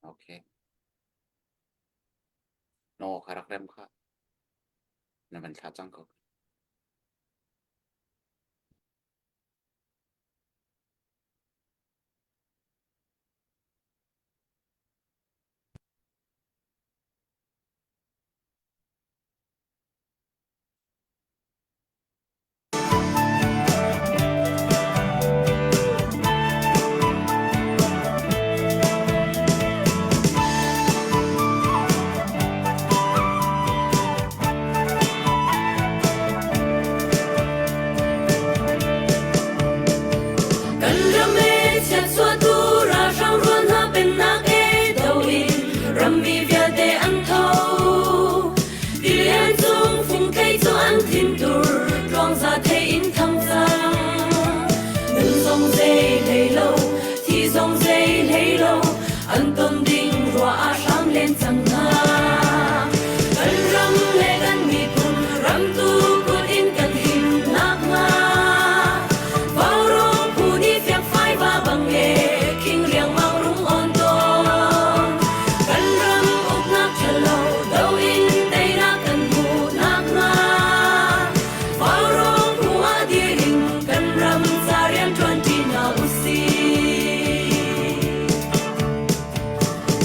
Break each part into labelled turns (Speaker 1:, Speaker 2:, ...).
Speaker 1: Okay. No kha rak rem kha. Na van thla cang ko.
Speaker 2: Kan ram e chiatchuahtu ralhrang rual hna pennak e do in rammi vialte an tho. Tilian cung fungthei cu an thintur tluangza thei in thang cang. Nun zong zei hlei lo, thi zong zei hlei lo, an ton ding ruah ah hram len cang hna. Kan ram le kan miphun ramtu kut in kan him nakhnga Vaurawng phu nih fiangfai va bang e khing riangmang rung on tawn. Kan ram uknak ṭhalo do in teinak kan hmuh nakhnga Vaurawng phu ah dir in kan ram ca rian ṭuan ṭi hna usih.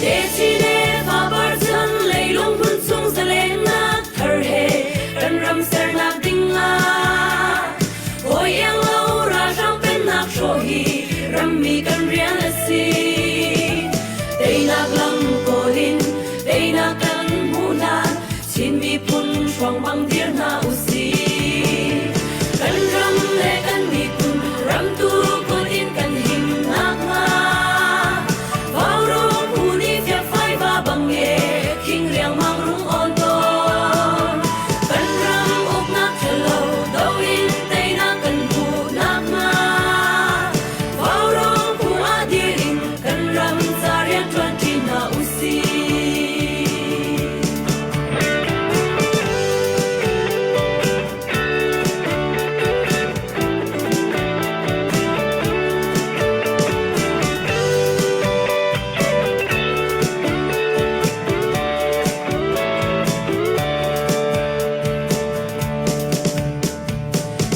Speaker 2: Techi le fapar chan leilung hmun chung zalennak thar he kan ram sernak ding ah hawi iang lo ralhrang pennak hrawh hi rammi kan rian a si. Teinak lam kawl in teinak kan hmuh hlan Chin miphun hruang bang dir hna usih. Kan ram le kan miphun ramtu kut in kan him nakhnga Vaurawng phu nih fiakfai va bang e khing riangmang rung on tawn. Kan ram uknak ṭhalo do in teinak kan hmuh nakhnga Vaurawng phu ah dir in kan ram ca rian ṭuan ṭi hna usih.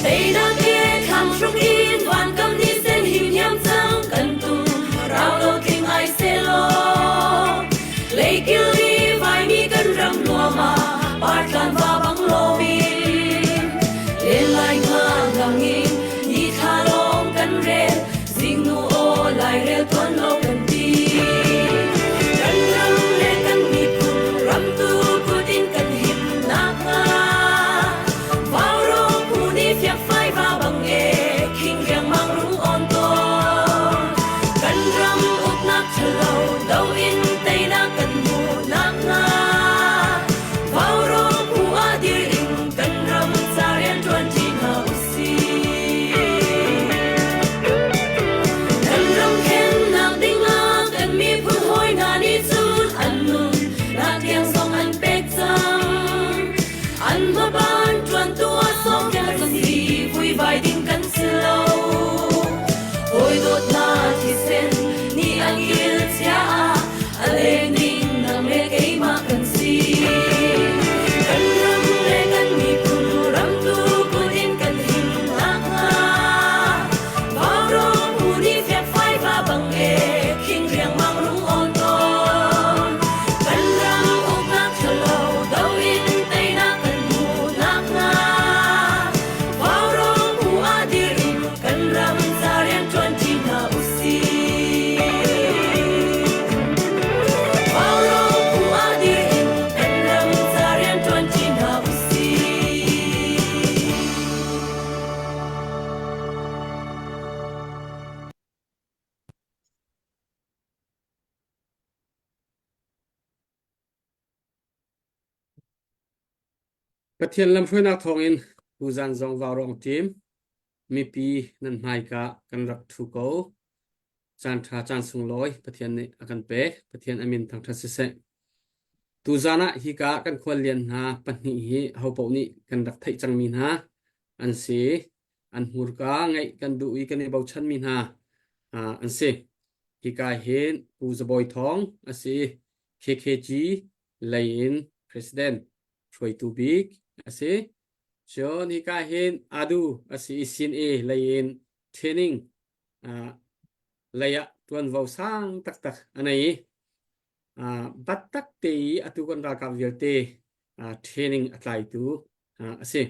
Speaker 2: Teinak he thlang hruk in vankam ni sen him hiam cang kan tum rau lo tling ai selaw Leikil i vaimi kan ram nuam ah partlan va bang loin len lai nga lang in ni thla lawng kan rel zingnu aw lairel tuan lo kan ti kan ram le kan miphun ramtu kut in kan him nakhnga Vaurawng phu nih fiakfai va bang e khing riangmang rung on tawn kan ram uknak ṭhalo do in teinak kan hmuh nakhnga Vaurawng phu ah dir in kan ram ca rian ṭuan ṭi hna usih. Kan ram khennak dingah kan miphun hawi hna nih cun an nun nak tiang zong an pek cang. An hmaban ṭuantu ah sawmkel kan si, vuivai ding kan si lo. Hawi dawtnak thisen nih an kil chia ah a leng ding nang le keimah kan si. Kan ram le kan miphun ramtu kut in kan him nakhnga Vaurawng phu nih fiakfai va bang e khing riangmang rung on tawn. Kan ram uknak ṭhalo do in teinak kan hmuh nakhnga Vaurawng phu ah dir in kan ram ca rian ṭuan ṭi hna usih. Vaurawng phu ah dir in kan ram ca rian ṭuan ṭi hna usih.
Speaker 3: Pathian lamhruainak thawngin tuzan zong vaurawng team mipi nan hmaika kan rak ṭhu ko. Caan ṭha caan sunglawi Pathian nih a kan pek. Pathian a min thangṭhat siseh. Tuzan ah hika kan khuallian hna pahnih hi hopaoh nih kan rak theih cangmi hna an si. An hmurka ngaih kan duh i kan i bochanmi hna an si. Hika hin Pu Za Bawi Thawng a si. KKG lei in President hruaitu bik a si. Cun hika hin Adu a si i CNA lei in training uh, lei ah tuanvo sang taktak a nei i uh, bat tak te i atu kan ralkap vialte uh, training a tlaitu uh, a si.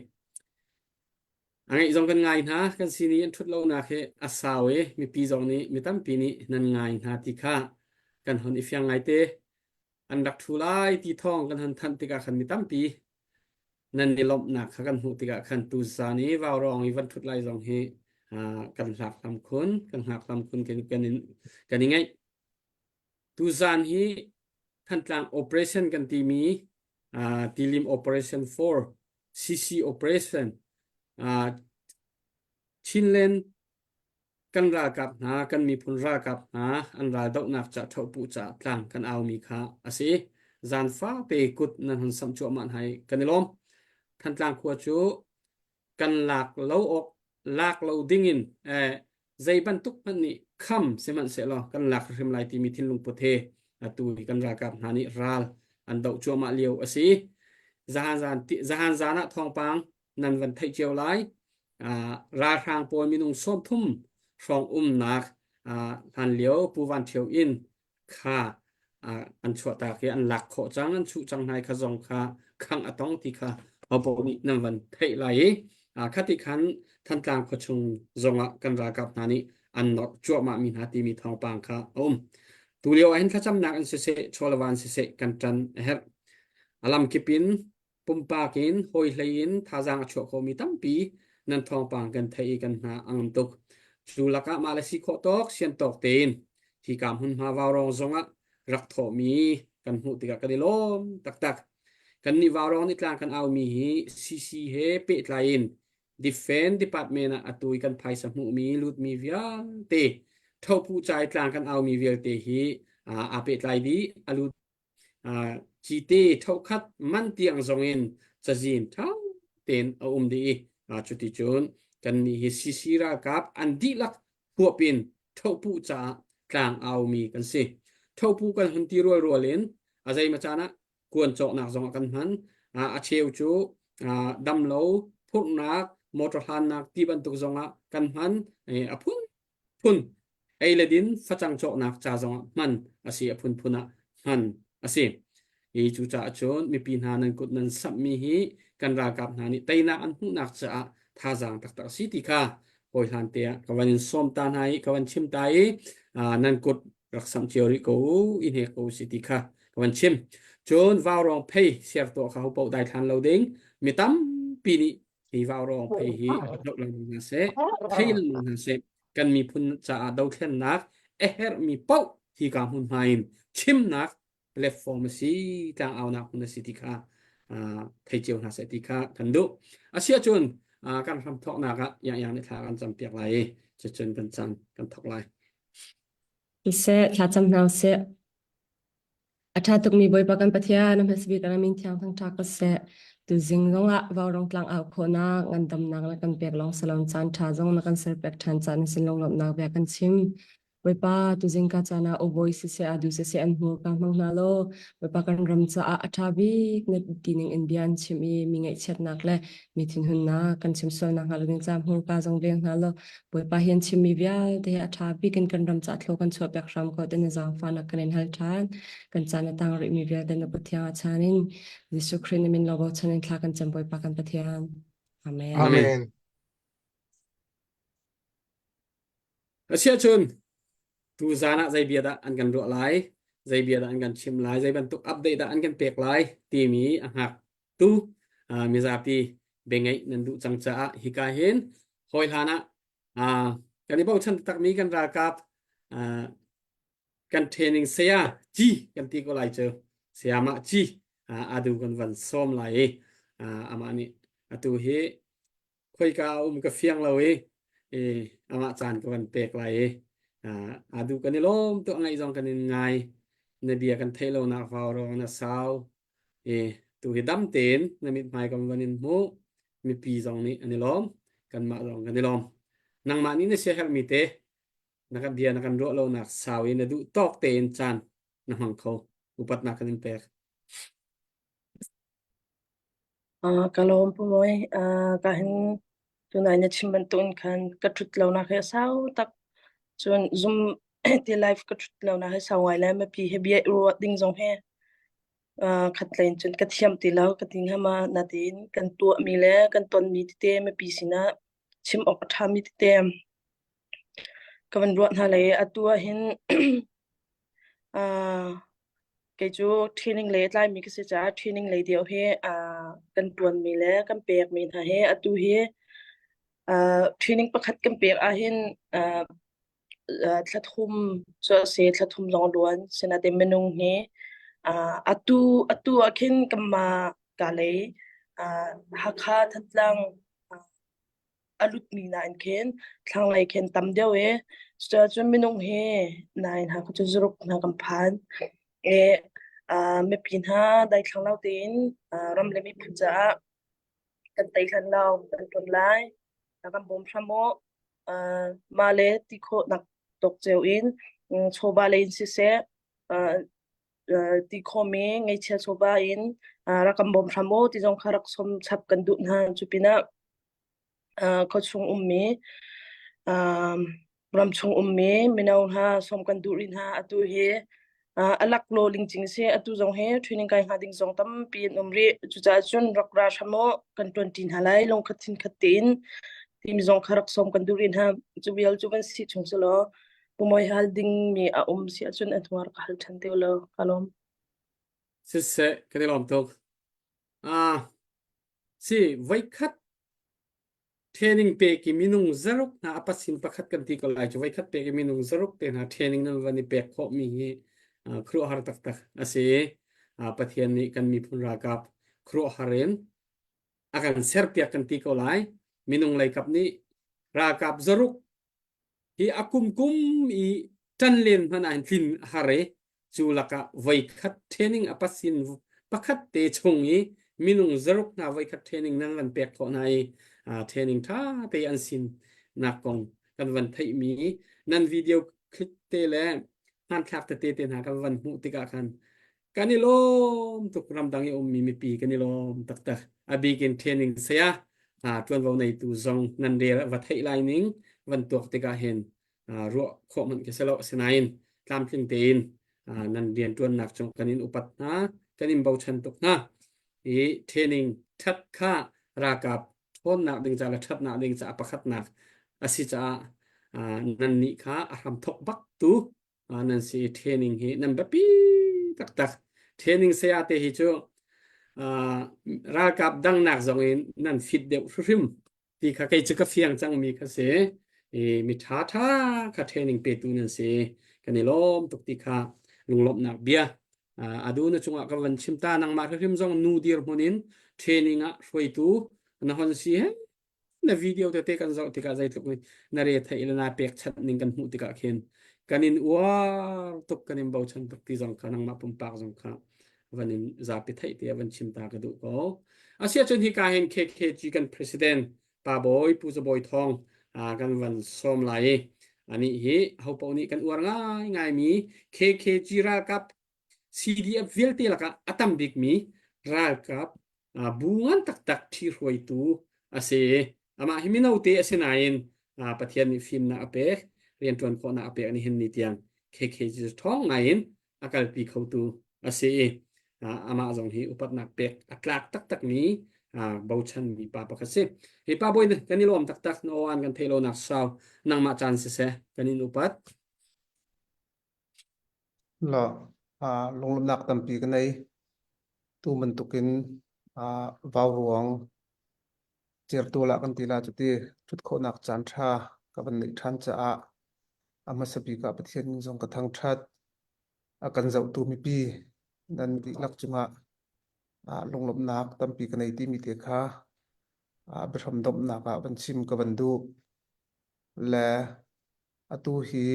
Speaker 3: A ngaih zong kan ngai hna, kan sin i an ṭhut lonak hi a sau i mipi zong nih mi tampi nih nan ngai hna ti kha kan hon i fiang ngaite. An rak ṭhu lai ti thawng kan hon thanh tikah khan mi tampi nan i lawmhnak kha kan hmuh tikah khan tuzaan i vaurawng i van ṭhut lai zong hi kan hlak hlam khun, kan hngak hlam khun kan, kan, in, kan i ngaih. Tuzaan hi Thantlang Operation kan timi uh, Tilim Operation 4 CC Operation uh, Chinland kan ralkap hna kan miphun ralkap hna an raldohnak ca ṭhohpuh ca tlang kan aumi kha a si. Zaanfa pe kut nan hun samh cuahmah hna i kan i lawm. Thantlang khua cu kan lak lo awk lak lo dingin eh, zei bantuk hmanh nih kham sihmanhsehlaw kan lak hrim lai timi thinlung put he atu hi kan ralkap hna nih ral an doh cuahmah lio a si. Zahan zan zahan zan ah thawngpang nan van theih cio lai. Uh, ralhrang pawl minung 30 hrawng umnak uh, hlan lio Pu Van Ṭhio inn kha an chuahtak i an lak khawh cang an chuh cang hna i kha zong kha khangh a tong ti kha hopoh nih nan van theih lai i khati khan Thantlang khuachung zongah kan ralkap hna nih an norh cuahmah mi hna timi thawngpang kha a um. Tu lio ah hin thlacamnak in siseh chawleva in siseh kan ṭan a herh. A lamkip in pumpak in hawi hlei in thazaang a chuah khomi tampi nan thawngpang kan theih i kan hna a ngam tuk. Cu lakah mah le si khawh tawk sian tawk tein hika hmunhma vaurawng zongah rak thawhmi kan hmuh tikah kan i lawm taktak. Kannih vaurawng nih tlang kan aumi hi CC he pehtlai in Defense Department ah atu i kan phaisa hmuhmi lutmi vialte thopu cai tlang kan aumi vialte hi aa pehtlai dih a lut Cite thokhat man tiang zongin cazin ṭha tein a um dih i cuticun kannih hi CC ralkap an dihlak huap in thohpuh caah tlang aumi kan si. Thohpuh kan hun ti rualrual in a zeimaw caan ah kuan cawknak zongah kan hman. A cheu cu damlo phurhnak, motor hlannak ti bantuk zongah kan hman. A phun phun ei le din facang cawknak ca zongah hman a si a phunphun ah hman a si i cucaah cun mipi hna nan kut nan samhmi hi kan ralkap hna nih teinak an hmuhnak caah thazaang taktak a si ti kha hawi hlan te ah ka van in sawm ta hna i ka van chim ta i nan kut rak samh cio rih ko u i hnek ko si ti kha ka van chim cun vaurawng phei siar tuah kha ho paoh daithlan lo ding mi tampi nih hi vaurawng phei hi doh lengmang hna seh thei lengmang hna seh kan miphun caah dothlennak a herhmi paoh hika hmunhma in chimnak platform a si tlangaunak hmun a si ti kha thei cio hna seh ti kha kan duh asiahcun kan hram thawknak ah yang yang nih thla kan campiak lai i cucun kan caan kan thawk lai
Speaker 4: Siseh, thlacam hna usih. A ṭha tukmi Bawipa kan Pathian, a hmasa bik ah na min thiang thangṭhat ko seh. Tuzing zongah vaurawng tlang au khawhnak, ngandamnak na kan pek lawng si loin caan ṭha zong na kan serpiak ṭhan caah na sin lunglawmhnak bia kan chim. Bawipa, tuzing ka caan ah awbawi siseh, adu siseh an hmurka hmang hna law, Bawipa kan ram caah a ṭha bik na ti ning in bia an chim i mi ngaihchiatnak le mi thinhunnak kan chim sualnak hnga lo ding caah hmurka zong veng hna law, Bawipa hi an chimmi vialte hi a ṭha bik in kan ram caah thlaw kan chuahpiak hram ko ti na zaangfahnak kan in hal ṭhan. Kan caan a tang rihmi vialte na Pathian ah chan in Jesuh Khrih na min law bochan in thla kan cam Bawipa kan Pathian. Amen.
Speaker 3: Amen. Asiahcun tu zan ah zei bia dah an kan ruah lai, zei bia dah an kan chim lai, zei bantuk update dah an kan pek lai timi a hngak tu mizapi biangeih nan duh cang caah hika hin hawi hlan ah kan i bochan takmi kan ralkap kan training saya ci kan ti ko lai cu sayamah ci adu kan van sawm lai i amah nih atu hi khoika a um ka fiang lo i amah caan ka van pek lai i adu kan i lawm tu a ngaih zong kan in ngai na bia kan theih lo nak vau rawng na sau i tu hi dam tein na mithmai kan van in hmuh mipi zong nih an i lawm kanmah zong kan i lawm nangmah nih na siaherhmi te. Na kan bia na kan ruah lonak sau i na duh tawk tein caan na hmang kho. Upatnak kan in pek.
Speaker 5: Ka lawm Pu Mawi. Ka hin tunai na chim bantukin khan ka ṭhut lonak hi a sau tak. Cun Zoom ti live ka ṭhut lonak hi sau ngai le mipi he bia i ruah ding zong hi khatlei in cun ka thiam ti lo ka ti hnga ma natein kan tuahmi le kan tonmi tete mipi sinah chim awk a ṭhami tete ka van ruah hna le atu ah hin kei cu training lei a tlaimi ka si caah training lei deuh hi kan ṭuanmi le kan pekmi hna hi atu hi training pakhat kan pek ahhin thla thum cu a si, thla thum lawng luan. Sinain minung hi atu atu ah khin kanmah ka lei Hakha, Thantlang a lutmi nain khin thlanglei khin tam deuh i cuticun minung hi nain hna cu zuruk hna kan phan i mipi hna daithlang lo tein ram le miphun caah kan tei hlan lo kan ṭuan lai kan bawm hram u mah le ti khawhnak tawk cio in chawva lei in siseh ti khawmi ngeihchia chawva in rak kan bawm hram u ti zong kha rak sawm chap kan duh hna. Cu pinah khuachung ummi ramchung ummi mino hna sawm kan duh rih hna. Atu hi a laklaw lingcing si. Atu zong hi training kai hnga ding zong tampi an um rih. Cucaah cun rak ra hram u, kan ṭuanṭi hna lai lungkhat thinkhat tein timi zong kha rak sawm kan duh rih hna. Cu vial cu van si chung selaw Pumawi hal dingmi a um si ahcun a hnuar ka hal ṭhan te law ka lawm.
Speaker 3: Siseh, kan i lawm tuk. Ah, si voikhat training pek i minung zaruk hna a pasin pakhat kan ti ko lai cu voikhat pek i minung zaruk te hna training nan van i pek khawh mi hi khuaruahhar taktak a si. Pathian nih kan miphun ralkap khuaruahhar in a kan serpiak kan ti ko lai. Minung leikap nih ralkap zaruk Hi a kumkum i ṭan len hmanh ah hin tlin a har i cu lakah voikhat training a pasin pakhat te chung i minung zaruk hna voikhat training nan van pek khawh hna i training ṭha te an sin nak kong kan van theihmi nan video clip te le hmanthlak tete te hna kan van hmuh tikah khan kan i lawm tuk ramdang i ummi mipi kan i lawm taktak a bik in training saya ṭuanvo neitu zong nan rel va theih lai ning van tuak tikah hin ruah khawh hmanh khi si lo asinain tlamtling tein nan rianṭuannak cung kan in upat hna kan in bochan tuk hna i training ṭhat kha ralkap ṭhawnnak ding ca le ṭhatnak ding caah pakhatnak a si caah nan nih kha a hramthok bak tu nan si i training hi nan biapi taktak training saya te hi cu ralkap dangnak zong in nan fit deuh hrim ti kha kei cu ka fiang cangmi kha si i mi ṭha ṭha kha training petu nan si kan i lawm tuk ti kha lunglawmhnak bia adu na cungah ka van chim ta nangmah hrim zong nu dirhmun in training ah hruaitu na hon si he na video tete kan zoh tikah zeitluk na re theih le na pekchanh ning kan hmuh tikah khin kan in uar tuk kan in bochan tuk ti zong kha nangmah pumpak zong kha van in zapi theih te van chim ta ka duh ko asia cun hi ka hin KKG kan president pa bawi pu zabawi thong kan van som lai i ani hi hopo nih kan uar ngai ngai mi KKG ralkap CDF vialte lakah a tam bik mi ralkap bu ngan taktak ṭhihruaitu a si. Amah hi mino te a si nain Pathian nih fimnak a pek, rianṭuan khawhnak a pek nihin ni tiang KKG ṭhawng ngaiin a kalpi khotu a si i amah zong hi upatnak pek a tlak taktakmi bochanmi pa pakhat si. Hi pa bawi kan i lawm taktak na aw an kan theih lonak sau nangmah caan siseh kan in upat.
Speaker 6: La lunglawmhnak tampi ka nei. Tu bantukin vauruang certual ah kan ti la cuti ṭhut khawhnak caan ṭha ka van neih ṭhan caah a hmasa bik ah Pathian min zong ka thangṭhat. A kan zohtu mipi nan dihlak cungah lunglawmhnak tampi ka nei timi te kha biahram domhnak ah van chim ka van duh. Le Atu hi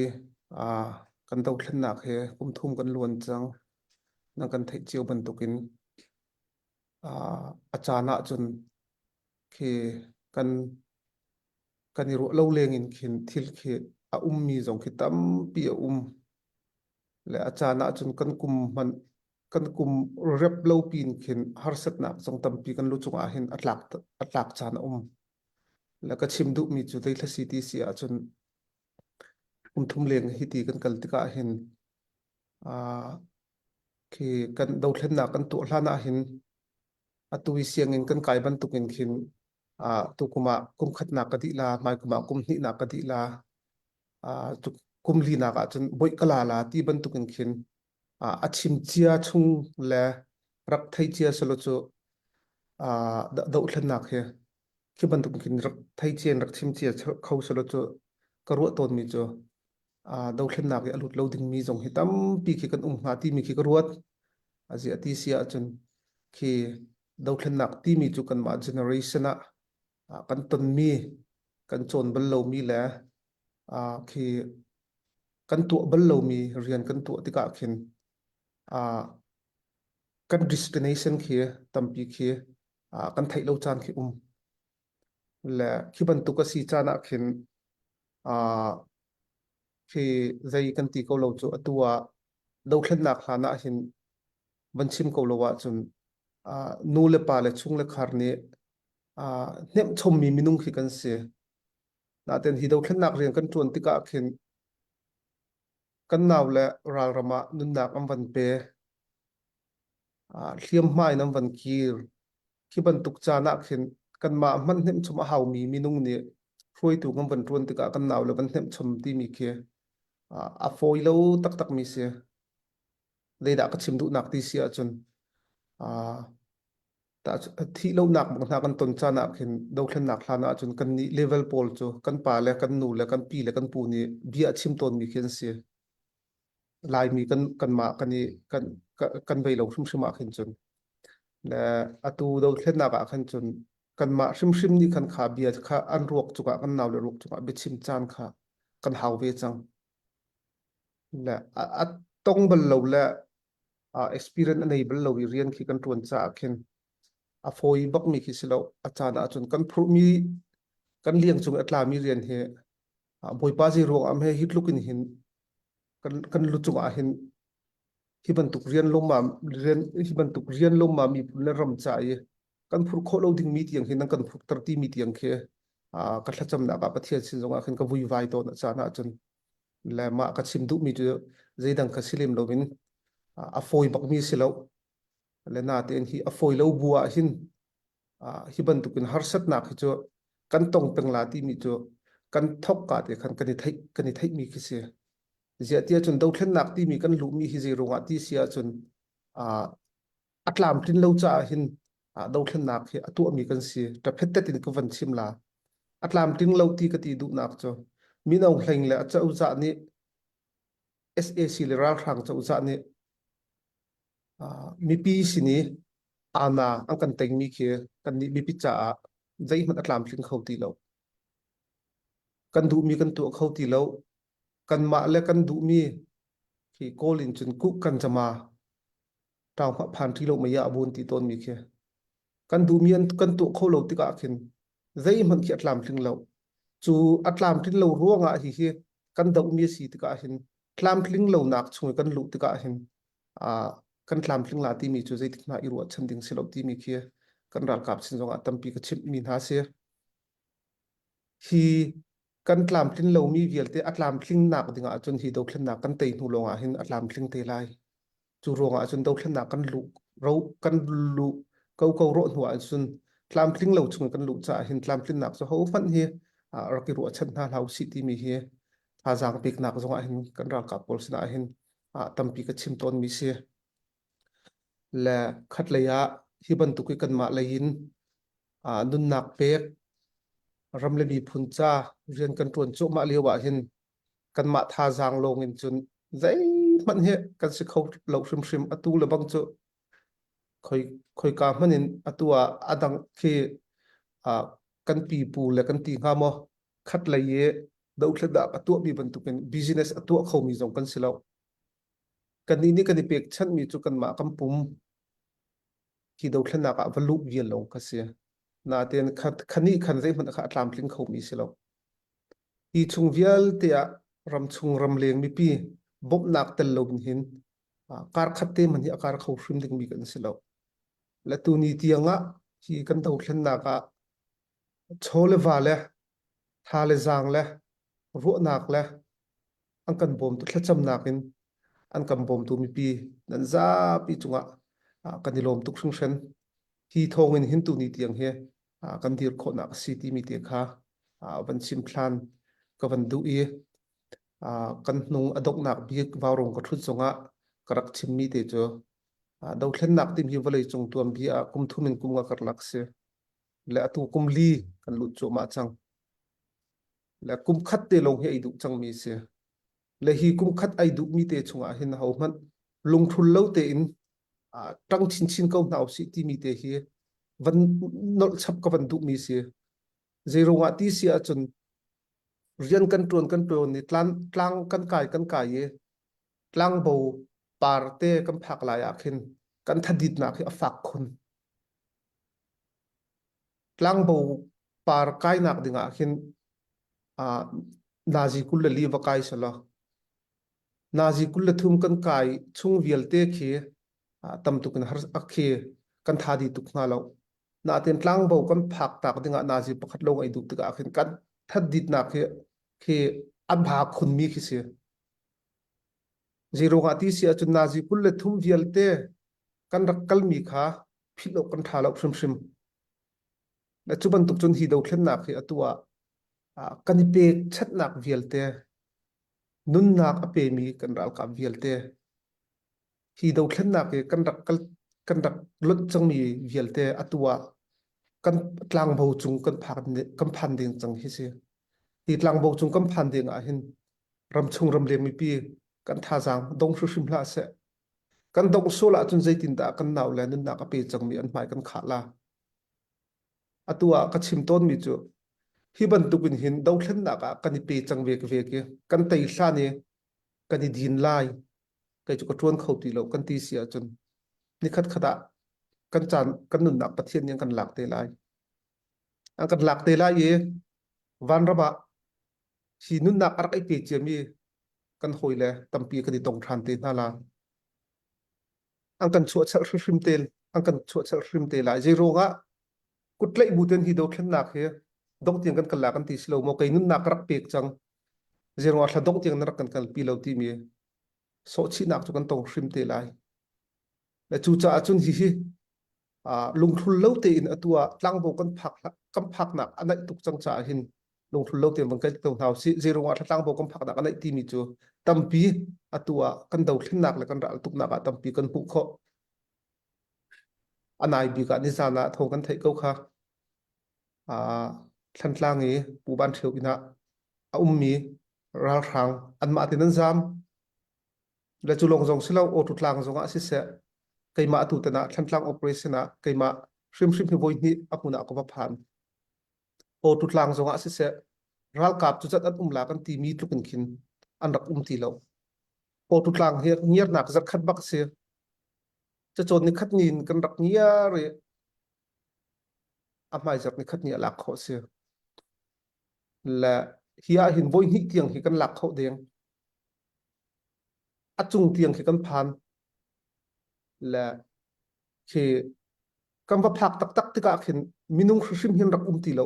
Speaker 6: kan dothlennak hi kum thum kan luan cang. Nan kan theih cio bantukin a caan ahcun khi kan kan i ruah lo lengin khin thil khi a ummi zong khi tampi a um. Le a caan ahcun kan kum hmanh kan kum rep lo pin khin harsatnak zong tampi kan lu cungah hin a tlak a tlak caan a um. Le ka chim duhmi cu zeithla si ti si ahcun kum thum leng hi ti kan kal tikah hin uh, khi kan dothlennak kan tuah hlan ah hin atu i sianginn kan kai bantukin khin uh, tu kum ah kum khatnak ka dih la hmai kum ah kum hnihnak ka dih la uh, tu kum linak ah cun boih ka la la ti bantukin khin uh, a chim cia chung le rak thei cia selo cu uh, dohthlennak hi khi bantuk khin rak thei cia in rak chim cia kho selo cu ka ruah tawnmi cu uh, dothlennak i a lut lo dingmi zong hi tampi khi kan um hnga timi khi ka ruat. Azi ati si ahcun khi dothlennak timi cu kanmah generation ah kan tonmi kan cawn bal lomi le uh, khi kan tuah bal lomi rian kan tuah tikah khin uh, kan destination khi tampi khi uh, kan theih lo caan khi um le khi bantuk a si caan ah khin uh, khi zei kan ti ko lo cu atu ah dothlennak hlan ah hin van chim ko lo ahcun uh, nu le pa le chung le khar nih uh, hnemhchommi minung khi kan si. Naten hi dothlennak rian kan ṭuan tikah khin kan nau le ralram ah nunnak an van pe. Uh, hliamhma in an van kir. Khi bantuk caan ah khin kanmah hmanh hnemhchom a haumi minung nih hruaitu kan van ṭuan tikah kan nau le van hnemhchom timi khi uh, a fawi lo taktakmi si. Zeidah ka chim duhnak ti si ahcun uh, thih lonak bang hna kan ton caan ah khin dothlennak hlan ahcun kan nih level pawl cu kan pa le kan nu le kan pi le kan pu nih bia a chim tawnmi khi an si. Laimi kan kanmah kan i kan kan vei lo hrimhrim ah khin cun le atu dothlennak ah khan cun kanmah hrimhrim nih khan kha bia kha an ruak cungah kan nau le ruak cungah biachim caan kha kan hau ve cang. Le a, a tong bal lo le uh, experience a nei bal lo i rian khi kan ṭuan caah khin a fawi bakmi khi si lo a caan ahcun kan phurhmi kan liang cung a tlami rian hi Bawipa zei ruang ah he hi tluk in hin kan kan lu cungah hin hi bantuk rian lawmmam rian hi bantuk rian lawmmam miphun le ram ca i kan phurh khawh lo dingmi tiang hin nan kan phurhter timi tiang khi ka thlacamnak ah Pathian sin zongah khin ka vuivai tawn a caan ahcun le mah ka chim duhmi cu zeidang kha si lem loin a fawi bakmi si lo le natein hi a fawi lo bu ah hin hi bantukin harsatnak hi cu kan tong peng la timi cu kan thok ka te khan kan i theih kan i theihmi khi si ziah ti ahcun dothlennak timi kan luhmi hi zei ruangah ti si ahcun a tlamtlin lo caah hin dothlennak hi a tuahmi kan si ṭaphettet in ka van chim la a tlamtling lo ti ka ti duhnak cu mino hleng le a cozah nih SAC le ralhrang cozah nih mipi sin i ana an kan tengmi khi kannih mipi caah zeihmanh a tlamtling kho ti lo kan duhmi kan tuah kho ti lo kanmah le kan duhmi khi kawl in cun kuk kan jama ṭau hmah phan ṭi lo mei ah a bun ti tawnmi khi kan duhmi an kan tuah kho lo tikah khin zeihmanh khi a tlamtling lo cu a tlamtlin lo ruangah hi hi kan dohmi a si tikah hin tlamtling lonak chung i kan luh tikah hin kan tlamtling la timi cu zeitik hmah i ruahchan ding si lo timi khi kan ralkap sin zongah tampi ka chimhmi hna si hi kan tlamtlin lomi vialte a tlamtling nak ding ah cun hi dothlennak kan tei hnu lawngah hin a tlamtling te lai Cu ruangah cun dothlennak kan luh ro kan luh ko ko rawh hnu ah cun tlamtling lo chung kan luh caah hin tlamtlinnak cu hohmanh hi rak i ruahchan hna hlah usih timi hi thazaang peknak zongah hin kan ralkap pawl sinah hin tampi ka chim tawnmi si. Le khatlei ah hi bantuk hi kanmah lei in nunnak pek ram le miphun ca rian kan ṭuan cuahmah lio ah hin kanmah thazaang lawng in cun zeihmanh hi kan si kho lo hrimhrim atu le bang cu khoi khoika hmanh in atu ah a dang khi kan pipu le kan ti hnga maw khat lei i dothlatnak a tuahmi bantukin business a tuah khomi zong kan si lo kannih nih kan i pekchanhmi cu kanmah kan pum hi dothlatnak ah va luh vial lawng kha si natein khanih khan zeihmanh kha a tlamtling khomi si lo Hi chung vialte ah. Ramchung ramleng mipi bawmhnak tel lo in hin kar khat te hmanh hi a kar kho hrim dingmi kan si lo. Le tuni tiang ah hi kan dothlennak ah chaw le va le tha le zaang le ruahnak le an kan bawmtu thlacamnak in an kan bawmtu mipi nan zapi cungah kan i lawm tuk hringhran. Hi thawng in hin tuni tiang hi kan dir khawhnak a si timi te kha van chim thlan ka van duh i kan hnung a donghnak bik vaurung ka ṭhut zongah ka rak chimmi te cu dothlennak timi hi vawleicung tuanbia ah kum thum in kum nga karlak si le atu kum li kan lut cuahmah cang. Le kum khat te lawng hi ei duh cangmi si. Le hi kum khat ai duhmi te chungah hin ahohmanh lungthul lo tein ṭang chinchin ko hna usih timi te hi van nolh chap ka van duhmi si. Zeiruangah ti si ahcun rian kan ṭuan kan ṭuan i tlang, tlang kan kai kan kai i tlangbo par te kan phak lai ah khin kan thaditnak hi a fak khun. Tlangbo par kainak dingah khin uh, nazi 24 va kai selaw nazi 23 kan kai chung vialte khi tam tuk in har khi kan tha di tuk hnga lo. Natin tlangbo kan phak tak dingah nazi pakhat lawng ai duh tikah khin kan thatditnak khi khi a bha khunmi khi si. Zeiruangah ti si ahcun nazi 23 vialte kan rak kalmi kha philh awk kan ṭha lo hrimhrim. Le cu bantuk cun hi dothlennak hi atu ah kan i pekchanhnak vialte nunnak a pemi kan ralkap vialte hi dothlennak hi kan rak kal kan rak lonh cangmi vialte atu ah kan tlangbo cung kan phak kan phan ding cang hi si. Hi tlangbo cung kan phan ding ah hin ramchung ramleng mipi kan thazaang dong hrimhrim hlah seh. Kan dongh sual ahcun zeitindah kan nau le nunnak a pe cangmi an hmai kan khah la? Atu ah ka chim tawnmi cu hi bantuk in hin dothlennak ah kan i pe cang ve ve i kan tei hlan i kan i din lai kei cu ka ṭuan kho ti lo kan ti si ahcun nikhat khat ah kan caan kan nunnak Pathian nih an kan lak te lai. An kan lak te lai i vanram ah hi nunnak a rak i pe ciami kan hawile tampi kan i tong ṭhan te hna la. An kan chuahchalh hrimhrim te an kan chuahchalh hrim te lai. Zeiruangah kutlaih bu ten hi dothlennak hi dongh tiang kan kal la kan ti si lo maw kei nunnak ka rak pek cang. Zeiruangah thla dongh tiang na rak kan kalpi lo timi sawhchihnak cu kan tong hrim te lai. Le cucaah cun hihi lungthlul lo tein atu ah tlangbo kan phak kan phaknak a naih tuk cang caah hin lungthlul lo tein van kai ko hna usih. Zeiruangah tlangbo kan phaknak a naih timi cu tampi atu ah kan dothlennak le kan ral tuknak ah tampi kan hmuh khawh. A nai bik ah nizan ah thawng kan theih ko kha. Thlantlang i Pu Van Ṭhio inn ah a ummi ralhrang anmah tein an zaam. Le cu lawng zong si lo auto tlang zong ah siseh keimah atu tan ah Thlantlang operation ah keimah hrimhrim hi voi hnih a hmun ah ka va phan. Auto tlang zong ah siseh ralkap cu zat an um la kan timi tluk in khin an rak um ti lo. Auto tlang hi ngiarnak zarkhat bak si. Cacawn ni khat ni in kan rak ngiar i a hmaizarh ni khat ni a lak khawh si. Le hi ah hin voi hnih tiang hi kan lak khawh deng. A cung tiang khi kan phan. Le khi kan va phak taktak tikah khin minung hrimhrim hin rak um ti lo.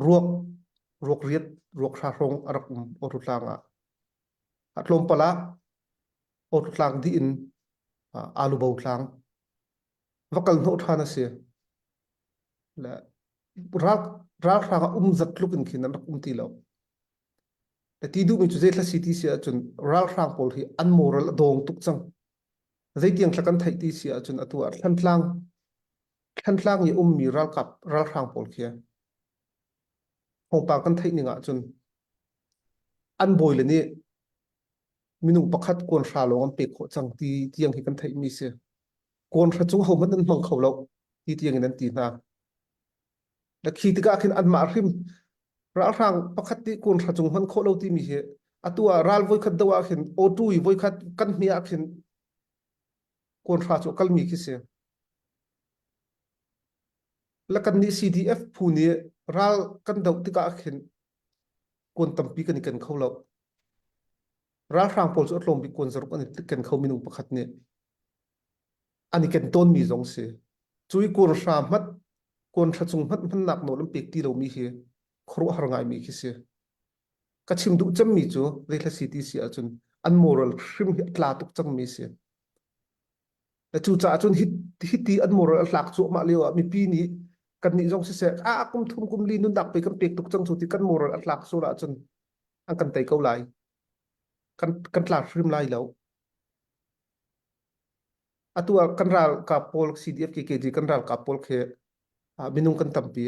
Speaker 6: Ruak ruak riat ruak hra hrawng a rak um auto tlang ah. A tlawmpal ah auto tlang dih in alu bo tlang va kal hnawh ṭhan a si. Le ral ralhrang ah um zat tluk in khin an rak um ti lo. Le ti duhmi cu zeithla si ti si ahcun ralhrang pawl hi an moral a dawng tuk cang. Zeitiang thla kan theih ti si ahcun atu ah Thlantlang Thlantlang i ummi ralkap ralhrang pawl khi thawngpang kan theih ning ahcun an bawi le nih minung pakhat kuan hra lawng an pek khawh cang ti tiang hi kan theihmi si. Kuan hra cu hohmanh an hmang kho lo ti tiang in an ti hna. Le khi tikah khin anmah hrim ralhrang pakhat nih kuan hra cung hman khawh lo timi hi atu ah ral voikhat do ah khin auto i voikhat kan hmi ah khin kuan hra cu a kalmi khi si. Le kan nih CDF phu nih ral kan doh tikah khin. Kuan tampi kan i ken kho lo. Ralhrang pawl cu a tlawm bik kuan zaruk an i ken kho minung pakhat nih. An i ken tawnmi zong si. Cu i kuan hra hmat, kuan hra cung hmat hmannak nawl an pek ti lomi hi khuaruahhar ngaimi khi si. Ka chim duh cemmi cu zeithla si ti si ahcun an moral hrim hi a tla tuk cangmi si. Cucaah cun hiti an moral a hlak cuahmah lio ah mipi nih kannih zong siseh ah kum thum kum li nunnak pe kan pek tuk cang cu ti kan moral a hlak sual ahcun an kan tei ko lai. Kan kan tla hrim lai lo. Atu ah kan ralkap pawl CDF KKG kan ralkap pawl khi minung kan tampi.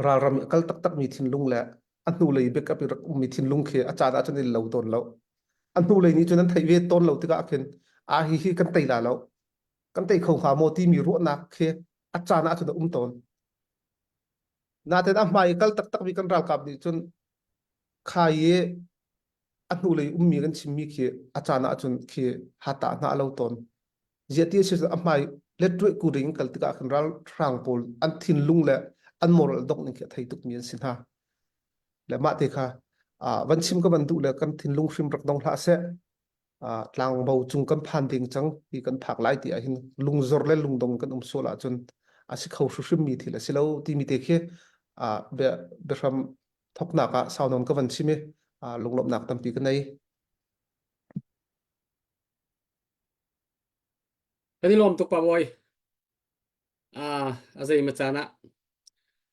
Speaker 6: Ralram i a kal taktakmi thinlung le a hnulei backup i rak ummi thinlung khi a caan ahcun i lo tawn lo. A hnulei nih cun an theih ve tawn lo tikah khin a hi hi kan tei la lo. Kan tei kho hnga maw timi ruahnak khi a caan ahcun a um tawn. Nain a hmai i kal taktakmi kan ralkap nih cun khai i a hnulei ummi kan chimmi khi a caan ahcun khi hata hna a lo tawn. Ziah ti a si a hmai letruih ku ding kal tikah khan ralhrang pawl an thinlung le an moral dongh ning khi a thei tukmi an si hna. Le mah te kha van chim ka van duh le kan thinlung hrim rak dong hlah seh. Tlangbo cung kan phan ding cang hi kan phak lai ti ahhin lungzor le lungdong kan um sual ahcun a si kho hrimhrim mi thil a si lo timi te khi bia biahram thoknak ah sau nawn ka van chim i lunglawmhnak tampi ka nei.
Speaker 3: Kan i lawm tuk Pa Bawi. Ah, a zei ma caan ah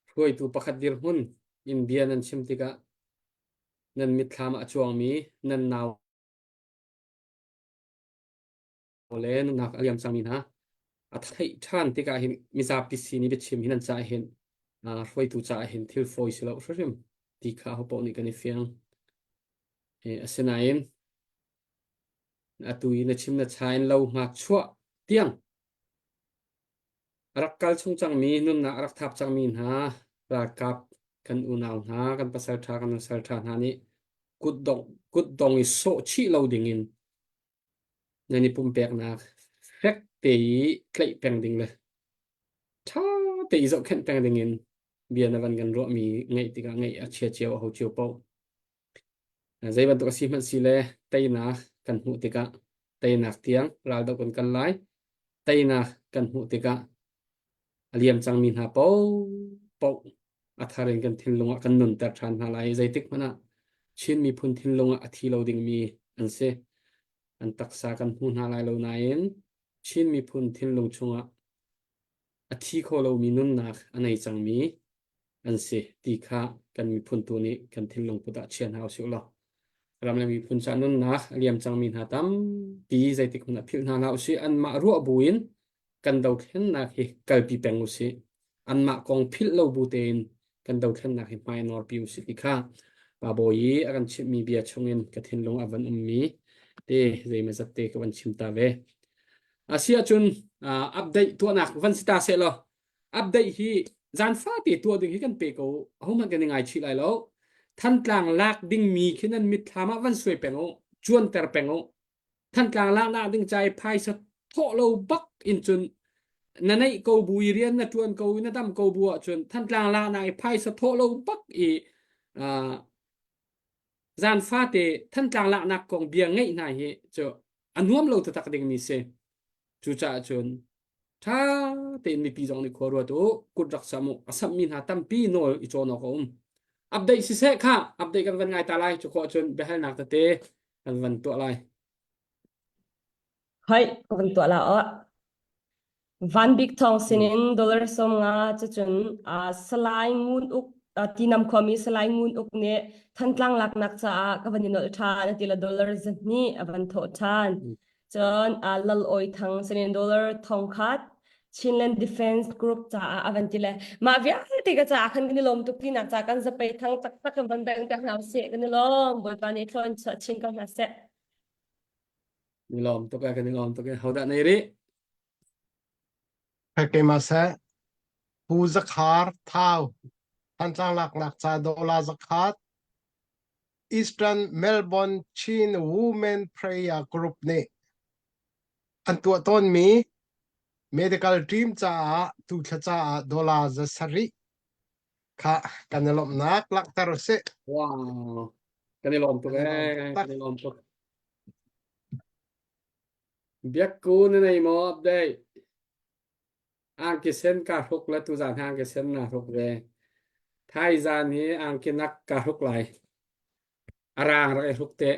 Speaker 3: hruaitu pakhat dirhmun in bia nan chim tikah nan mitthlam ah a cuangmi nan nau le nunnak a liam cangmi hna a theih ṭhan tikah hin mizapi sin i biachim hi nan caah hin hruaitu caah hin thil fawi si lo hrimhrim ti kha ahopaoh nih kan i fiang. Asinain atu i na chim na cha in lo hma chuah tiang a rak kal chung cangmi nunnak a rak thap cangmi hna ralkap kan unau hna kan pasal ṭha kan nusal ṭha hna nih kutdong kutdong i sawh chih lo dingin nan i pumpeknak fek te i tlaih peng ding le ṭha te i zohkhenh peng dingin bia na van kan ruahmi ngaih tikah ngaih a chia cio a ho cio paoh. Zei bantuk a si hmanh si le teinak kan hmuh tikah teinak tiang raldoh kan kal lai. Teinak kan hmuh tikah a liam cangmi hna paohpaoh a thar in kan thinlung ah kan nunter ṭhan hna lai. Zeitik hmanh ah Chin miphun thinlung ah a thi lo dingmi an si. An taksa kan hmu hna lai lo nain Chin miphun thinlung chungah a thi kho lomi nunnak a nei cangmi an si ti kha kan miphun tu nih kan thinlung put ah chia hna usih law ram le miphun ca nunnak a liam cangmi hna tampi zeitik hmanh ah philh hna hlah usih anmah ruah buin kan dothlennak hi kalpi peng usih anmah kong philh lo bu tein kan dothlennak hi hmai nawrpi usih ti kha Pa Bawi i a kan chimhmi bia chungin ka thinlung a van ummi te zeimazat te ka van chim ta ve. Asi ahcun update tuahnak van si ta seh law update hi zan fate tuah ding hi kan pe ko ahohmanh kan i ngaichih lai lo. Thantlang lak dingmi khi nan mitthlam ah van suai peng u, cuanter peng u. Thantlang laknak ding ca i phaisa thawh lo bak in cun na neih ko bu i rian na ṭuan ko i na dam ko bu ahcun Thantlang laknak i phaisa thawh lo bak i uh, zan fate Thantlang laknak kong bia ngeih hna hi cu a nuam lo taktak dingmi si. Cucaah cun ṭha tein mipi zong nih khua ruat u, kut rak sam u, a sammi hna tampi nawl i cawn awk a um. Update siseh kha, update kan van ngai ta lai, cu khawh cun biahalnak tete kan van tuah lai.
Speaker 4: Hoi, ka van tuah la aw. Van Bik Thawng sinin dollar 50 cucun uh, Salai Ngun Uk uh, Tinam khuami Salai Ngun Uk nih Thantlang laknak caah ka van i nolh ṭhan a ti la dollar 200 a van thawh ṭhan. Cun uh, Lal Awi Thang sinin dollar 1000 Chinland Defense Group caah a van ti le mah vialte ka caah khan kan i lawm tuk tinak ca kan zapei thang taktak kan van beng piak hna usih kan i lawm Bawipa nih thlawn chuah chin ko hna seh.
Speaker 3: Ni lawm tuk e kan i lawm tuk e hodah nei rih
Speaker 7: Keimah seh Pu Zakhar Thau Thantlang laknak ca dollar zakhat Eastern Melbourne Chin Women Prayer Group nih an tuah tawnmi medical team caah tuthla caah dollar 700. Kha kan i lawmhnak langhter usih.
Speaker 3: Wow. Kan i lawm tuk ee. Kan i lawm tuk. Biakku na nei maw update? Angki sen ka hruk le tuzan hi angki sen na hruk ve. Thaizan hi angki nak ka hruk lai. A rang rak i hruk te.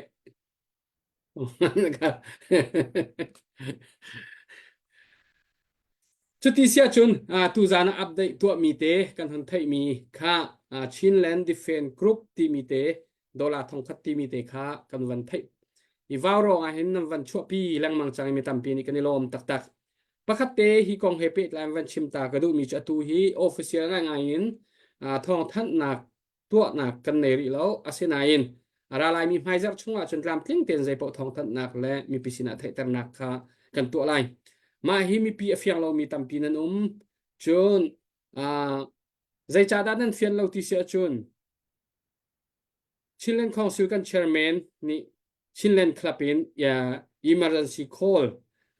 Speaker 3: Cuti si ahcun tuzan ah update tuahmi te kan hun theihmi kha Chinland Defense Group timi te dollar thongkhat timi te kha kan van theih. I vaurawng ah hin nan van chuahpi lengmang cang i mi tampi nih kan i lawm taktak. Pakhat te hi kong he pehtlai in van chim ta ka duhmi cu atu hi official ngaingai in thawngthanhnak tuahnak kan nei rih lo. Asinain a ra laimi hmaizarh chungah cun tlamtling tein zeipaoh thawngthanhnak le mipi sinah theihternak kha kan tuah lai. Mah hi mipi a fiang lomi tampi nan um. Cun uh, zeicahdah nan fian lo ti si ahcun Chinland Council kan chairman nih Chinland Club in uh, emergency call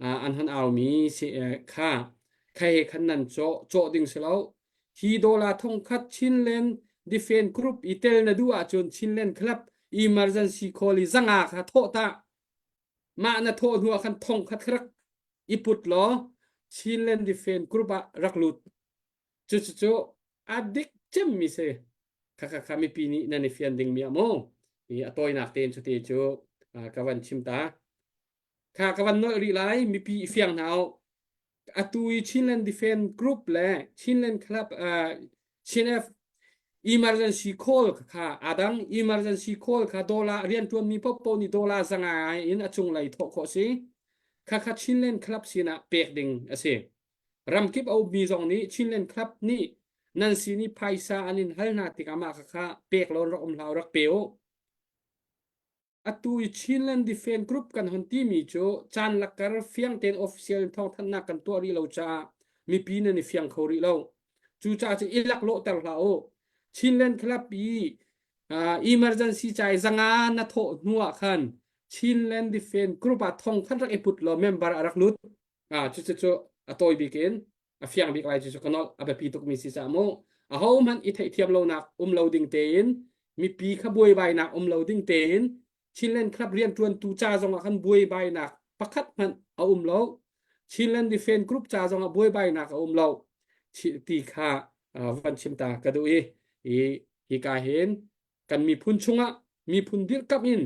Speaker 3: uh, an hon aumi si uh, kha kha he khan nan cawh cawh ding si lo hi dollar thongkhat Chinland Defense Group i tel na duh ahcun Chinland Club emergency call i zanga kha thawh ta mah na thawh hnu ah khan thongkhat kha rak i put law Chinland Defense Group ah rak lut Cucu a dik cemmi si. Kha kha mipi nih nan i fian dingmi ah mu. I a tawinak tein cuti cu ka van chim ta. Kha ka van nolh rih lai mipi i fiang hna u. Atu i Chinland Defense Group le Chinland Club uh, CNF emergency call kha adang emergency call kha dollar riantuanmi popo nih dollar zanga in a cunglei thawh khawh si. Kha kha Chinland Club sinah pek ding a si. Ramkip a ummi zong nih Chinland Club nih nan sin i phaisa an in hal hna tikah mah khakha pek lo rak um hlah u rak pe u. Atu i Chinland Defense Group kan hon timi cu caan lakkar fiang tein official in thawngthanhnak kan tuah rih lo caah mipi nan i fiang kho rih lo. Cucaah cu i laklawhter hlah u. Chinland Club i uh, emergency ca i zanga na thawh hnu ah khan Chinland Defense Group ah thong khan rak i put law member a rak lut. Ah, cucu cu a tawi bik in a fiang bik lai cucu ka nolh a biapi tukmi si caah mu aho hmanh i theihthiam lonak um lo ding tein mipi kha buaibainak um lo ding tein Chinland Club rianṭuantu ca zong ah khan buaibainak pakhat hmanh a um lo Chinland Defense Group ca zong ah buaibainak a um lo ti kha van chim ta ka duh i i hika hin kan miphun chungah miphun dirhkamh in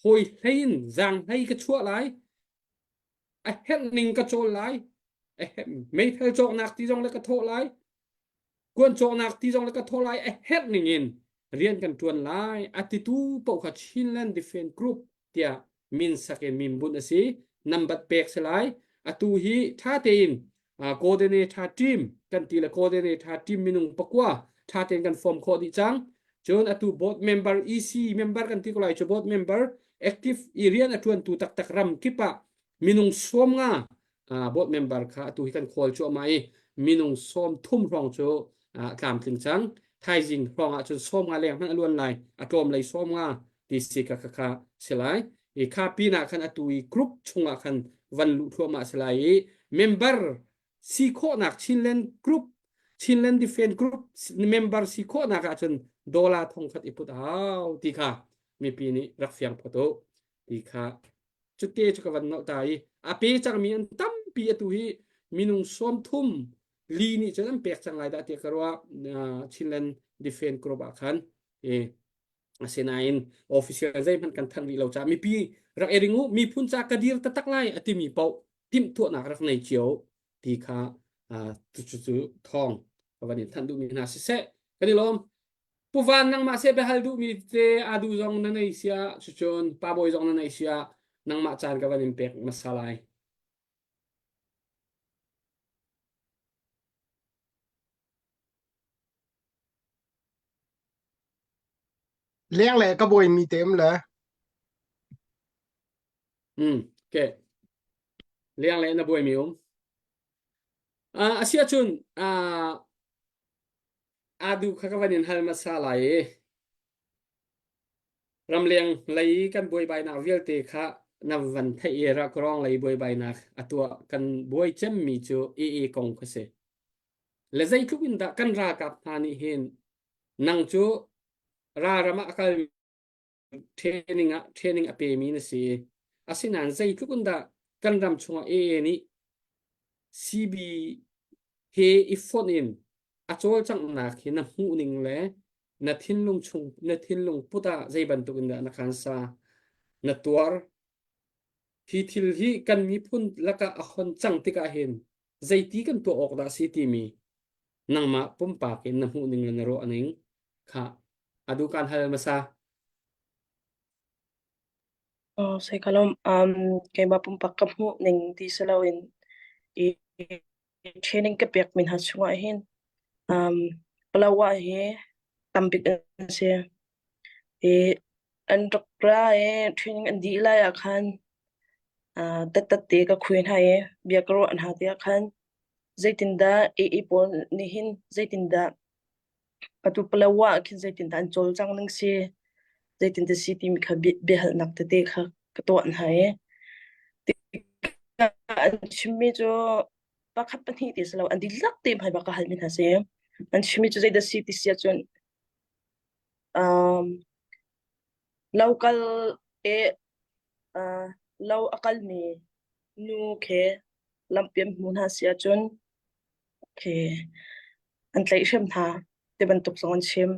Speaker 3: hawi hlei in zaang hlei ka chuah lai A herh ning ka cawl lai. Meithal cawknak ti zong le ka thawh lai. Kuan cawknak ti zong le ka thawh lai. A herh ning in rian kan ṭuan lai. A titu paoh kha Chinland Defense Group tiah min sak in min bunh a si. Nambat pek si lai. Atu hi ṭha tein coordinator team kan ti le coordinator team minung pakua ṭha tein kan form khawh dih cang. Cun atu board member EC member kan ti ko lai cu board member active i rian a ṭuantu taktak ram kip ah minung 50 board member kha atu hi kan khawl cuahmah i minung 30 hrawng cu tlamtling cang. Thaizing hrawng ah cun 50 leng hmanh a luan lai. A tlawm lei 50 ti si kha kha kha si lai. I kha pin ah khan atu i group chungah khan van luh thluahmah si lai i member si khawhnak Chinland group Chinland Defense Group member si khawhnak ahcun dollar thong khat i put hau ti kha mipi nih rak fiang phot u ti kha cute cu ka van nolh ta i a pe cangmi an tampi atu hi minung 30 li nih cun an pek cang lai dah tiah ka ruah Chinland Defense Group ah khan e asinain official zeihmanh kan thanh rih lo caah mipi rak i ring u miphun ca ka dir taktak lai a timi paoh timhtuahnak rak nei cio ti kha cu cu thawng ka van in thanh duhmi hna siseh kan i lawm Pu Van nangmah seh biahal duhmi te adu zong na nei sia cucun pa bawi zong na nei sia nangmah caan ka van in pek hmasa lai
Speaker 7: Leng le ka bawi mi te um le.
Speaker 3: Hmm, okay. Leng le na buai mi um. Uh, asia cun uh, adu kha ka van in hal hmasa lai i ramleng lei kan buaibainak vialte kha na van theih i rakrong lei buaibainak a tuah kan buai cemmi cu AA kong kha si. Le zeitluk in dah kan ralkap hna nih hin. Nang cu ralram ah a kal training ah training a pemi na si. Asinain zeitluk in dah kan ram chungah AA nih CB he i fonh in a cawlcanghnak hi na hmuh ning le na thinlung chung na thinlung put ah zei bantuk in dah na khansa na tuar hi thil hi kan miphun lakah a hon cang tikah hin zeiti kan tuah awk dah si timi nangmah pumpak in na hmuh ning le na ruah ning kha adu kan hal hmasa.
Speaker 5: Oh, sei kalom um keimah pumpak ka hmuh ning ti si loin i training ka pek mi hna chungah hin um Palawa hi tambik an si. I an rak ra i training an dih lai ah khan uh, tattat te ka khui hna i bia ka ruah hna tiah khan zeitindah AA pawl nih hin zeitindah atu Palawa ah khin zeitindah an cawlcang ning si zeitindah si timi kha biahalnak tete kha ka tuah hna i an chimmi cu pakhat pahnih ti si lo an dihlak te hmai bak ka halmi hna si an chimmi cu zeidah si ti si ahcun um, local e uh, lo a kalmi nu khi lampi an hmu hna si ahcun khi an tlaihhrem hna ti bantuk zong an chim.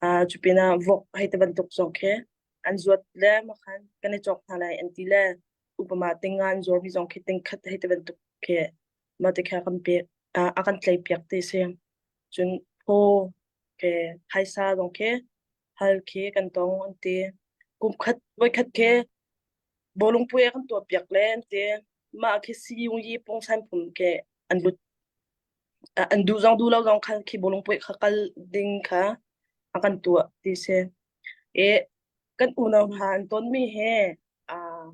Speaker 5: Uh, cu pinah vok hei ti bantuk zong khi an zuat le makhan kan i cawk hna lai an ti le upama tinga an zuarmi zong khi tingkhat hei ti bantuk khi mah ti kha kan pek uh, a kan tlei piak ti si. Cun phaw ke phaisa zong khi hal khi kan tong an ti. Kum khat voikhat khi bawlung puai kan tuah piak le an ti. Mah khi siyung yi pungsan phun ke an lut an duh zong duh lo zong khan khi bawlung puai kha kal ding kha a kan tuah ti si. E kan unau hna an tonmi he uh,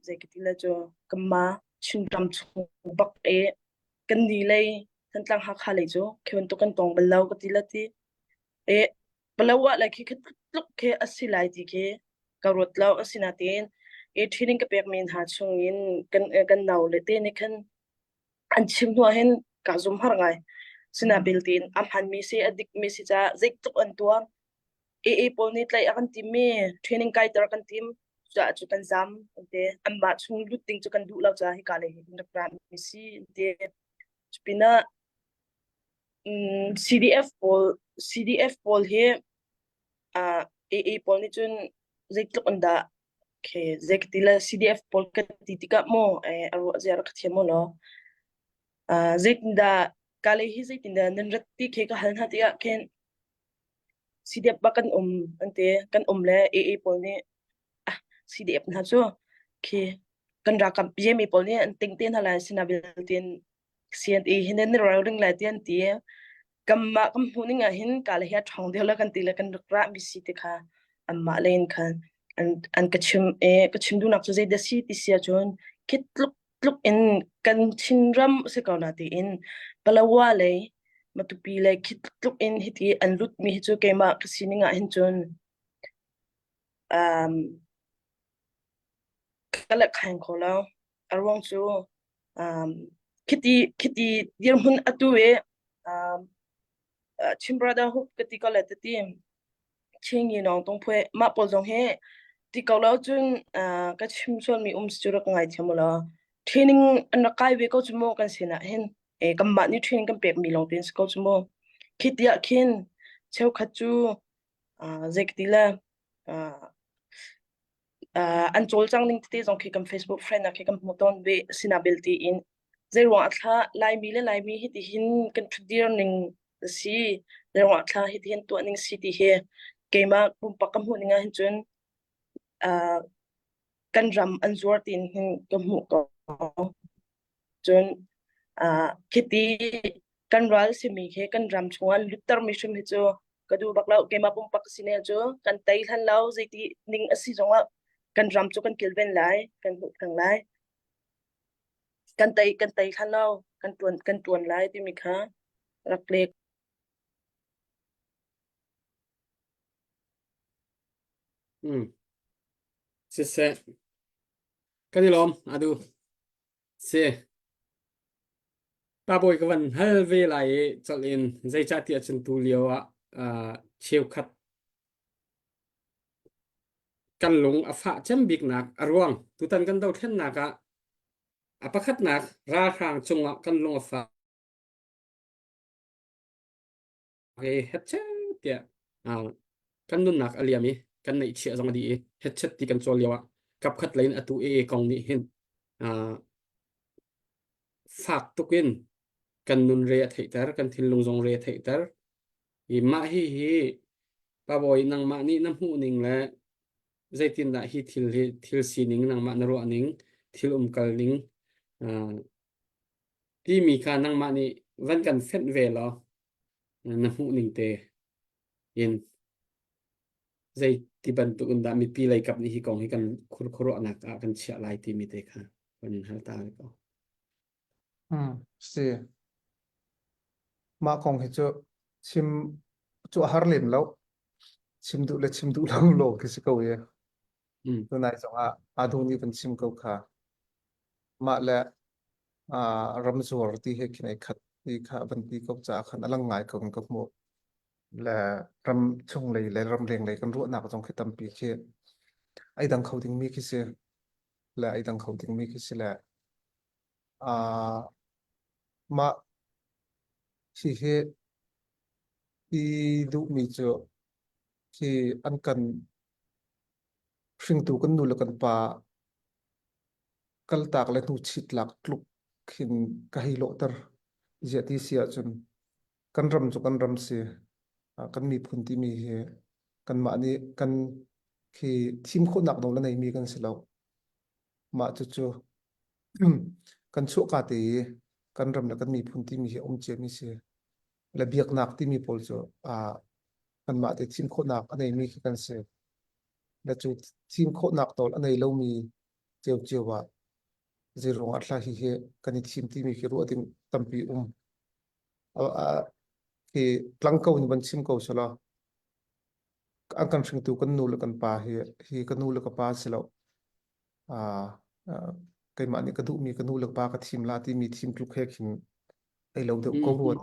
Speaker 5: zei ka ti le cu kanmah Chinram chung bak e kan ni lei Thantlang Hakha lei cu khi bantuk kan tong bal lo ka ti le ti. E Palawa le khi tluk khi a si lai ti khi ka ruat lo asinain i training ka pekmi hna chungin kan kan nau le te nih khan an chim hnu ah hin ka zum har ngai. Sinabil tiin a hmanmi si a dikmi si caah zeitluk an tuar. AA pawl nih tlaih a kan timmi training kaiter kan tim cucaah cu kan zam an ti. Anmah chung lut ding cu kan duh lo caah hika lei hi kan rak rami si an ti. Cupinah CDF pawl CDF pawl hi uh, AA pawl nih cun zeitluk in dah okay, zei ka ti le CDF pawl ka ti tikah maw eh, a ruah zia rak ka thiam maw law uh, zeitindah kale hi zeitindah nan rat ti khi ka hal hna tikah khin CDF ba kan um an ti kan um le AA pawl nih ah CDF hna cu khi kan ralkap yemi pawl nih an ting te hna lai sinabil tin CNA hin nan ralring lai ti an ti. Kanmah kan hmuh ning ah hin ka le hi a ṭhawng deuh le kan ti le kan rak rah mi si ti kha anmah le in khan an an ka chim e ka chim duhnak cu zei dah si ti si ahcun khi tluk tluk in kan Chinram si ko na tiin Palawa lei Matupi lei khi tluk in hiti an lut mi hi cu keimah ka sining ah hin cun um, ka let khaing kho lo. A ruang cu um, khiti khiti dirhmun atu i um, uh, Chin Brotherhood ka ti ko le tati Chin Yi Nong Tung Phui mah pawl zong hi ti ko lo cun uh, ka chim sualmi um si cu rak ngai thiam u law training an rak kai ve ko cu mu kan sinah hin e kanmah nih training kan pekmi lawng tein si ko cu mu khi tiah khin cheukhat cu uh, zei ka ti le uh, uh, an cawlcang ning tete zong khi kan Facebook friend ah khi kan hmuh tawn ve sinah belte in zeiruang ah thla Laimi le Laimi hi ti hin kan ṭhutdir ning a si zeiruang ah thla hi ti hin tuah ning si ti hi keimah pumpak ka hmuh ning ah hin cun uh, kan ram an zuar tiin hin ka hmuh ko cun uh, khiti kan ral simi khi kan ram chungah luttermi hrim hi cu ka duh bak lo keimah pumpak si ne cu kan tei hlan lo zeiti ning a si zongah kan ram cu kan kilven lai kan hmuh peng lai kan tei kan tei hlan lo kan tuan kan tuan lai timi kha rak lek
Speaker 3: Mm. Siseh. Kan i lawm adu. Si. Pa bawi ka van hal ve lai i colh in zeicahtiah cun tu lio ah uh, cheukhat kan lung a fah cem biknak a ruang tutan kan dothlennak ah a pakhatnak ralhrang cungah kan lung a fah i hetchet tiah uh, kan nunnak a liam i kan neihchiah zong a dih i hetchet ti kan cawl lio ah kapkhat lei in atu AA kong nih hin uh, fak tuk in kan nun re a theihter kan thinlung zong re a theihter i mah hi hi pa bawi nangmah nih na hmuh ning le zeitindah hi thil hi thil sining nangmah na ruah ning thil umkal ning uh, timi kha nangmah nih van kan fenh ve law na hmuh ning te in zei ti bantuk in dah mipi lei kap nih hi kong hi kan khurkhuruahnak ah kan chiah lai timi te kha kan in hal ta ko.
Speaker 6: Hmm, si. Mah kong hi cu chim cu a har lem lo. Chim duh le chim duh lo lo khi si ko i.
Speaker 3: Mm.
Speaker 6: Tunai zong ah adu nih van chim ko kha. Mah le ah ramzuar ti he khin ai khat ti kha van ti ko caah khan a lang ngai ko in ka hmuh. Le ram chung lei le ram leng lei kan ruahnak zong khi tampi khi ai dang kho dingmi khi si. Le ai dang kho dingmi khi si le ah mah hi hi ti duhmi cu khi an kan hringtu kan nu le kan pa kaltak le hnu chitlak tluk khin ka hei lawhter. Ziah ti si ahcun kan ram cu kan ram si. Kan miphun timi hi kanmah nih kan khi thim khawhnak nawl a neimi kan si lo. Mah cucu kan chuahka te i kan ram le kan miphun timi hi a um ciami si. Le biaknak timi pawl cu kanmah te thim khawhnak a neimi khi kan si. Le cu thim khawhnak nawl a nei lomi ciocio ah zeiruang ah thla hi hi kan i thim timi khi ruah ding tampi um. Khi tlang ko in van chim ko selaw an kan hringtu kan nu le kan pa hi hi ka nu le ka pa si lo. Keimah nih ka duhmi ka nu le ka pa ka thim la timi thim tluk he khin ei lo deuh ko rua.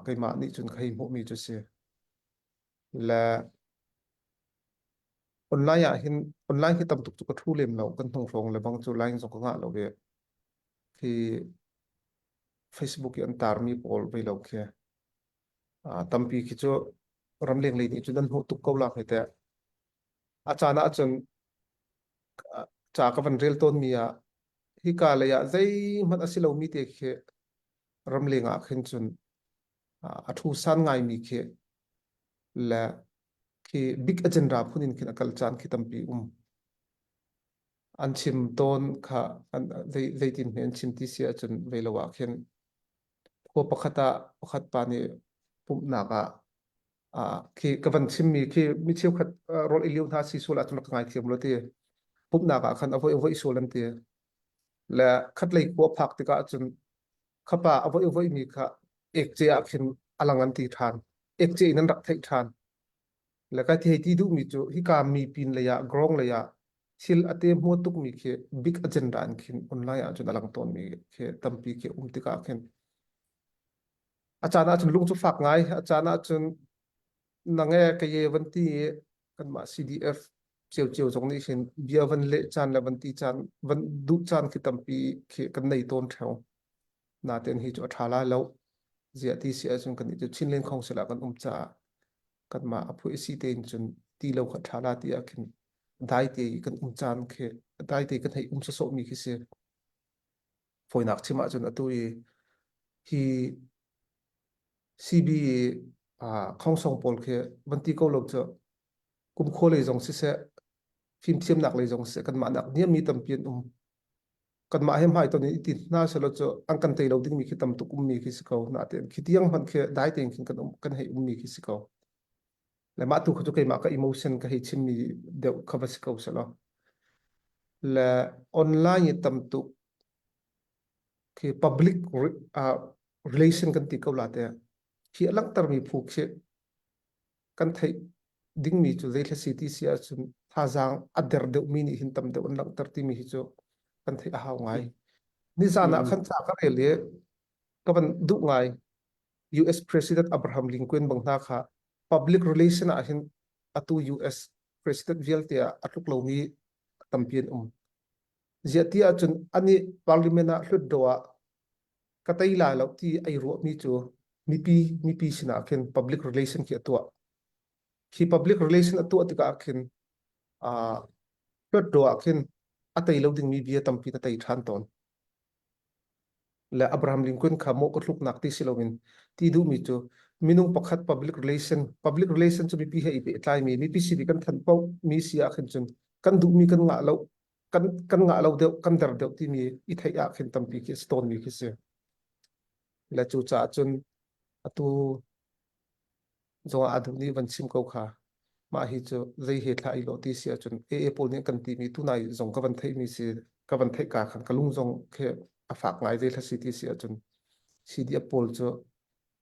Speaker 6: Keimah nih cun ka hei hmuhmi cu si. Le online ah hin online hi tam tuk cu ka thu lem lo kan hnung hrawng le bang cu line zong ka ngah lo ve. Khi Facebook i an tarmi pawl vei lo khi tampi khi cu ramleng lei nih cun an hmuh tuk ko la hei teh. A caan ah cun ca ka van rel tawnmi ah hika lei ah zeihmanh a si lomi te khi ramleng ah khin cun a thu san ngaimi khi le khi big agenda phun in khin a kal caan khi tampi um. An chim tawn kha an zei zeitin hme an chim ti si ahcun vei lo ah khin khua pakhat ah pakhat pa nih pumhnak ah khi ka van chimmi khi mi cheukhat rawl i lio hna si sual ahcun rak ka ngaithiam lo ti pumhnak ah khan a voi a voi sual an ti le khatlei khua phak tikah cun khapa a voi a voi mi kha ekce ah khin a lang an ti ṭhan ekce in an rak theih ṭhan le ka thei ti duhmi cu hika mi pin lei ah grong lei ah thil a te hmuat tukmi khi big agenda in khin online ah cun a lang tawnmi khi tampi khi um tikah khin a caan ah cun lung cu fak ngai a caan ah cun nang e ka ye van ti i kanmah CDF ciocio zong nih hin bia van leh caan le van ti caan van duh caan khi tampi khi kan nei tawn theo natein hi cu a ṭha lai lo ziah ti si ahcun kan nih cu Chinland Council ah kan um caah kanmah a phui si tein cun ti lo kha ṭha la ti ah khin dai te i kan um caan khi dai te kan hei um sawsawh mi khi si fawinak chim ahcun atu i hi CB khongsong pawl khi van ti ko lo cu kumkhua lei zong siseh fimthiamnak lei zong siseh kanmah nak niammi tampi an um kanmah he hmai ton in i ti hna selaw cu an kan tei lo dingmi khi tam tuk ummi khi si ko natein khi tiang hmanh khi dai tein khin kan um kan hei ummi khi si ko le mah tu kha cu keimah ka emotion ka hei chimmi deuh kha va si ko selaw le online i tam tuk khi public uh, relation kan ti ko la te khi a langhtermi phu khi kan theih dingmi cu zei si ti si ahcun thazaang a der deuhmi nih hin tam deuh an langhter timi hi cu kan theih a hau ngai. Nizan ah khan ca ka rel i ka van duh ngai. US President Abraham Lincoln bang hna kha public relation ah hin atu US President vialte ah a tluk lomi tampi an um. Ziah ti ahcun ani parliament ah hlutdaw ah ka tei lai lo ti ai ruahmi cu mipi mipi sinah khin public relation khi a tuah. Khi public relation a tuah tikah khin uh, hlutdaw ah khin a tei lo dingmi bia tampi na tei ṭhan tawn. Le Abraham Lincoln kha mawh ka tluknak ti si loin ti duhmi cu minung pakhat public relation public relation cu mipi he i pehtlaimi mipi sin i kan thanh paoh mi si ah khin cun kan duhmi kan ngah lo kan kan ngah lo deuh kan der deuh timi i theih ah khin tampi khi a si tawnmi khi si. Le cu caah cun atu zongah a duh nih van chim ko kha mah hi cu zei he thla i lawh ti si ahcun AA pawl nih kan timi tunai zong ka van theihmi si ka van theih ka khan ka lung zong khi a fak ngai zei thla si ti si ahcun CDF pawl cu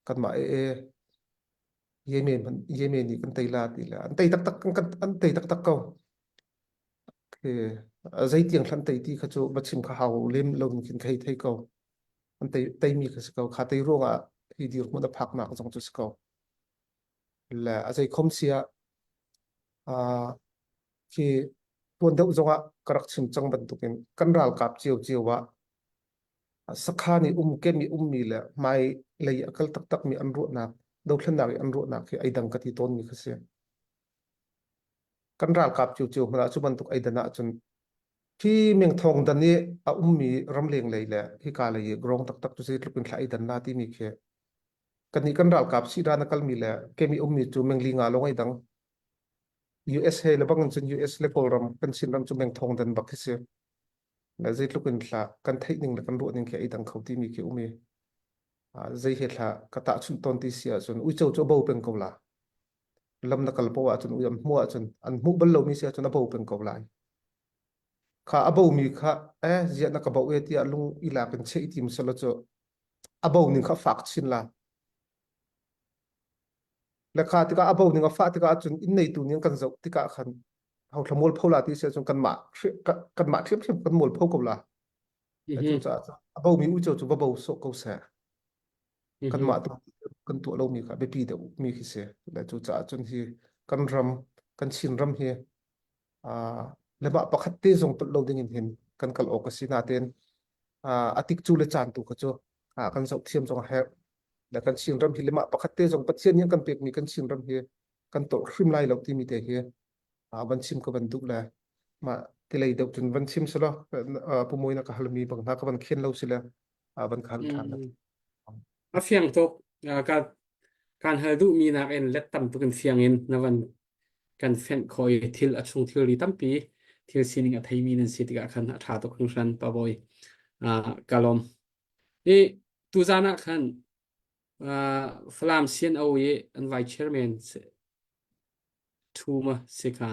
Speaker 6: kanmah AA Yemen Yemen nih kan tei la ti le an tei taktak kan an tei taktak ko khi zeitiang thlan tei ti kha cu va chim kha hau lem lo khin thei thei ko an tei teimi kha si ko kha tei ruangah hi dirhmun a phaknak zong cu si ko le a zei khom sia ah khi tuan deuh zongah ka rak chim cang bantukin kan ralkap cio cio ah sakhan i um kem i ummi le hmai lei a kal taktak mi an ruahnak dothlennak i an ruahnak hi ai dang ka ti tawn mi kha si kan ralkap cio cio hmanh ah cu bantuk ai dan ahcun Hi mengthawng dan i a ummi ramleng lei le hika lei i grong taktak cu zeitluk in thla i dan la timi khi kannih kan ralkap sidan a kalmi le kemi ummi cu mengli nga lawng ai dang. US he le bang in cun US le Kawlram kan Chinram cu mengthawng dan bak khi si. Le zeitluk in thla kan theih ning le kan ruah ning khi ai dang kho timi khi um i zei he thla ka tahchunh tawn ti si ahcun uico cu a bo peng ko la. Lam na kal poah ahcun ui an hmuh ahcun an hmuh bal lomi si ahcun a bo peng ko lai. Kha a bomi kha eh ziah na ka bo e tiah lung i lak in cheh i tim selaw cu a bo ning kha fak chin la. Le kha tikah a bo ning a fah tikah cun inn neitu nih an kan zoh tikah khan ho thla mualpho la ti si ahcun kanmah kanmah ṭhiamṭhiam kan mualpho ko la. Cucaah a bomi uico cu va bo sawh ko seh. Kanmah tu kan tuah lomi kha biapi deuh mi khi si. Le cucaah cun hi kan ram kan Chin ram hi le mah pakhat te zong tolh lo ding in hin kan kal awk a si nain a tikcu le caan tu kha cu kan zoh thiam zong a herh. Le kan Chin ram hi le mah pakhat te zong Pathian nih a kan pekmi kan Chin ram hi kan tolh hrim lai lo timi te hi van chim ka van duh le mah tilei deuh cun van chim selaw pu Mawi na ka halmi bang hna ka van khen lo sile van ka hal ṭhan.
Speaker 3: A fiang tuk. Ka kan hal duhmi nakin let tam tuk in fiang in na van kan fenh khawh i thil a chung thilri tampi thil sining a theimi nan si tikah khan a ṭha tuk hringhran Pa Bawi. Ka lawm. I tuzan ah khan Falam CNO i an vice chairman Thu ma si kha.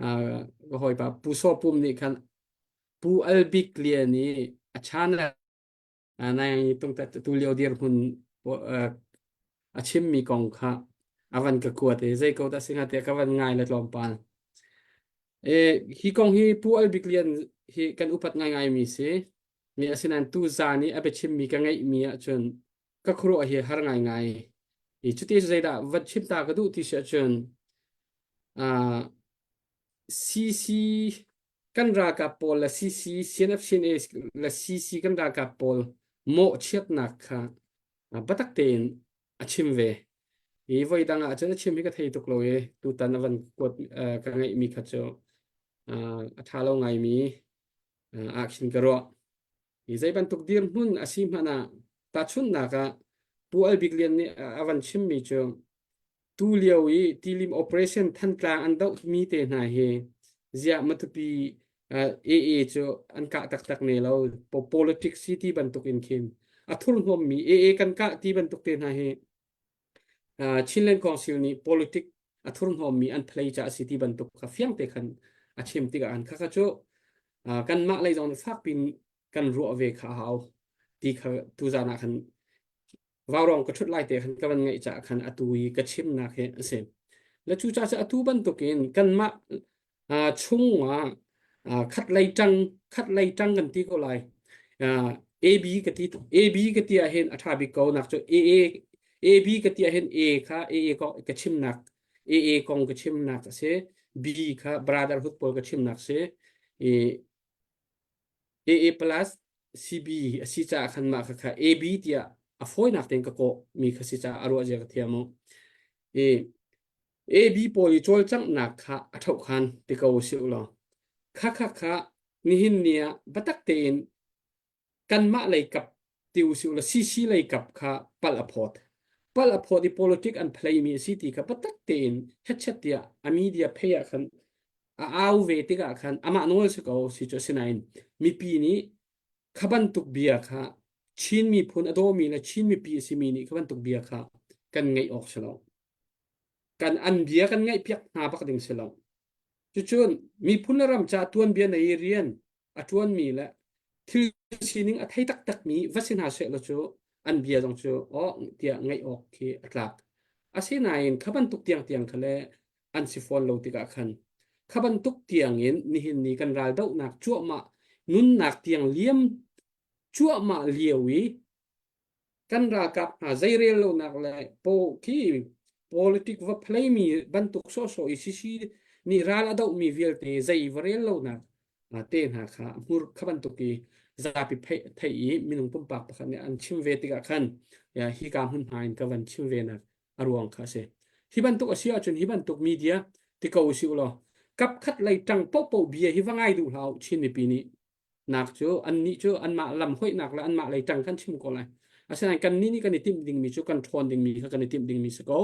Speaker 3: Ka hawipa Pu Saw Pum nih khan Pu Al Bik Lian i a channel nai tung tu lio dirhmun a chimmi kong kha a van ka kuat i zei ko dah si hnga tiah ka van ngai le tlawmpal. E, hi kong hi Pu Al Bik Lian hi kan upat ngaingai mi si. Mi asinain tu zan i a biachimmi ka ngeihmi ahcun ka khuaruah hi har ngaingai. I cuti cu zeidah van chim ta ka duh ti si ahcun uh, CC kan ralkap pawl le CC CNF CNA le CC kan ralkap pawl mawhchiatnak kha biatak tein a chim ve. I voi dang ah cun a chim hi ka thei tuk lo i tutan a van kuat ka ngeihmi kha cu a ṭha lo ngaimi ah khin ka ruah. I zei bantuk dirhmun a si hmanh ah tahchunhnak ah Pu Al Bik Lian nih a van chimmi cu Tu lio i tilim operation Thantlang an dohmi te hna hi ziah Matupi AA cu an kah taktak ne lo politics si ti bantuk in khin a thurhnawmmi AA kan kah ti bantuk te hna hi Chinland Council nih politic a thurhnawmmi an play ca a si ti bantuk kha fiang te khan a chim tikah an khakha cu kanmah lei zong nih fakpin kan ruah ve kha a hau ti kha tuzan ah khan vaurawng ka ṭhut lai te khan ka van ngaih caah khan atu i ka chimnak hi a si. Le cu caah cu atu bantukin kanmah chungah khat lei ṭang khat lei ṭang kan ti ko lai. Uh, AB ka ti AB ka ti ah hin a ṭha bik ko nak cu AA AB ka ti ah hin A kha AA kong ka chimnak AA kong ka chimnak a si B kha brotherhood pawl ka chimnak si i AA plus CB a si caah khan mah kha kha AB tiah a fawinak tein ka kawh mi kha si caah a ruah zia ka thiam u. I AB pawl i cawlcanghnak kha a ṭhoh khan ti ko si u law kha kha kha nihin ni ah biatak tein kanmah lei kap ti usih ulaw CC lei kap kha palh a phawt. Palh a phawt i politic an play mi a si ti kha biatak tein hetchet tiah a media phei ah khan a au ve tikah khan amah nawl si ko si cu asinain mipi nih kha bantuk bia kha Chin miphun a dawmi le Chin mipi a simi nih kha bantuk bia kha kan ngaih awk si lo. Kan an bia kan ngaihpiak hna bak ding si lo. Cucun miphun le ram ca tuanbia nei rian a ṭuanmi le thil sining a thei taktakmi va si hna sehlaw cu an bia zong cu aw tiah ngaih awk khi a tlak. Asinain kha bantuk tiangtiang kha le an si fawn lo tikah khan kha bantuk tiangin nihin ni kan raldohnak cuahmah nunnak tiang liam cuahmah lio i kan ralkap hna zeirel lonak le po khi politic va play mi bantuk sawhsawh i CC nih ral a dohmi vialte zei va rel lonak te hna kha hmur kha bantuk i zapi theih i minung pumpak pakhat nih an chim ve tikah khan hi ka hmun hma in ka van chim ve nak a ruang kha a si. Hi bantuk a si ahcun hi bantuk media ti ko usih ulaw kap khat lei ṭang popo bia hi va ngai duh hlah u Chin mipi nih nak cu annih cu anmah lam hoihnak le anmah lei ṭang kan chim ko lai. Asinain kannih nih kan i timh dingmi cu kan ṭhawn dingmi kha kan i timh dingmi si ko.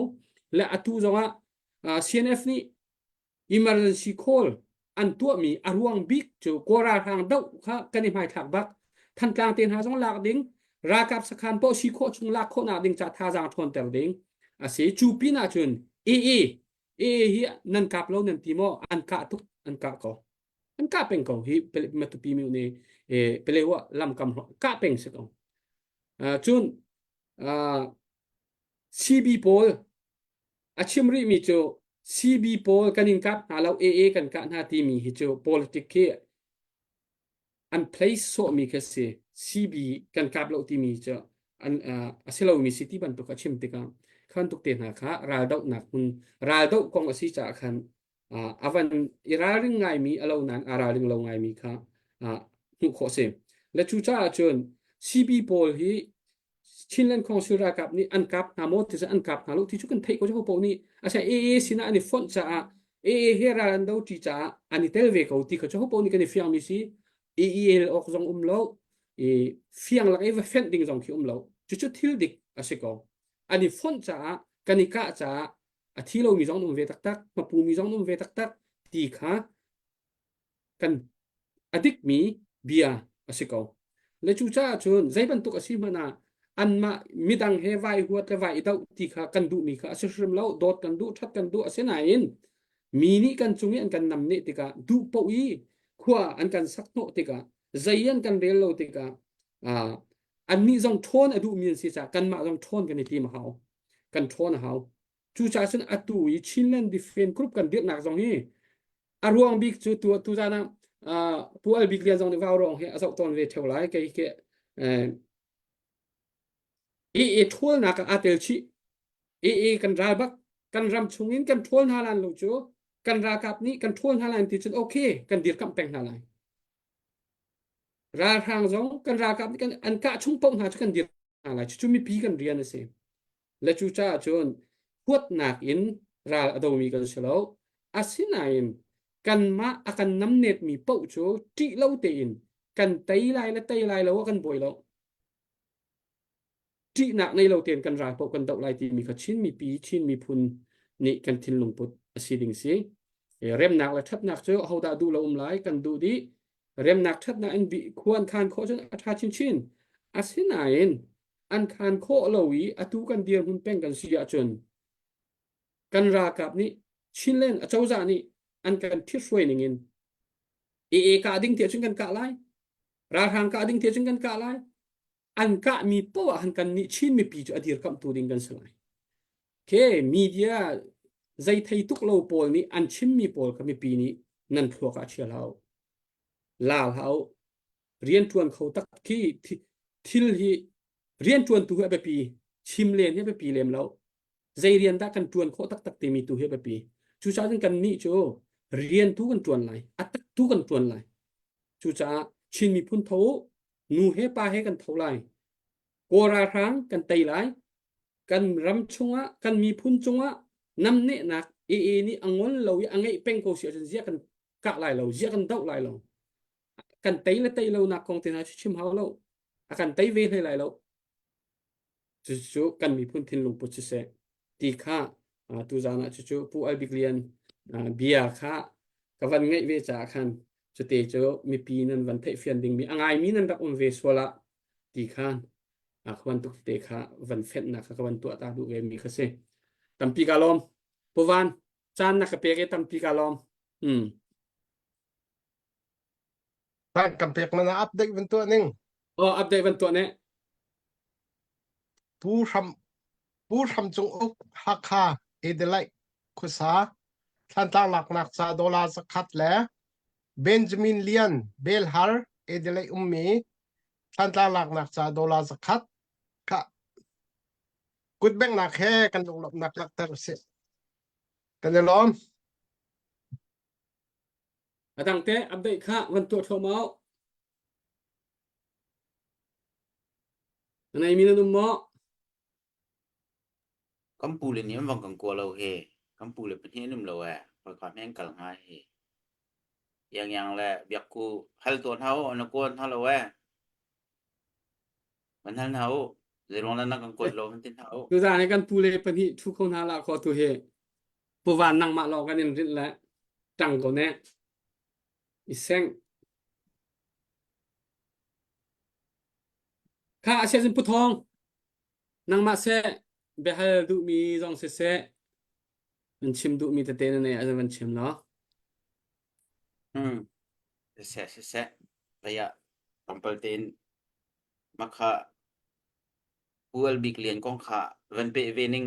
Speaker 3: Le atu zongah CNF nih emergency call an tuahmi a ruang bik cu Kawl ralhrang doh kha kan i hmaithlak bak. Thantlang te hna zong lak ding, ralkap sakhan paoh si khawh chung lak khawhnak ding ca thazaang ṭhawnter ding a si. Cu pin ah cun AA AA hi nan kap lo nan ti maw? An kah tuk, an kah ko. An kah peng ko hi Matupi mi nih Pelewa lamkam kah peng si ko. Cun CB pawl a chim rihmi cu CB pawl kan in kap hna lo AA kan kah hna timi hi cu politic khi an place sawhmi khi si. CB kan kap lo timi cu an a si lomi si ti bantuk a chim tikah khan tuk te hna kha raldohnak hmun raldoh kong a si caah khan a van i ralring ngaimi a lo nain aa ralring lo ngaimi kha hmuh khawh si. Le cucaah cun CB pawl hi Chinland Council ralkap nih an kap hna maw ti an kap hna lo ti cu kan theih ko cu paoh nih asa AA sinah an i fonh caah AA he ral an do ṭi caah an i tel ve ko ti kha cu paoh nih kan i fiang mi si EEL awk zong um lo i fiang lak i va fenh ding zong khi um lo cucu thil dik a si ko an i fonh caah kan i kah caah a thi lomi zong an um ve taktak hmapumi zong an um ve taktak ti kha kan a dikmi bia a si ko le cucaah cun zei bantuk a si hmanh ah anmah midang he vai huat le vai i doh ti kha kan duhmi kha a si hrim lo dawt kan duh ṭhat kan duh asinain mi nih kan cung i an kan namneh tikah duh paoh i khua an kan sak hnawh tikah zei an kan rel lo tikah annih zong ṭhawn a duhmi an si caah kanmah zong ṭhawn kan i tim a hau kan ṭhawn a hau. Cucaah cun atu i Chinland Defense Group kan dirhnak zong hi a ruang bik cu tu tu zan ah Pu Al Bik Lian zong nih vau ruang hi a zoh tawn ve theo lai kei ke AA ṭhawlnak ah aa tel chih AA kan ral bak kan ram chungin kan ṭhawl hna lan lo cu kan ralkap nih kan ṭhawl hna lai ti cun okay kan dirkamh peng hna lai ralhrang zong kan ralkap nih kan an kah chung paoh hna cu kan dir hna lai cucu mipi kan rian a si le cucaah cun huatnak in ral a domi kan si lo asinain kanmah a kan namnetmi paoh cu ṭih lo tein kan tei lai le tei lai lo ah kan buai lo ṭihnak nei lo tein kan ral paoh kan doh lai timi kha Chin mipi Chin miphun nih kan thinlung put a si ding si remnak le ṭhatnak cu hodah duh lo um lai kan duh dih remnak ṭhatnak in khua an khan khawh cun a ṭha chinchin. Asinain an khan khawh lo i atu kan dirhmun peng kan si ahcun kan ralkap nih Chinland acozah nih an kan ṭhithruai ning in AA kah ding tiah cun kan kah lai ralhrang kah ding tiah cun kan kah lai an kahmi poah han kan nih Chin mipi cu a dirkamhtu ding kan si lai. Ke media zei thei tuk lo pawl nih an chimmi pawl kha mipi nih nan thluak ah chia hlah u. La hlah u. Rian ṭuan kho tak khi thil hi rian ṭuantu hi a biapi, chim len hi a biapi lem lo. Zei rian dah kan ṭuan khawh taktak timi tu hi a biapi. Cucaah cun kannih cu rian tu kan ṭuan lai, a tak tu kan ṭuan lai. Cucaah Chin miphun tho u, nu he pa he kan tho lai. Kawl ralhrang kan tei lai. Kan ram chungah, kan miphun cungah namnehnak AA nih a ngol lo i a ngeih peng ko si ahcun ziah kan kah lai lo, ziah kan doh lai lo. Kan tei le tei lonak kong te hna cu chim hau lo. A kan tei ve hlei lai lo. Cucu kan miphun thinlung put siseh ti kha tuzaan ah cucu Pu Al Bik Lian bia kha ka van ngaih ve caah khan cute cu mipi nan van theihfian dingmi a ngaimi nan rak um ve sual ah ti khan kha bantuk te kha van fenhnak kha ka van tuah ta duh ve mi kha si. Tampi ka lawm. Pu Van, caan na ka pek i tampi ka lawm. Hmm.
Speaker 7: Caan kan pek man ah update van tuah ning.
Speaker 3: Oh, update van tuah ne.
Speaker 7: Pu Hram Pu Hram Cung Uk Hakha Adelaide khuasa Thlantlang laknak ca dollar zakhat le Benjamin Lian Belhar Adelaide ummi Thlantlang laknak ca dollar zakhat kha kutbengnak he kan lunglawmhnak langhter usih. Kan i lawm.
Speaker 3: A dang te update kha van tuah thluahmah. Na nei mi nan um maw?
Speaker 1: Kan pu le nih an vang kan kua lo hi. Kan pu le pahnih an um lo ee. Khoika hme an kal hnga hi. Iangiang le biakku hal tuah hna u, na kua hna lo ee. Van hal hna u. Zeiruang dah na kan kuat lo han ti hna u.
Speaker 3: Tuzaan hi kan pu le pahnih ṭhu kho hna lah kho tu hi. Pu Van nangmah lawng kan in rinh le ṭang ko ne. I seng. Kha a siah cun Pu Thawng, nangmah seh biahal duhmi zong siseh, nan chim duhmi tete na neih ahcun van chim law.
Speaker 1: Hmm. Siseh, siseh. Vei ah tlawmpal tein makha Pu Al Bik Lian kong kha van peh ve ning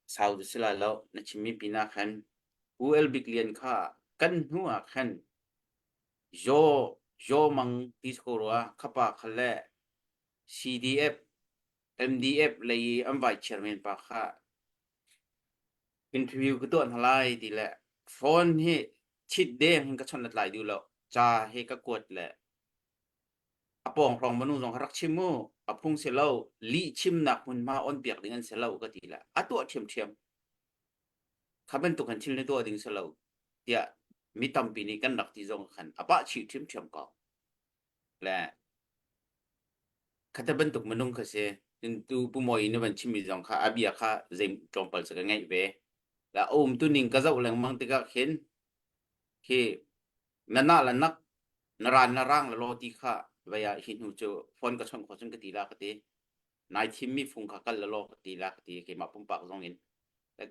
Speaker 1: sau cu si lai lo. Na chimmi pinah khan Pu Al Bik Lian kha kan hnu ah khan Zaw Zaw Mang ti si ko rua khapa kha le CDF MDF lei i an vai chairman pa kha interview ka tuah hna lai ti le phone hi chit deng hin ka chawnh let lai duh lo. Ca he ka kuat le a pawng hrawng minung zong kha rak chim mu a phung si lo lih chimnak hmunhma on piak ding an si lo ka ti le a tuah ṭhiamṭhiam kha bantuk han thil na tuah ding si lo tiah mi tampi nih kan rak ti zong khan a pah chih ṭhiamṭhiam ko le khata bantuk minung kha si tu pu Mawi na van chimmi zong kha a bia kha zei tlawmpal cu ka ngaih ve la a um tu ning ka zoh lengmang tikah khin khi na na la nak na ran na rang la law ti kha vei ah hi hnu cu phone ka chawnh khawh cun ka ti la ka ti nai thim mi fung kha kal la law ka ti la ka ti keimah pumpak zong in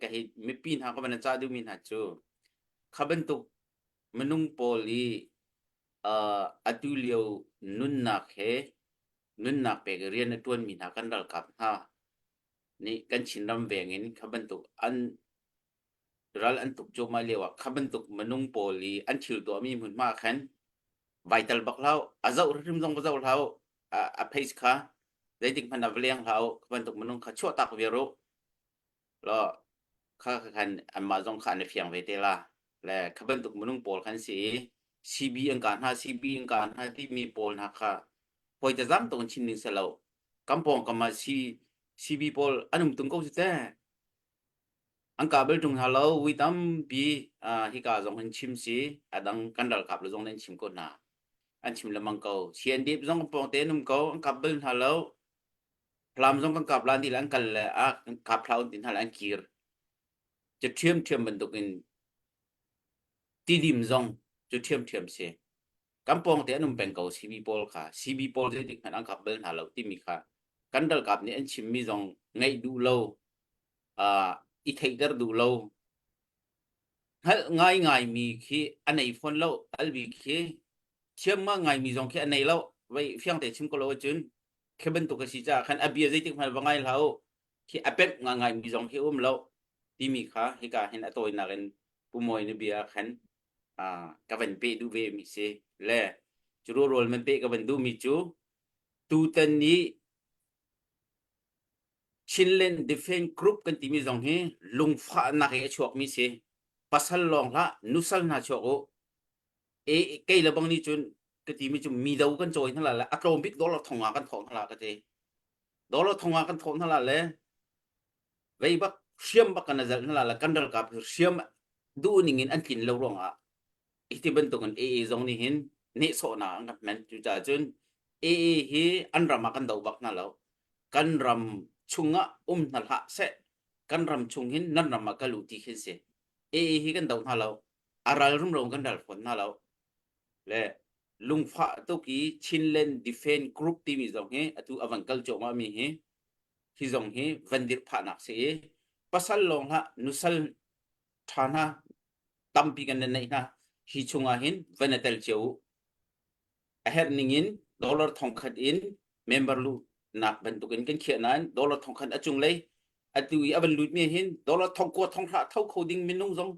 Speaker 1: ka hi mipi hna ka van ca duhmi hna cu kha bantuk minung pawl i uh, atu lio nunnak he nunnak pek rian a tuan mi hna kan ralkap hna nih kan Chinram veng in kha bantuk an ral an tuk cuahmah lio ah kha bantuk minung pawl i an thil tuahmi hmunhma khan vital bak hlah a zoh hrim zong va zoh hlah a face kha zeitik hmanh ah va leng hlah kha bantuk minung kha chuah tak viar u lo kha khan anmah zong kha an i fiang ve te la le kha bantuk minung pawl khan si i CB an ka hna CB an ka hna timi pawl hna kha hoi ta zam tuk in chim ding si lo kan pawng kam ah C CB pawl an um tung ko si te An kah bal ṭung hna lo. Vui tampi hika zong hin chim si, a dang kan ralkap le zong nih an chim ko hna. An chim lengmang ko. CNDF zong kan pawngte an um ko. An kap bal hna lo. Falam zong kan kap lan ti le an kal le a kap hlah un ti hna le an kir. Cu ṭhiamṭhiam bantukin tidim zong cu ṭhiamṭhiam si. Kan pawngte an um peng ko CB pawl kha. CB pawl zeitik hmanh an kap bal hna lo timi kha kan ralkap nih an chimmi zong ngaih duh lo uh, i theihter duh lo hngalh ngaingaimi khi a nei fawn lo albi khi thiam ngaimi zong khi a nei lo vei fiang te chim ko lo ahcun khi bantuk a si caah khan a bia zeitik hmanh va ngai hlah u khi a pemh ngaingaimi zong khi um lo timi kha hika hin a tawinak in pu Mawi na bia khan uh, ka van pe duh ve mi si le. Cu rual man pe ka van duhmi cu tutan ni Chinland Defense Group kan timi zong hi lungfahnak i a chuakmi si. Pasal lawng hlah, nusal hna chuak u. E, kei le bang nih cun ka timi cu mi do kan cawi hna la le a tlawm bik dollar thong nga kan thawh hna la ka ti. Dollar thong nga kan thawh hna la le vei bak hriam bak kan zalh hna la le kan ralkap hriam duh ning in an tlin lo ruangah Hi bantukin AA zong nih hin nehsawhnak an kan hman. Cucaah cun AA hi an ram ah kan doh bak hna lo. Kan ram chungah um hna hlah seh. Kan ram chung hin nan ram ah kal u ti khin si. AA hi kan doh hna lo. A ral rumro kan ral fawn hna lo. Le lungfah tuk i Chinland Defense Group timi zong hi atu a van kal cuahmah mi hi hi zong hi van dirh phahnak si i pasal lawng hlah nusal ṭha hna tampi kan nan neih hna. Hi chungah hin van i tel cio u. A herh ning in dollar thongkhat in member luhnak bantukin kan khiah nain dollar thongkhat a cunglei atu i a van lutmi hin dollar thongkua thonghra tho kho ding minung zong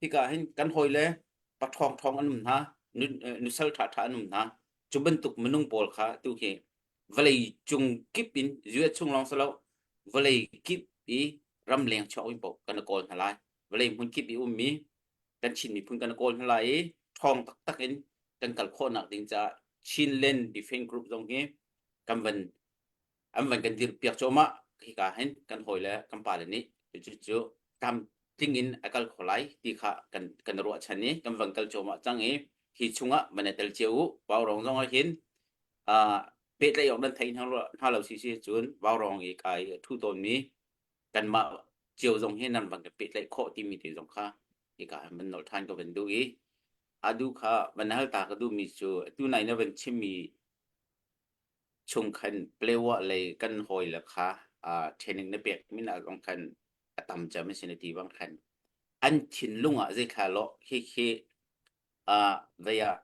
Speaker 1: hika hin kan hawi le paṭhawng ṭhawng an um hna nusal ṭha ṭha an um hna cu bantuk minung pawl kha tu hi vawlei cung kip in US chung lawng si lo vawlei kip i ramleng chuak in paoh kan kawl hna lai vawlei hmun kip i ummi kan Chin miphun kan kawl hna lai i ṭhawng taktak in kan kal khawhnak ding caah Chinland Defense Group zong hi kan van an van kan dirh piak cuahmah hika hin kan hawi le kan pale nih cu cu tam tling in a kal kho lai ti kha kan kan ruahchan i kan van kal cuahmah cang i hi chungah van i tel cio u Vaurawng zong ah hin uh, pehtlaih awk nan thei hna hna lo si si cun Vaurawng i kai thu tawnmi kanmah cio zong hi nan van ka pehtlaih khawh timi te zong kha hika hin van nolh ṭhan ka van duh i adu kha van hal ta ka duhmi cu tu nai na van chimmi chung khan Palewa lei kan hawi le kha uh, training na pek min ah zong khan a tam cem sin ti bang khan an thinlung ah zei thla lo khi khi uh, vei ah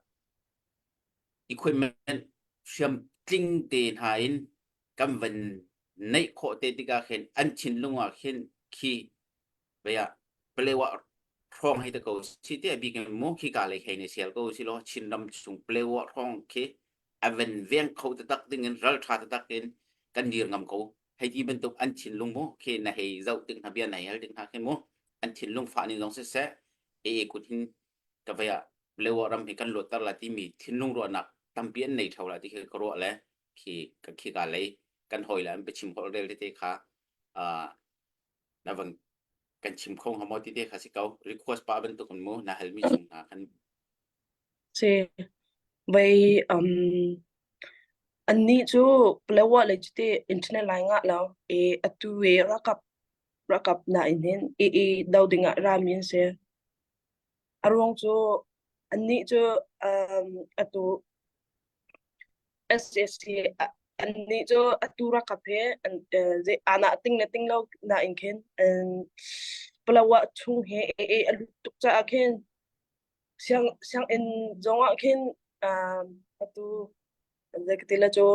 Speaker 1: equipment hriam tling te hna in kan van neih khawh te tikah khin an thinlung ah khin khi vei ah Palewa hrawng hei te ko si te bik in mu khi ka lei hei ne sial ko si lo Chinram chung Palewa hrawng khi a van veng kho taktak ding in ral tha taktak in kan dir ngam ko hei ti bantuk an thinlung mu khi na hei zoh tik hna bia na hei hal tik hna khin mu an thinlung fah ning zong siseh e e kut hin ka vei ah Palewa ram hi kan luatter la timi thinlung ruahnak tampi an nei theo la ti khi ka ruah le khi ka khi ka lei kan hoi le an biachim holh rel tete kha uh, na van kan chim kho hnga maw ti te kha si ko request pa bantuk in mu na halmi chung hna kan
Speaker 5: Si. Vai um annih cu Palawa lei cu ti internet lai ngah lo i atu i rakap rakap nain hin i i do dingah rami an si. A ruang cu annih cu um atu SAC annih cu atu rakap he an zei ana ting le ting lo nain khin an Palawa chung he AA a lut tuk caah khin siang sianginn zongah khin um atu zei ka ti la cu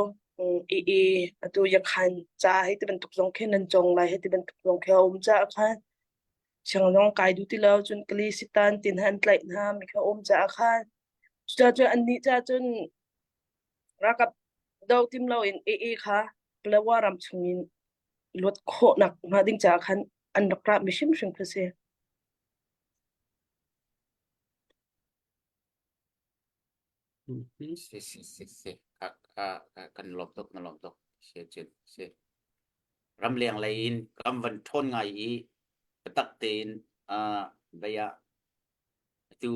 Speaker 5: AA atu yakhan ca hei ti bantuk zong khin nan cawng lai hei ti bantuk zong khi a um caah khan siang zong kai duh ti lo cun kali sitan tin han tlaih hna mi kha um caah khan Cucaah cun annih caah cun ralkap do tim loin AA kha Palawa ram chungin luat khawhnak hnga ding caah khan an rak rahmi hrimhrim khi si.
Speaker 1: Si si si si ka ka kan lawm tuk na lawm tuk si cun si ramleng lei in kan van ṭhawn ngai i biatak tein uh, vei ah Atu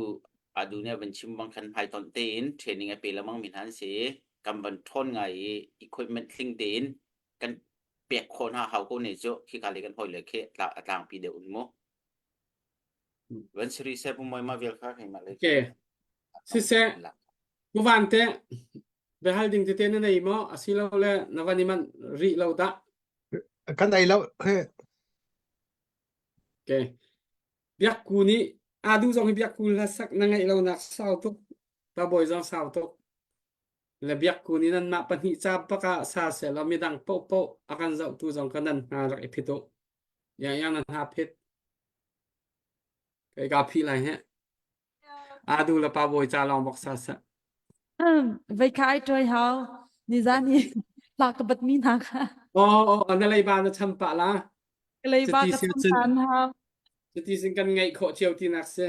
Speaker 1: adu nih a van chim bang khan hmaitonh tein training a pe lengmang mi hna an si i kan van ṭhawn ngai i equipment tling tein kan pek khawh hna hau ko ne cu khika lei kan hawi le khi a tlangpi deuh un mu. Van siri seh pu moi ma vial kha keimah lei.
Speaker 3: Okay. Siseh, pu Van te biahal ding tete na nei maw asilole na van i manh rih lo dah?
Speaker 7: Kan ei lo.
Speaker 3: Okay. Biakku nih aa duh zong hi biakku hlasak na ngeih lonak sau tuk. Pabawi zong sau tuk. Le biakku nih nanmah pahnih ca bak ah sa sehlaw midang paohpaoh a kan zohtu zong ka nan hna rak i phit u. Yang yang nan hna phit. Kei ka phih lai heh. Aa duh le pabawi ca lawng bak sa seh.
Speaker 8: Vei kha ai ṭuai hau. Nizan hi hla ka bat mi hna kha.
Speaker 3: Oh, oh, na leiba na cham pah la.
Speaker 8: Ka leiba
Speaker 3: Cuti
Speaker 8: ka
Speaker 3: sin
Speaker 8: cham
Speaker 3: cun
Speaker 8: than hau.
Speaker 3: cuti sin kan ngaih khawh cio tinak si.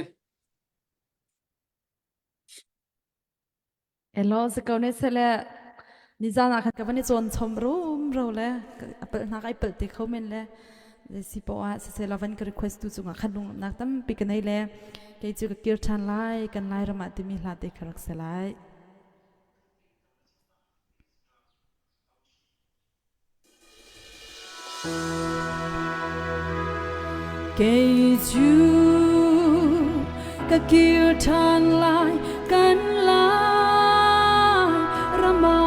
Speaker 8: Elo si ko ne sele nizan ah khan ka van i cawn chom rum ro le a palh hna kai palh te kho men le si po ah sisela van ka request tu cungah khan lungnak tampi ka nei le kei cu ka kir ṭhan lai kan lai ram ah timi hla te kha rak se lai. Kei cu ka kir ṭhan lai kan lai ram ah.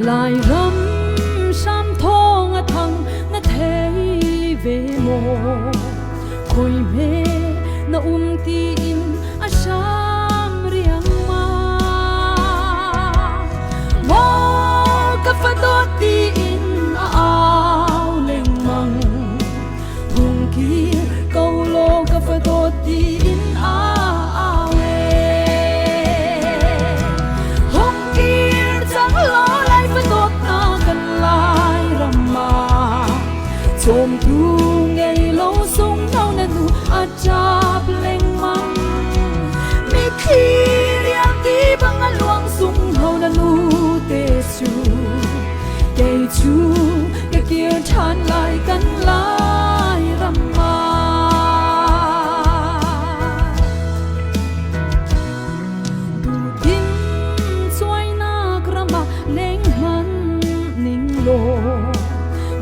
Speaker 8: Lairam hram thawng a thang na thei ve maw khoi hme na um ti in a hram riangmang maw ka fa dawt ti in a au lengmang hung kir ko law ka fa dawt ti in a au e hung kir cang law lai fa dawt na kan lai ram ah Cawmtu ngei lo sung no na nu a ṭap lengmang. Mitthli riang ti bang a luang sung ho na nu te cu. Kei cu ka kir ṭhan lai kan lai ram ah. Duhdim cuainak ram ah leng hmanh ning law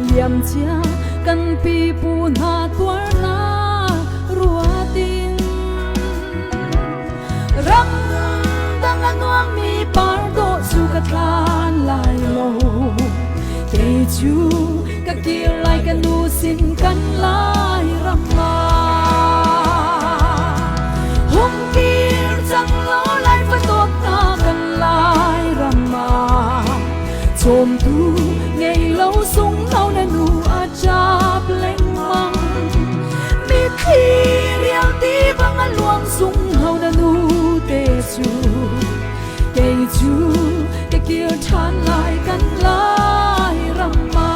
Speaker 8: liamcia kan pipu hna tuarnak ruatin ram dang a nuammi par dawh cu ka tlan lai lo kei cu ka kir lai ka nu sin kan lai ram ah hung kir cang law lai fa dawt na kan lai ram ah Cawmtu ngei lo sung lo na nu a ṭap lengmang. Mitthli rial ti bang a luang sung ho na nu te cu. Kei cu ka kir ṭhan lai kan lai ram ah.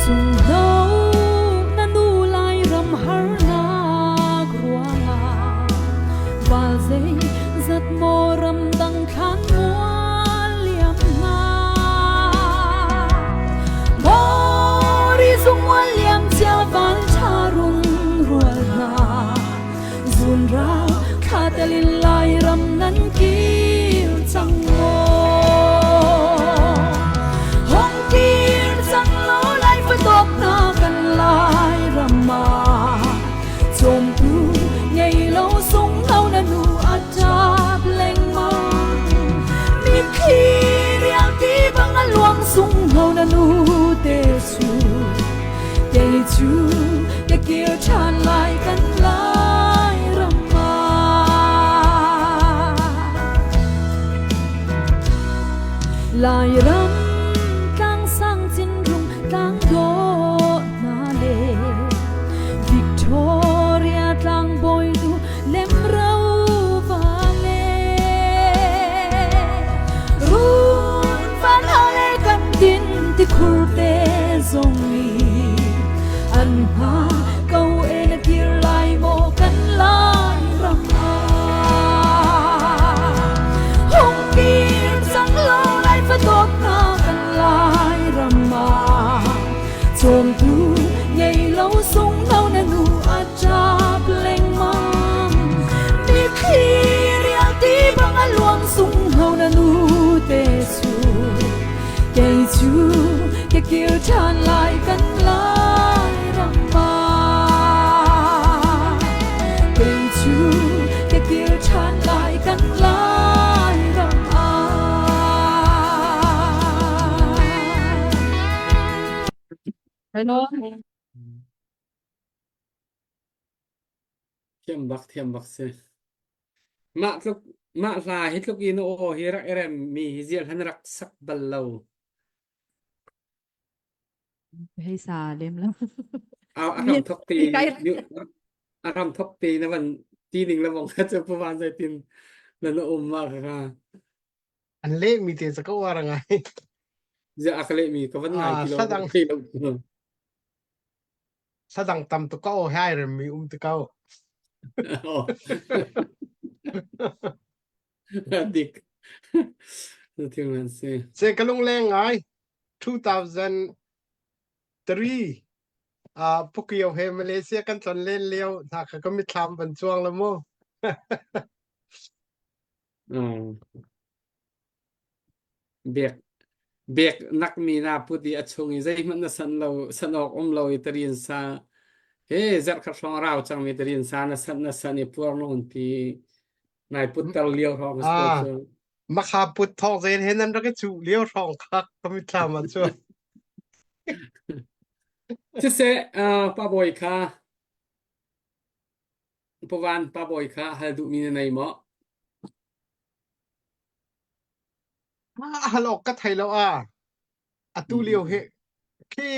Speaker 8: Sungno na nu lai ram harnak ruangah val zei zat maw ram dang thlan mual liam hna Mori zung mual liam cia van tha rung rual hna zun rau thla telin lai ram nan kir cang maw hong kir cang lo lai fa dawt na kan lai ram ah Cawmtu ngei lo sung lo na nu a ṭap lengmang. Mitthli rial ti bang a luang sung lo na nu te cu. Kei cu ka kir ṭhan lai kan lai ram ah. Lairam tlang sang cinrung tlang dawh hna le Victoria tlangbawi nu lemro va le run van le kan din ti khur te zong i an hna ko e na kir lai maw kan lai ram ah hung kir cang lo lai fa dawt hna. kir ṭhan lai kan lai ram ah. Kei cu ka kir ṭhan lai kan lai ram ah.
Speaker 4: Hello.
Speaker 3: Thiam bak thiam bak si. Mah tluk mah hla hi tluk in aw hi rak i rem mi hi zial han rak sak bal lo.
Speaker 9: Hei sa lem lo.
Speaker 3: A a ram thok te a ram thok te na van ti ning le bong kha chu pawan zai tin na na um ma kha.
Speaker 7: An leh mi te ca ko war ngai.
Speaker 3: Zia a ka leh mi ka van ngai ti lo.
Speaker 7: Sadang
Speaker 3: ti lo.
Speaker 7: Sadang tam tu ko hai rem mi um tu ko.
Speaker 3: Dik. Thing lan si.
Speaker 7: Se ka lung leng ngai 2003 ah Pukio he Malaysia kan tlon len lio hna kha ka mithlam van chuang la mu.
Speaker 3: Bek bek nak mi na put i a chung i zeihmanh na san lo san awk um lo i tarin sa he zarh khat hrawng rau cang mi tarin sa na san na san i puar nawn ti nai put ter lio hrawng ko
Speaker 7: Ah,
Speaker 3: cu
Speaker 7: makha put thawng zen he nan rak i cuh lio hrawng kha ka mithlam ah cu.
Speaker 3: Siseh uh, pa bawi kha Pawan pa bawi kha hal duhmi na nei maw?
Speaker 7: Ah, hal awk ka thei lo ah. Atu lio hi khi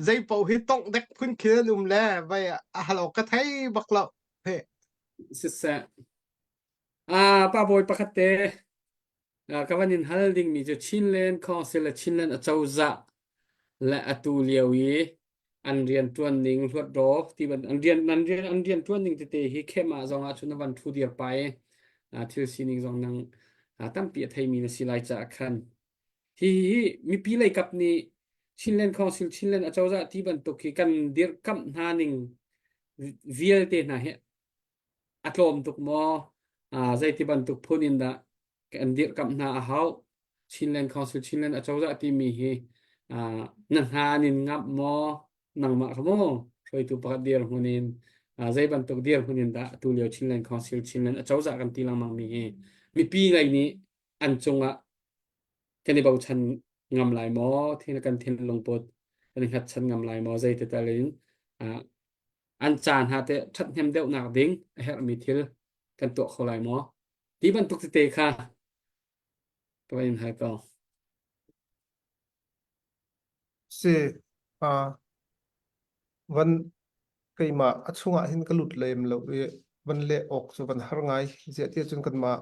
Speaker 7: zei paoh hi tongh dek phun khi an um le vai a hal awk ka thei bak lo. He.
Speaker 3: Siseh. Ah, pa bawi pakhat te ka van in hal dingmi cu Chinland Council le Chinland acozah le atu lio i an rian ṭuan ning hluatdaw ti ban an rian an rian an rian ṭuan ning tete hi khem ah zong ah cun na van ṭhu dir pa i thil sining zong nang tampi a theimi na si lai caah khan hi hi mipi lei kap nih Chinland Council Chinland acozah ti bantuk hi kan dirhkamh hna ning vialte hna hi a tlawm tuk maw zeiti bantuk phun in dah kan dirhkamh hna a hau Chinland Council Chinland acozah timi hi na hna an in ngamh maw nangmah kha maw hruaitu pakhat dirhmun in zei bantuk dirhmun in dah atu lio Chinland Council Chinland acozah kan ti lengmang mi hi mipi lei nih an cungah kan i bochan ngam lai maw thil kan thinlung put kan i hngatchan ngam lai maw zei te tal in an caan ha te ṭhathnem deuhnak ding a herhmi thil kan tuah kho lai maw ti bantuk tete kha ka van in hal ko.
Speaker 6: Si uh, van keimah a chungah hin ka lut lem lo i van leh awk cu van har ngai ziah tiah cun kanmah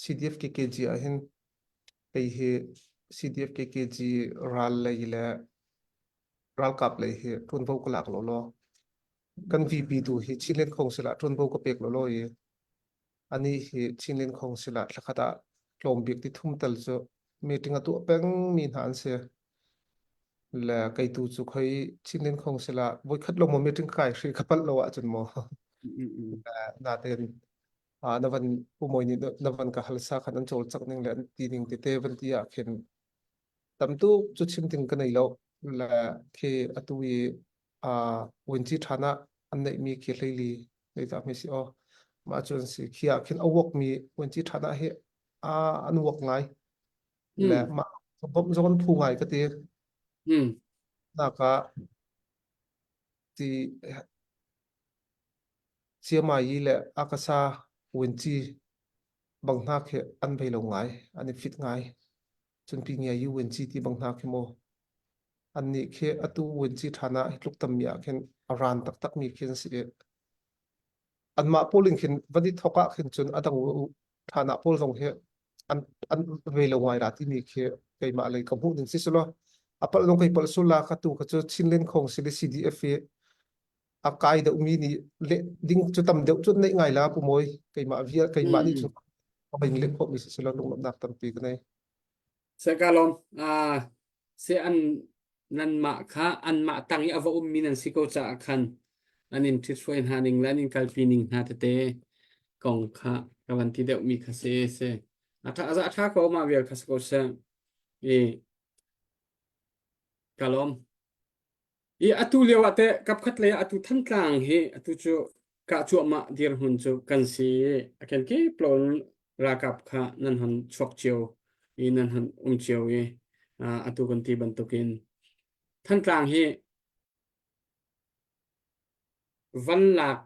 Speaker 6: CDF KKG ah hin kei hi CDF KKG ral lei le ralkap lei hi ṭuanvo ka lak law law kan VP tu hi Chinland Council ah ṭuanvo ka pek law law i anih hi Chinland Council ah thlakhat ah tlawm bik ti thum tal cu meeting a tuah peng mi hna an si. Le kei tu cu khoi Chinland Council ah voikhat lo maw meeting kai hri ka palh lo ahcun maw natein na van umawi nih na van ka hal sa khan an cawlcangh ning le an ti ning tete van ti ah khin Tam tuk cu chim ding ka nei lo. Le khi atu i uh, Winci ṭhan ah an neihmi khi hleili zeidah hme si aw. Mah cu an si. Khi ah khin a uakmi Winci ṭhan ah hi uh, an uak ngai. Le
Speaker 3: Mm.
Speaker 6: mah bawmh zong an phu ngai ka ti.
Speaker 3: Mm.
Speaker 6: Nak ah ti Ciamai le Akasa Winci bang hna khi an bei lo ngai, an i fit ngai. Cun pi ngia yu wen ci ti bang hna khi mu annih khi atu wen ci ṭhan ah hi tluk tammi ah khin a ran taktak mi khi an si i anmah pawl in khin van i thok ah khin cun a dang ṭhan ah pawl zong hi an an ve lo ngai ra timi khi keimah lei ka hmuh ning si sulaw a palh zong kei palh sul la ka tu kha cu Chinland Khong sili CDF i a kai deuhmi nih leh ding cu tam deuh cu neih ngai la pu mawi keimah vial keimah nih
Speaker 3: Mm.
Speaker 6: cu ka bing leh khawhmi si selaw lunglawmhnak tampi ka nei
Speaker 3: Sekalom ah se an nanmah kha anmah tang i a va ummi nan si ko caah khan an in ṭhithruai hna ning le an in kalpi ning hna tete kong kha ka van ti deuhmi kha si si. A ṭha a ṭha ko mah vial kha si ko seh. I. Ka lawm. I atu lio ah teh kapkhat lei ah atu Thantlang hi atu cu kah cuahmah dirhmun cu kan si i a kenkip lo in ralkap kha nan hon chuak cio i nan hon um cio i atu kan ti bantukin Thantlang hi van lak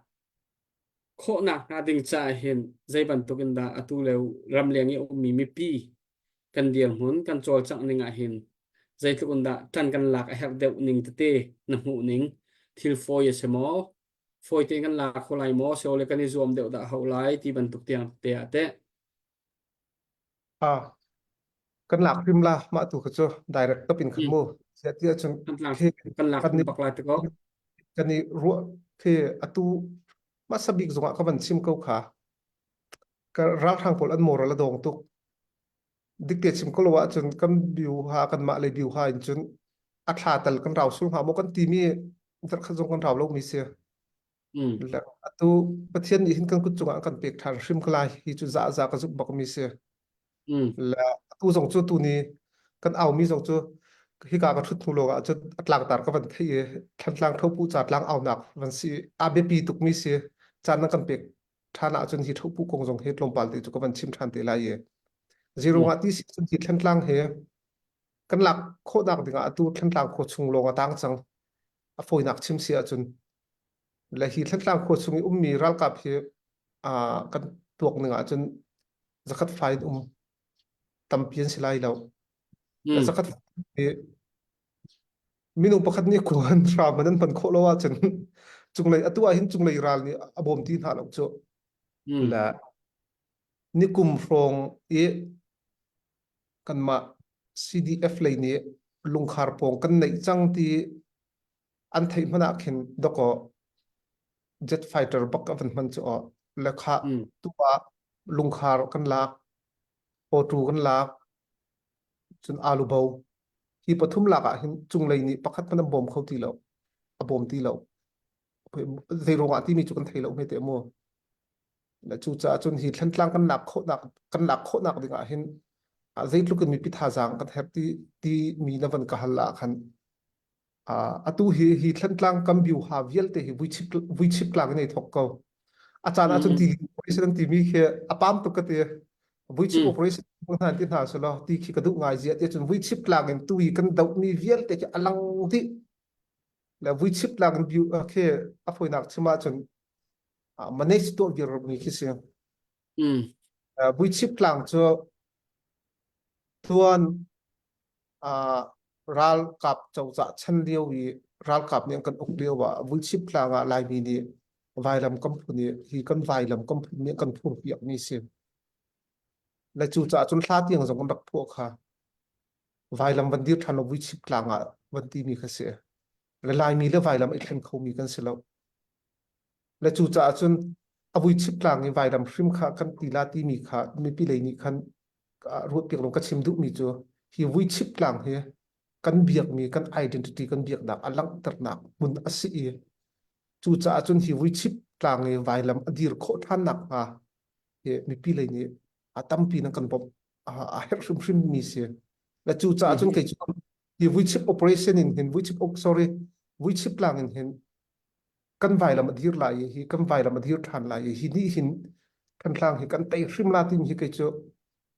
Speaker 3: khawhnak hnga ding caah hin zei bantuk in dah atu lio ramleng i a ummi mipi kan dirhmun kan cawlcangh ning ah hin zeitluk in dah ṭan kan lak a herh deuh ning tete na hmuh ning thil fawi a si maw fawi tein kan la kho lai maw sole kan i zuam deuh dah hau lai ti bantuk tiang te ah teh
Speaker 6: Ah, kan lak hrim la mah tu kha cu direct top in khan mu sia ti ahcun
Speaker 3: kan lak
Speaker 6: khi
Speaker 3: kan lak
Speaker 6: kan i
Speaker 3: bak lai te ko
Speaker 6: kan i ruah khi atu hmasa bik zongah ka van chim ko kha ka ralhrang pawl an moral a dong tuk dikte chim ko lo ahcun kan biu ha kan mah le biu ha in cun a thla tal kan rau sul hnga maw kan timi zarkhat zong kan rau lo mi si
Speaker 3: mm
Speaker 6: Le atu Pathian nih hin kan kut cungah kan pek ṭhan hrim ka lai hi cu za za ka zumh bak mi si
Speaker 3: mm
Speaker 6: Le atu zong cu tu ni kan aumi zong cu hika ka ṭhut hnu lawng ah cun a tlangtar ka van theih i Thantlang Thopu ca tlang aunak van si a biapi tukmi si caan nan kan pek ṭhan ahcun hi Thopu kong zong hi tlawmpal te cu ka van chim ṭhan te lai i zero
Speaker 3: mm
Speaker 6: ah ti si cun hi Thantlang he kan lak khawhnak dingah atu Thantlang khua chung lawng a tang cang a fawinak chim si ahcun le hi Thantlang khua chung i ummi ralkap hi kan tuak ning ahcun zakhat fai in um tampi an si lai lo.
Speaker 3: Mm.
Speaker 6: Zakhat hi minung pakhat nih kuan hram an hman khawh lo ahcun cunglei atu ah hin cunglei ral nih a bawm ti hna lo cu.
Speaker 3: Mm.
Speaker 6: Le nikum hrawng i kanmah CDF lei nih lungkhar pawng kan neih cang ti an theih hmanh ah khin dawkaw jet fighter bak a van hman cu aw le khah
Speaker 3: Mm.
Speaker 6: tu ah lungkhar kan lak auto kan lak cun alu bo hi pathum lak ah hin cunglei nih pakhat hmanh an bawm kho ti lo a bawm ti lo zei ruangah timi cu kan thei lo hme te mu le cucaah cun hi Thantlang kan lak khawhnak kan lak khawhnak ding ah hin zeitluk in mipi thazaang kan herh ti ti mi na van ka hal ah khan atu hi hi Thantlang kam biuha vialte hi vuichip vuichip tlang in ei thok ko a caan ahcun
Speaker 3: Mm.
Speaker 6: ti operation an timi khi a pam tuk ka ti vuichip
Speaker 3: Mm.
Speaker 6: operation hna ti hna selaw ti khi ka duh ngai zia ti cun vuichip tlang in tu i kan doh mi vialte khi a lang dih le vuichip tlang in biu khi a foinak chim ahcun manage tuah vir mi khi si
Speaker 3: Mm.
Speaker 6: vuichip tlang cu tuan ralkap cozah chan lio i ralkap nih an kan uk lio ah Vuichip tlang ah Laimi nih vailam kan phun i hi kan vailam kan phun nih kan phur piak mi si. Le cucaah cun hla tiang zong kan rak phuah kha vailam van dir ṭhan lo Vuichip tlang ah van ti mi kha si. Le Laimi le vailam i thlen kho mi kan si lo. Le cucaah cun a Vuichip tlang i vailam hrim kha kan ti la timi kha mipi lei nih khan ruahpiak lo ka chim duhmi cu hi vuichip tlang hi kan biakmi kan identity kan biaknak a langhternak hmun a si i cucaah cun hi vuichip tlang i vailam a dir khawh ṭhan nakhnga hi mipi lei nih a tampi nan kan bawmh a herh hrimhrim mi si le cucaah cun kei cu hi vuichip operation in hin vuichip sorry vuichip tlang in hin kan vailam a dir lai i hi kan vailam a dir ṭhan lai i hi nih hin Thantlang hi kan tei hrim la timi hi kei cu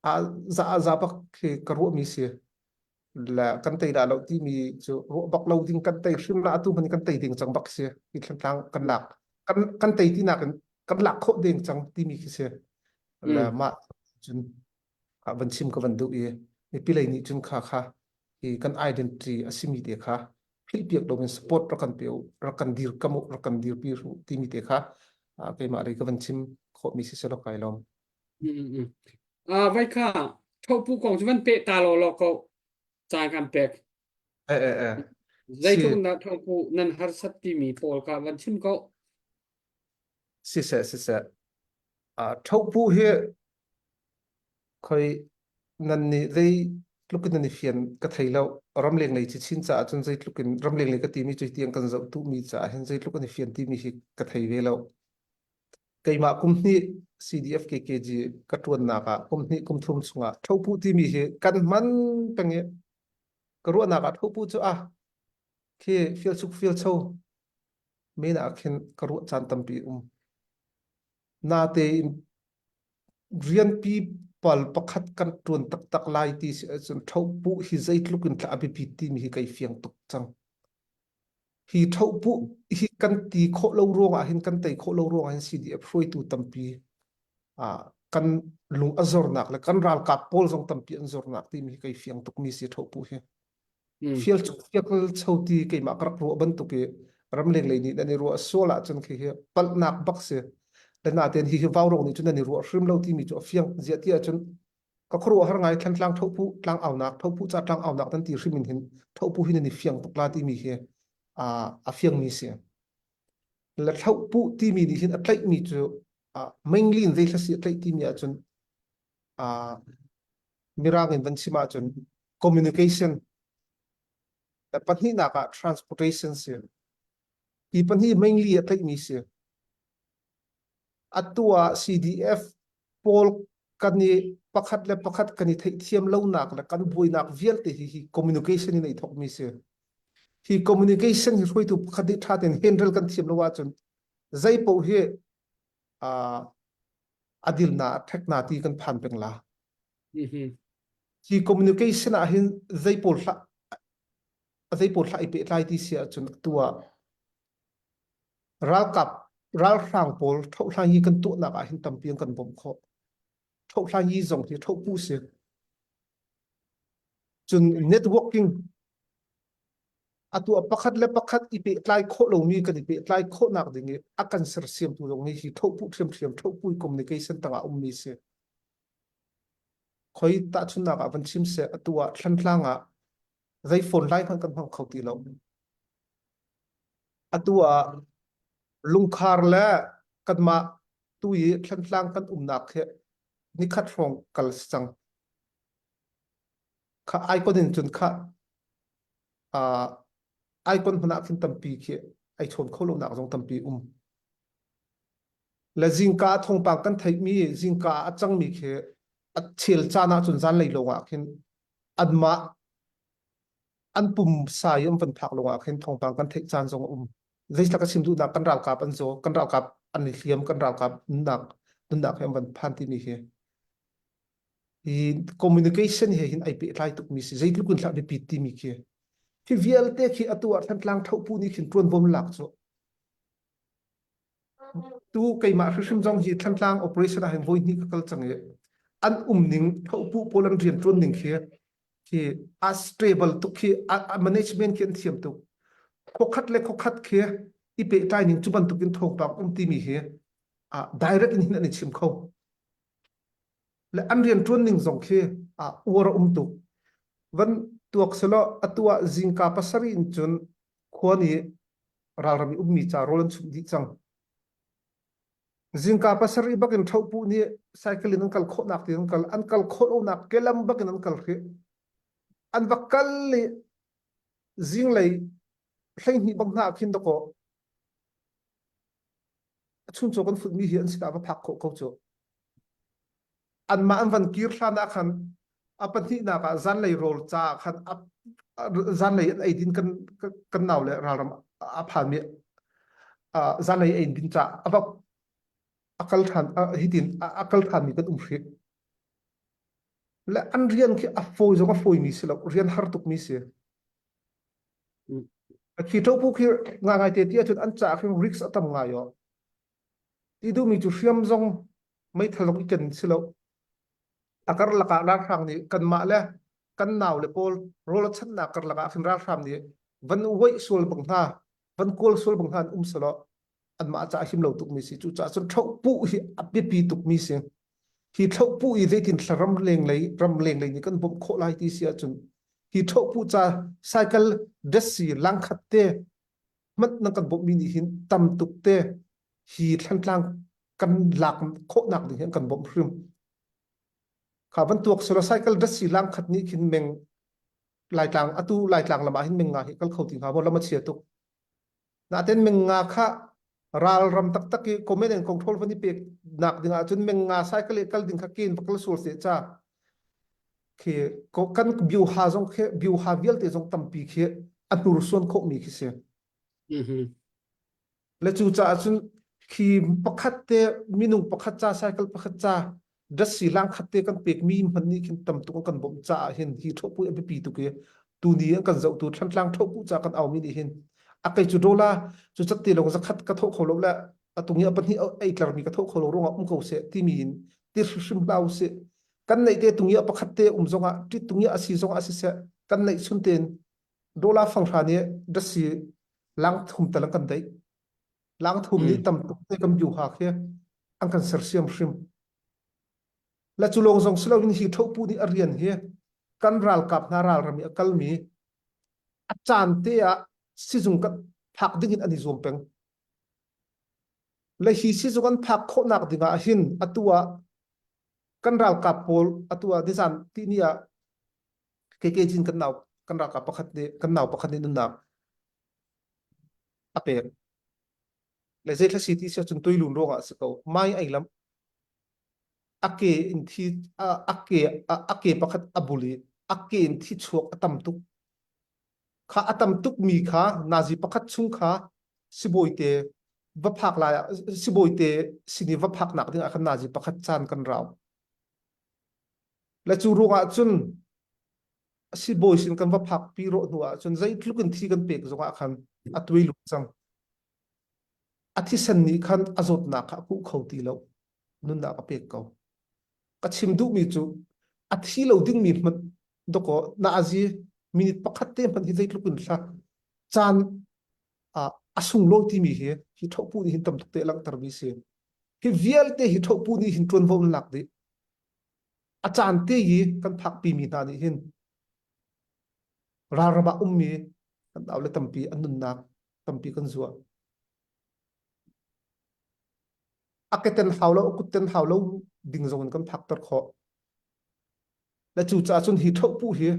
Speaker 6: a za a za bak khi ka ruahmi si le kan tei dah lo timi cu ruah bak lo ding kan tei hrim la atu hman kan tei ding cang bak si hi Thantlang kan lak kan kan tei ti nak in kan lak khawh ding cang timi khi si le mah cun van chim ka van duh i mipi lei nih cun kha kha hi kan identity a simi te kha philhpiak loin support rak kan pe u rak kan dir kam u rak kan dirpi u timi te kha keimah lei ka van chim khawhmi si selaw kai lawm.
Speaker 3: Ah vai kha thopu kong cu van pe ta law law ko caan kan pek.
Speaker 6: Eh eh eh.
Speaker 3: Zeitluk na thopu nan harsat timi pawl ka van chim ko.
Speaker 6: Siseh siseh. Ah thopu hi Khoi nan nih zeitluk in nan i fian ka thei lo. Ramleng lei chin caah cun zeitluk in ramleng lei ka timi cu tiang kan zoh duhmi caah hin zeitluk an i fian timi hi ka thei ve lo. Keimah kum hnih CDF KKG ka ṭuannak ah kum hnih kum thum chungah thopu timi hi kan hman peng i ka ruahnak ah thopu cu ah. Khi fial chuk fial cho men ah khin ka ruah caan tampi um. Natein rianpi pal pakhat kan ṭuan taktak lai ti si ahcun ṭhohpuh hi zeitluk in thla a biapit timi hi kai fiang tuk cang. Hi ṭhohpuh hi kan ti khawh lo ruangah hin kan tei khawh lo ruangah hin CDF hruaitu tampi ah kan lung a zornak le kan ralkap pawl zong tampi an zornak timi hi kai fiang tukmi si ṭhohpuh hi. Fial fial cho ti keimah ka rak ruah bantuk i ramleng lei nih nan i ruah sual ahcun khi hi palhnak bak si. Le natein hi hi vaurong nih cun nan i ruah hrim lo timi cu a fiang ziah ti ahcun ka khuaruah har ngai Thlantlang thopu tlang aunak thopu ca tlang aunak nan ti hrim in hin thopu hi nan i fiang tuk la timi hi a fiangmi si. Le thopu timi nih hin a tlaihmi cu mainly in zei si a tlaih timi ahcun Mirang in van chim ahcun communication pahnihnak ah transportation si. Hi pahnih mainly a tlaihmi si. Atu ah CDF pawl kan i pakhat le pakhat kan i theihthiam lonak le kan buainak vialte hi hi communication in ai thawkmi si. Hi communication hi hruaitu pakhat nih ṭha tein handle kan thiam lo ahcun zei paoh hi a dilna a ṭhekna ti kan phan peng la. Hi communication ah hin zei pawl hlah zei pawl hlah i pehtlai ti si ahcun atu ah ralkap ralhrang pawl ṭhohhlang hi kan tuahnak ah hin tampi an kan bawmh khawh. Ṭhohhlang hi zong hi ṭhohpu si. Cun networking atu ah pakhat le pakhat i pehtlai khawh lomi kan i pehtlai khawhnak ding i a kan sersiamtu zong hi hi ṭhohpu ṭhiamṭhiam ṭhohpu communication tangah ummi si. Khoi tahchunhnak ah van chim seh atu ah Thlantlang ah zei phone line hmanh kan hmang kho ti lo. Atu ah lungkhar le kanmah tu i Thlantlang kan umnak hi nikhat hrawng kal si cang. Kha icon in cun kha uh, icon hmanh ah khin tampi khi ai chawn kho lonak zong tampi um. Le zingka thawngpang kan theihmi zingka a cangmi khi a chel caan ahcun zanlei lawng ah khin anmah an pumsa i an van phak lawng ah khin thawngpang kan theih caan zong a um. Zeitlak ka chim duhnak kan ralkap an zaw, kan ralkap an i hliam, kan ralkap nunnak nunnak he an van phan timi hi hi communication he hin ai pehtlai tukmi si zeitluk in hlah biapit timi khi hi vialte khi atu ah Thantlang thopu nih khin ṭuanvo lak cu Tu keimah hrimhrim zong hi Thantlang operation ah hin voi hnih ka kal cang i an um ning thopu pawl an rian ṭuan ning khi khi a stable tuk khi a management khi an thiam tuk. Khuakhat le khuakhat khi i pehtlai ning cu bantuk in thawngpang um timi hi direct in hin an i chim kho. Le an rian ṭuan ning zong khi uar a um tuk. Van tuak selaw atu ah zingka pasarih in cun khua nih ralram i ummi ca rawl an chumh dih cang. Zingka pasarih bak in ṭhohpuh nih cycle in an kal khawhnak ti an kal an kal khawh lonak kelam bak in an kal hrih. An va kal i zinglei 12 bak hna ah khin dakaw chuncaw kan futmi hi an sinah va phak khawh ko cu. Anmah an van kir hlan ah khan a pahnihnak ah zanlei rawl ca ah khan zanlei an eidin kan kan nau le ralram a phanmi zanlei eidin ca a va a kal than hitin a kal thanmi kan um hrih le an rian khi a fawi zong a fawimi si lo rian har tukmi si khi ṭopu khi nga ngai te ti ahcun an ca khi risk a tam ngai o Ti duhmi cu hriam zong meithal zong i ken si lo. A karlak ah ralhrang nih kanmah le kan nau le pawl rawl a chanhnak karlak ah khin ralhrang nih van uaih sual bang hna, van kawl sual bang hna an um selaw anmah caah him lo tukmi si. Cucaah cun ṭhohpuh hi a biapi tukmi si. Hi ṭhohpuh i zeitin thla ram lenglei ram lenglei nih kan bawmh khawh lai ti si ahcun hi ṭhohpuh ca cycle desi langkhat te hmanh nan kan bawmhmi nih hin tam tuk te hi Thlantlang kan lak khawhnak ding hi an kan bawmh hrim. Kha bantuk silo cycle dasi lang khat nih khin meng Laitlang atu Laitlang lam ah hin meng nga hi kal kho ti hnga maw lam a chia tuk. Naten meng nga kha ral ram taktak i command and control van i pek nak ding ahcun meng nga cycle i kal ding kha ken va kal sual se cha khi kan biuha zong khi biuha vialte zong tampi khi. A hnursuan khawhmi khi si.
Speaker 3: Mhm.
Speaker 6: Le cu caah cun khi pakhat te minung pakhat ca cycle pakhat ca datsi lang khat te kan pek mi hman nih khin tam tuk kan bawmh caah hin hi thopu a biapi tuk i tuni an kan zohtu Thantlang thopu ca kan au mi nih hin a kei cu dola cu cat te lawng zakhat ka thawh kho lo le atung i a pahnih ei tlar mi ka thawh kho lo ruangah um ko seh timi in ti hrimhrim hlah usih kan neih te tung i a pakhat te um zongah tit tung i a si zongah siseh kan neih chun tein dola fanghra nih dasi lang thum tal an kan deih lang thum nih tam tuk te kan biu ha khi an kan sersiam hrim la cu lawng zong siloin hi thopu nih a rian hi kan ralkap hna ralram i a kalmi a caan te ah sizung kan phak ding in an i zuam peng le hi sizung an phak khawhnak ding ah hin atu ah kan ralkap pawl atu ah nizan ti ni ah KK Jin kan nau kan ralkap pakhat nih kan nau pakhat nih nunnak a pek le zei thla si ti si cun tuilun ruangah a si ko mai ai lam a ke in thi a ke a ke pakhat a bul i a ke in thi chuak a tam tuk kha a tam tuk mi kha nazi pakhat chung kha sibawi te va phak lai ah sibawi te sin i va phak nak ding ah khan nazi pakhat caan kan rau Le cu ruangah cun sibawi sin kan va phakpi rawh hnu ah cun zeitluk in thi kan pek zongah khan a tuai lu cang. A thisen nih khan a zawtnak kha a kuh kho ti lo. Nunnak a pek ko. Ka chim duhmi cu a thi lo dingmi hmanh dawkaw na azi minute pakhat te hmanh hi zeitluk in hla caan a sunglawi timi hi hi thopu nih hin tam tuk te langhtermi si. Hi vialte hi thopu nih hin ṭuanvo an lak dih. A caan te i kan phakpimi hna nih hin ralram ah ummi kan naule tampi an nunnak tampi kan zuah. A keten hau lo, a kutten hau lo ding zong in kan phakter khawh. Le cucaah cun hi thohpuh hi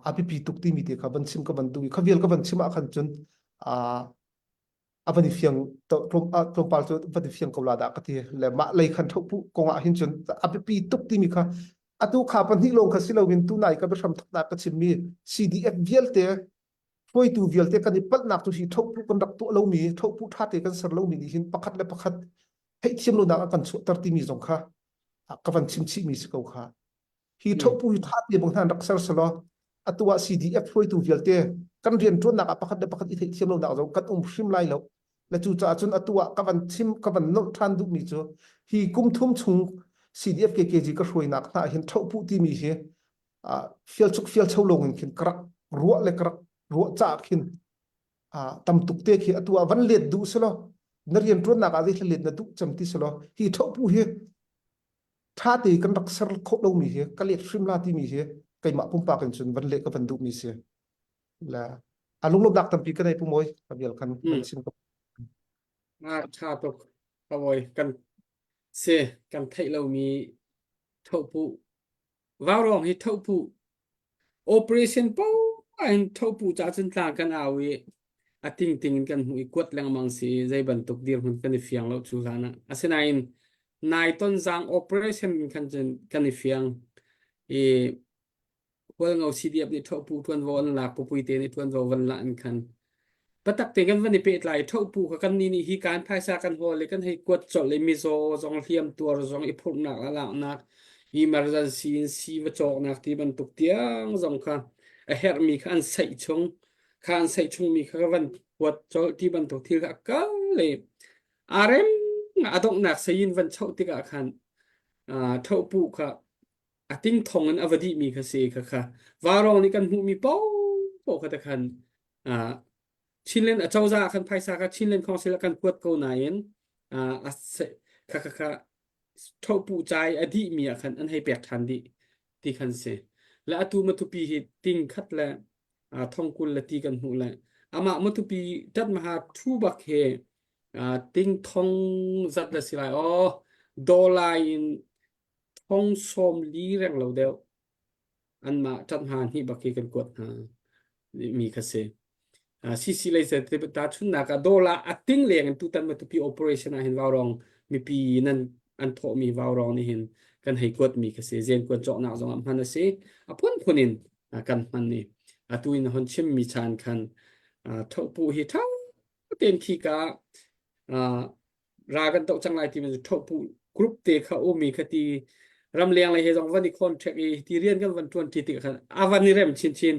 Speaker 6: a biapi tuk timi te kha van chim ka van duh i kha vial ka van chim ah khan cun a van i fiang tlawmpal cu van i fiang ko la dah ka ti le mah lei khan thohpuh kong ah hin cun a biapi tuk timi kha atu kha pahnih lawng kha si loin tunai ka biahram thoknak ka chimmi CDF vialte hruaitu vialte kan i palhnak cu hi thohpuh kan rak tuah lomi thohpuh ṭha te kan ser lomi nih hin pakhat le pakhat theihthiam lonak a kan chuahter timi zong kha ka van chim chihmi si ko kha hi thohpu hi ṭha te bang hna rak ser selaw atu ah CDF hruaitu vialte kan rianṭuannak ah pakhat le pakhat i theihthiam lonak zong kan um hrim lai lo le cucaah cun atu ah ka van chim ka van nolh ṭhan duhmi cu hi kum thum chung CDF KKG ka hruainak hna hin thohpuh timi hi fialchuk fialcho lawng in khin ka rak ruah le ka rak ruah caah khin tam tuk te khi atu ah van let duh selaw na rianṭuannak ah zei let na duh cem ti selaw hi thohpu hi ṭha te kan rak ser khawh lomi hi ka let hrim la timi hi keimah pumpak in cun van leh ka van duhmi si la a lunglawmhnak tampi ka nei pu mawi ka vial kan kan chim ko
Speaker 3: a ṭha tuk ka bawi kan si kan theih lomi thohpu Vaurawng hi thohpuh operation poah in thohpuh ca cun tlang kan au i a tingting in kan hmuh i kuat lengmang si i zei bantuk dirhmun kan i fiang lo cu hlan ah. Asinain nai tonzang operation in khan cun kan i fiang i Hualngo CDF nih thohpu ṭuanvo an lak Pupuite nih ṭuanvo van la in khan Biatak tein kan van i pehtlai i thohpu kha kannih nih hi kan phaisa kan hawl i kan hei kuat colh i mizaw zong hliamtuar zong i phurhnak le laknak emergency in sii va cawknak ti bantuk tiang zong kha a herhmi kha an saih chung kha an saih chungmi kha ka van kuat colh ti bantuk thil kha a kal i aa rem a donghnak sayin van choh tikah khan thohpu kha a tingthong in a va dihmi kha si kha kha vaurawng nih kan hmuhmi paohpaoh kha te khan Chinland acozah ah khan phaisa kha Chinland Council ah kan kuat ko nain a kha kha kha thohpuh cai a dihmi ah khan an hei pek ṭhan dih ti khan si le atu matupi hi ting khat le thong 20 le ti kan hmuh le amah matupi tat maha thu bak he ting thong zat le si lai aw dollar in thong 40 reng lo deuh anmah ṭap hna hnih bak hi kan kuat hna mi kha si. CC lei ta chunnak ah dollar a ting leng in tutan matupi operation ah hin vaurawng mipi nan an thawhmi vaurawng nih hin kan hei kuat mi kha si. Zen kuan cawknak zong ah hman a si. A phunphun in kan hman ni. Atu in hon chimmi chan khan thopu hi ṭha tein khi ka ra kan doh cang lai ti mi thopu group te kha umi kha ti ramleng lei he zong van i contact i ti rian kan van ṭuan ṭi tik khan a van i rem chinchin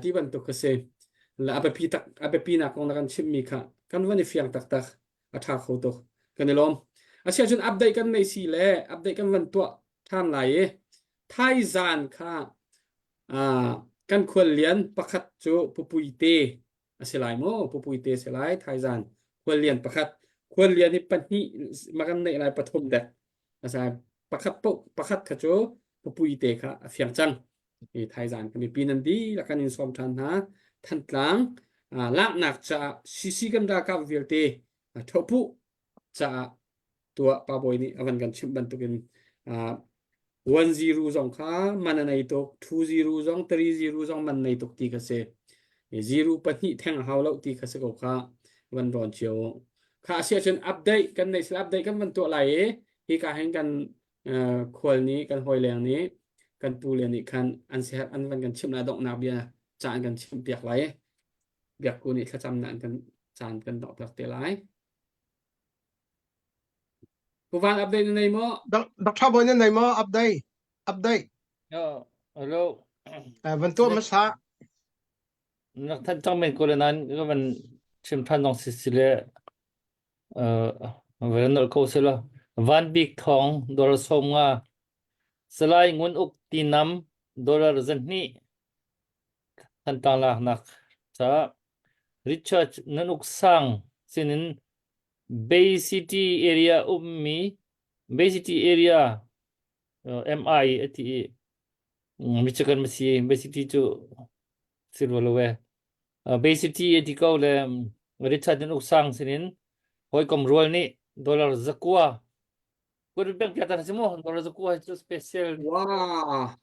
Speaker 3: ti bantuk ka si. La a biapi tak a biapi nak kong na kan chimmi kha kan van i fiang taktak a ṭha kho tuk kan i lawm. Asiahcun update kan nei si le update kan van tuah ṭhan lai i thaizan kha kan khuallian pakhat cu Pupuite a si lai maw? Pupuite a si lai thaizan khuallian pakhat khuallian hi pahnih ma kan neih lai pathum dek a si pakhat paoh pakhat kha cu Pupuite kha a fiang cang. Hi thaizan kan mipi nan dihlak kan in sawm ṭhan hna. Thantlang laknak caah CC kan ralkap vialte thopuh caah tuah Pa Bawi nih a van kan chimh bantukin 1-0 zong kha man a nei tuk, 2-0 zong 3-0 zong man nei tuk ti kha si. Zero pahnih theng a hau lo ti kha si ko kha van rawn cio. Kha a si ahcun update kan nei sila update kan van tuah lai i hi ka hin kan khual nih kan hawileng nih kan pu le nih khan an siherh an van kan chimh lai donghnak bia ca an kan chimh piak lai. Biakku nih thlacamnak an kan caan kan dongh piak te lai. Puvan update na nei maw?
Speaker 7: Dr. Bawi na nei maw? Update. Update.
Speaker 10: Yo, hello.
Speaker 7: Eh, van tuah hmasa.
Speaker 10: Nak than cang men ko le nan ka van chim than dong si si le eh van nol ko se la. Van Bik Thong dollar som nga. Salai Ngun Uk Tinam dollar zahnih Thantlang laknak ca Richard Nan Uk Sang sinin Bay City area ummi Bay City area MI a ti i Michigan ma si Bay City cu si rua lo e. Bay City a ti ko le Richard Nan Uk Sang sinin hawikom rual nih dollar zakua kut pek piak ta si mu dollar zakua cu special
Speaker 3: Wow.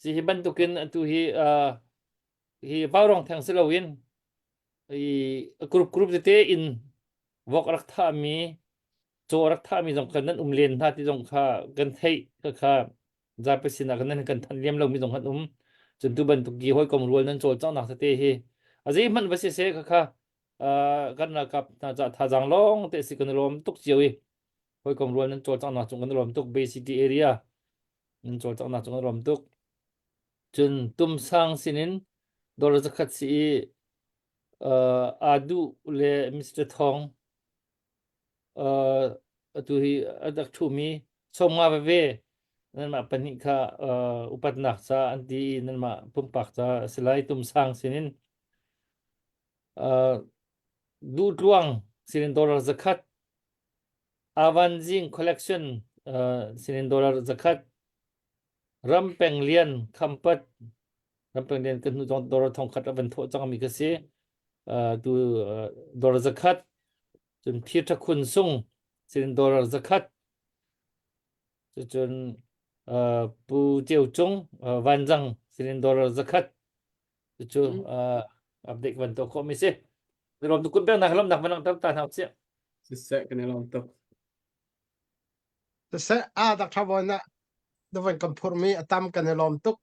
Speaker 10: Si hi bantukin atu hi uh, hi vaurawng theng si loin i group group tete in vok rak thahmi caw rak thahmi zong kha nan um len hna ti zong kha kan theih kha kha zapi sinah kan nan kan thanh liam lomi zong kan um cun tu bantuk gi hawikom rual nan cawlcanghnak tete hi a zeihmanh va si seh kha kha kan ralkap hna ca thazaang lawng te si kan i lawm tuk cio i hawikom rual nan cawlcanghnak cung kan i lawm tuk Bay City area nan cawlcanghnak cung kan i lawm tuk Cun tumsang sinin dollar zakhat si i uh, aa duh le Mr. Thong uh, atu hi a rak ṭhumi 50 veve nanmah pahnih kha uh, upatnak ca an ti i nanmah pumpak ca a si lai tumsang sinin uh, duhtluang sinin dollar zakhat Avanzing collection uh, sinin dollar zakhat Rampeng Lian Khampat Rampeng Lian kan hnu zong dollar thongkhat a van thawh cangmi ka si. Uh, tu uh, dollar zakhat cun Phir Thakhun Sung sin dollar zakhat cun uh, Pu Ceu Cung uh, Vanzang sinin dollar zakhat cu uh, update van to khawh mi si. Rom tu kun pek nak lom nak van langhter ta hna usih.
Speaker 3: Siseh kan i lawm tuk.
Speaker 7: Siseh a dak tha bawi na na van kan phurmi a tam kan i lawm tuk.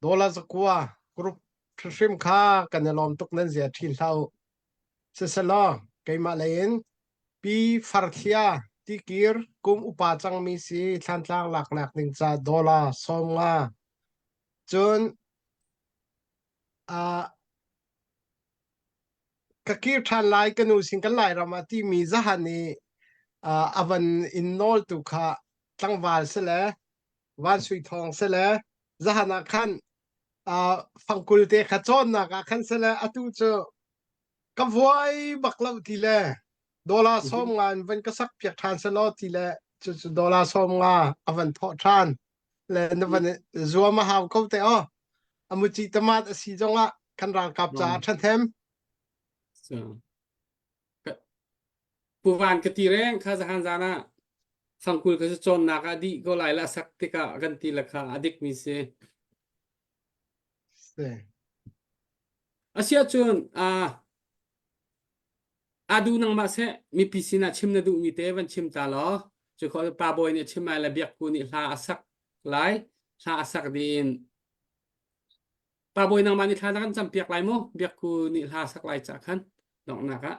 Speaker 7: Dollar zakua group hrim kha kan i lawm tuk nan zia ṭhin hlah u. Siselaw keimah lei in Pi Farthlia tikir kum upa cangmi si Thlantlang laknak ding ca dollar 50 cun uh, Ka kir ṭhan lai ka nu sin kan Lairam ah timi zahan i uh, a van in nawltu kha tlangval si le Van Sui Thawng si le zahan ah khan uh, fangkul te kha cawnnak ah khan si le atu cu ka vuai bak lo ti le dollar 50 in van ka sak piak ṭhan selaw ti le cu cu dollar 50 a van thawh ṭhan le na van zuam a hau ko te aw amuci tamat a si zongah kan ralkap caah ṭhahnem
Speaker 3: So, Pu Van ka ti reng kha zahan zan ah fangkul kha cu cawnnak ah dih ko lai la sak tikah kan ti la kha a dik mi si.
Speaker 7: Si.
Speaker 3: Asiah cun a adu nangmah seh mipi sinah chim na duhmi te van chim ta law cu kho pa bawi nih chim lai le biakku nih hla a sak lai hla a sak dih in. Pa Bawi nangmah nih thla na kan campiak lai mu. Biakku nih hla sak lai ca khan donghnak ah.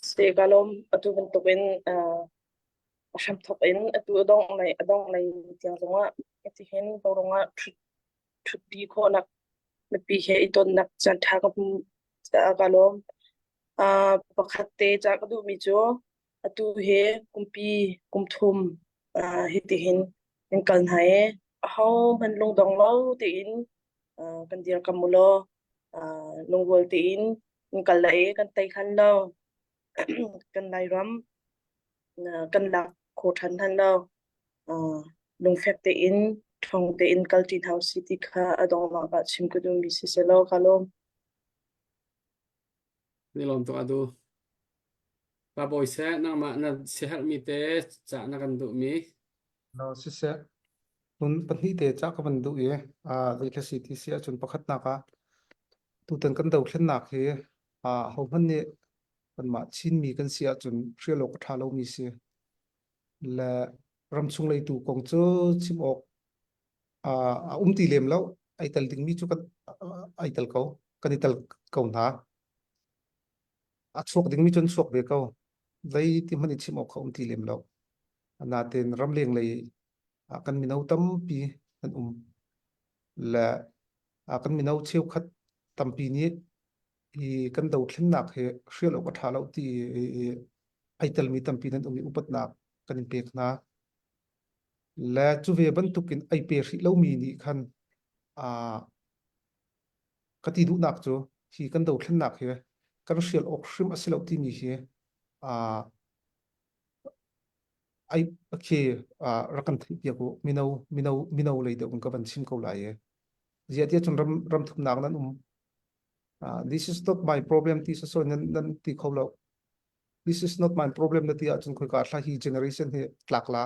Speaker 5: Si ka lawm atu bantukin uh, a hramthawk in atu a dongh lei a dongh lei tiang zongah hitihin Vaurawng ah ṭhut ṭhutpi khawhnak mipi he i tonnak caanṭha ka hmuh caah ka lawm. Uh, pakhat te ca ka duhmi cu atu hi kumpi kum thum uh, hitihin kan kal hna i ahohmanh lungdong lo tein uh, kan dirkam u law uh, lungrual tein kan kal lai i kan tei hlan lo kan Lairam uh, kan lak kho ṭhan hlan lo uh, lungfek tein ṭhawng tein kal ṭi hna usih ti kha a donghnak ah chim ka duhmi si selaw ka lawm.
Speaker 3: Ni lawm tuk adu. Pa Bawi seh nangmah na siaherhmi te cah na kan duhmi.
Speaker 6: No, siseh, phun pahnih te cah ka van duh i ah zei si ti si ahcun pakhatnak ah tutan kan dothlennak hi ah hohmanh nih kanmah Chinmi kan si ahcun hrial awk a ṭha lomi si. Le ramchung lei tu kong cu chim awk ah a um ti lem lo. Ai tel dingmi cu kan ai tel ko. Kan i tel ko hna. A chuak dingmi cu an chuak ve ko. Zei ti hmanh i chim awk kha um ti lem lo. Natein ramleng lei ah kan mino tampi an um. Le ah kan mino cheukhat tampi nih hi kan dothlennak hi hrial awk a ṭha lo ti i ai telmi tampi nan um i upatnak kan in pek hna. Le cu ve bantukin ai pe hrih lomi nih khan aa ka ti duhnak cu hi kan dothlennak hi kan hrial awk hrim a si lo timi hi aa ai khi rak kan theih piak u mino mino mino lei deuh in ka van chim ko lai i ziah tiah cun ram ram thumnak nan um this is not my problem ti so nan nan ti kho lo this is not my problem na ti ahcun khoika thla hi generation hi tlak la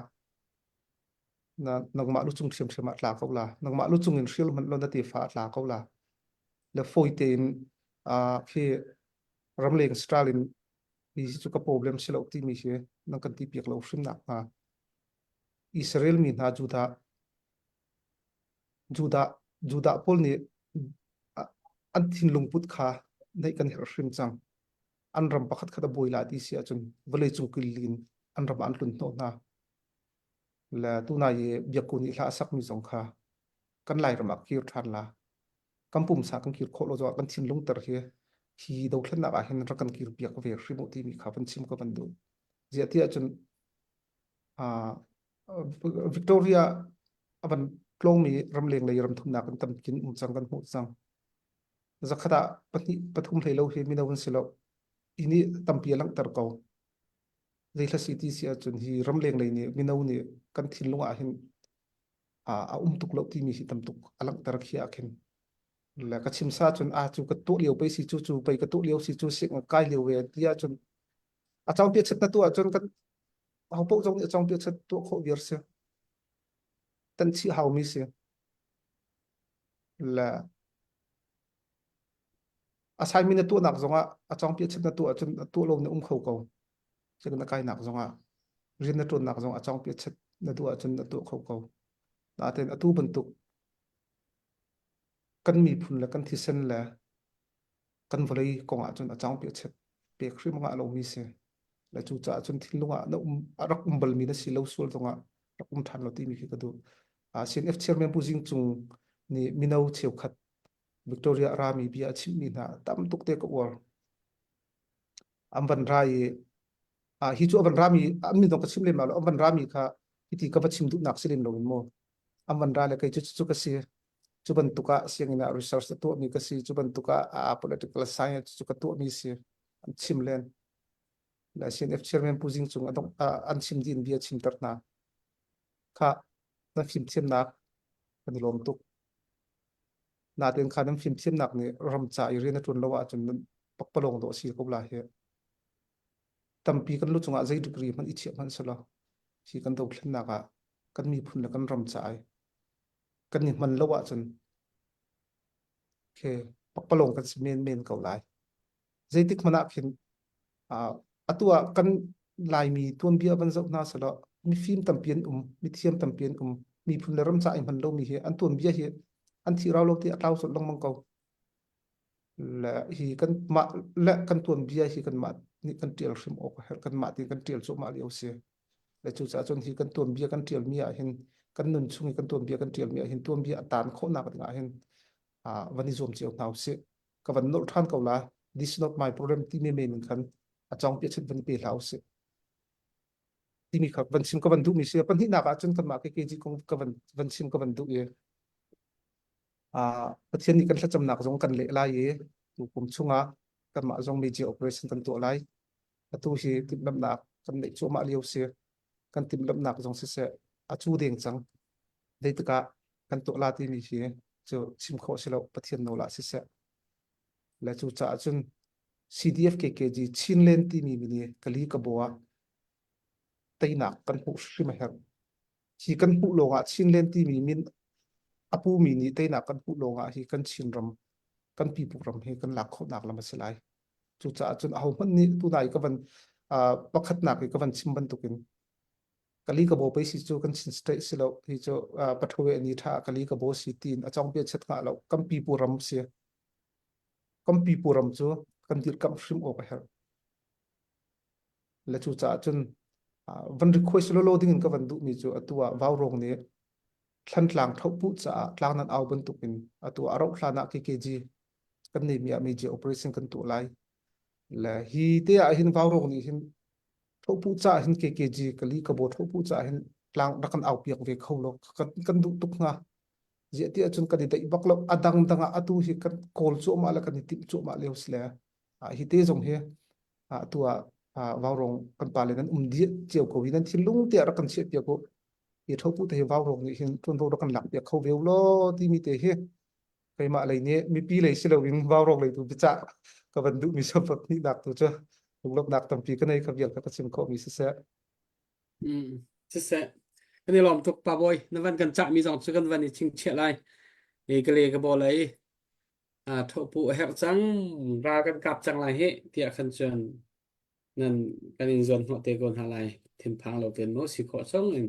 Speaker 6: na nangmah lu cung hrimhrim ah tla ko la nangmah lu cung in hrial hmanh lo na ti fa tla ko la le foi tein khi ramleng style in hi cu ka problem si lo timi hi nan kan ti piak lo hrim nak hnga Israel mi hna Judah Judah Judah pawl nih an thinlung put kha neih kan herh hrim cang an ram pakhat khat a buai la ti si ahcun vawlei cung kilin an ram an tlun hnawh hna le tuna i biakku nih hla a sakmi zong kha kan Lairam ah kir ṭhan la kan pumsa kan kir khawh lo zongah kan thinlung ter hi hi dothlennak ah hin rak kan kir piak ve hrim u timi kha van chim ka van duh ziah ti ahcun Victoria a van tlawngmi ramleng lei ramthumnak kan tam kin um cang kan hmuh cang zakhat ah pahnih pathum hlei lo hi mino an si lo ini tampi a langhter ko zei hla si ti si ahcun hi ramleng lei nih mino nih kan thinlung ah hin a um tuk lo timi hi tam tuk a langhter khi ah khin le ka chim sa cun a cu ka tuah lio pei si cu cu pei ka tuah lio si cu sik kai lio ve ti ahcun a cawng pia chet na tuah ahcun kan ho paoh zong nih a cawng pia chet tuah khawh viar si tan chih hau mi si le assignment na tuahnak zongah a cawng pia chet na tuah ahcun a tuah lo na um kho ko cun na kainak zongah rian na ṭuannak zong a cawng pia chet na duh ahcun na tuah kho ko nain atu bantuk kan miphun le kan thisen le kan vawlei kong ahcun a cawng pia chet pek hrim ngah lomi si le cucaah cun thinlung ah na um a rak um balmi na si lo sual zongah rak um ṭhan lo timi khi ka duh CNF chairman Pu Zing Cung nih mino cheukhat Victoria rami bia a chimhmi hna tam tuk te ka uar an van ra i hi cu a van rami an min zong ka chim lem lo an van rami kha hiti ka va chim duhnak si lem lo in maw an van ra le kei cu cu ka si cu bantuk ah sianginn ah research a tuahmi ka si cu bantuk ah political science cu ka tuahmi si an chim len le CNF chairman Pu Zing Cung an chim din bia chimter hna kha na fimthiamnak kan i lawm tuk natin kha nan fimthiamnak nih ram ca i rian a ṭuan lo ahcun nan pakpalawng dawh si ko la hi tampi kan lu cungah zei degree hmanh i chiah hmanh selaw hi kan dothlennak ah kan miphun le kan ram ca i kan i hman lo ahcun ke pakpalawng kan si men men ko lai zeitik hmanh ah khin atu ah kan Laimi tuanbia van zoh hna selaw. Mifim tampi an um, mithiam tampi an um. Miphun le ram ca ai hman lomi hi an tuanbia hi an thi rau lo ti a tlau colh lengmang ko. Le hi kan mah le kan tuanbia hi kan mah nih kan tial hrim awk a herh kan mah tiin kan tial cuahmah lio si. Le cucaah cun hi kan tuanbia kan tialmi ah hin kan nun chung i kan tuanbia kan tialmi ah hin tuanbia a taan khawhnak ding ah hin van i zuam cio hna usih. Ka van nolh ṭhan ko la. This is not my problem ti men in khan a cawng piah chet van i pe hlah usih. Timi kha van chim ka van duhmi si. Pahnihnak ah cun kanmah KKG kong ka van van chim ka van duh i Pathian nih kan thlacamnak zong kan leh lai i tu kum chungah kanmah zong major operation kan tuah lai. Atu hi timhlamhnak kan neih cuahmah lio si. Kan timhlamhnak zong siseh a cu deng cang. Zeitikah kan tuah la timi hi cu chim khawh si lo Pathian nawl ah siseh. Le cu caah cun CDF KKG Chinland timi mini kali ka bo ah teinak kan hmuh hrim a herh. Hi kan hmuh lawngah Chinland timi min a pumi nih teinak kan hmuh lawngah hi kan Chinram kan pipu ram hi kan lak khawhnak lam a si lai. Cucaah cun ahohmanh nih tunai ka van pakhatnak i ka van chim bantukin kali ka bo pei si cu kan Chin state si lo hi cu pathawe ni tha kali ka bo si tin a chong bia chet nga lo kan pipu ram si kan pipu ram cu kan dirkamh hrim awk a herh le cu caah cun van request lolo ding in ka van duhmi cu atu ah Vaurawng nih Thlantlang thohpuh caah tlang nan au bantukin atu ah rauh hlan ah KKG kan neimi ah major operation kan tuah lai le hi te ah hin Vaurawng nih hin thohpuh caah hin KKG kali ka bo thohpuh caah hin tlang rak kan au piak ve kho lo kan, kan duh tuk hnga ziah ti ahcun kan i daih bak lo a dang dang ah atu hi kan kawl cuahmah le kan i timh cuahmah lio si le hi te zong hi atu ah Vaurawng kan pale nan um dih cio ko hi nan thinlung te ah rak kan chiah piak u hi thopu te hi Vaurawng nih hin ṭuanvo rak kan lak piak kho ve law timi te hi keimah lei nih mipi lei si loin Vaurawng lei tu biacah ka van duhmi sawpap hnihnak tu cu lunglawmhnak tampi ka nei kha vial kha ka chim khawhmi siseh.
Speaker 3: Mm, siseh. Kan i lawm tuk pa bawi na van kan cahmi zong cu kan van i chingchiah lai. E ka le ka baw lei thopu a herh cang ral kan kap cang lai hi tiah khan cun nan kan in zuan hnawh te ko hna lai thinphang lo ten maw si khawh chung in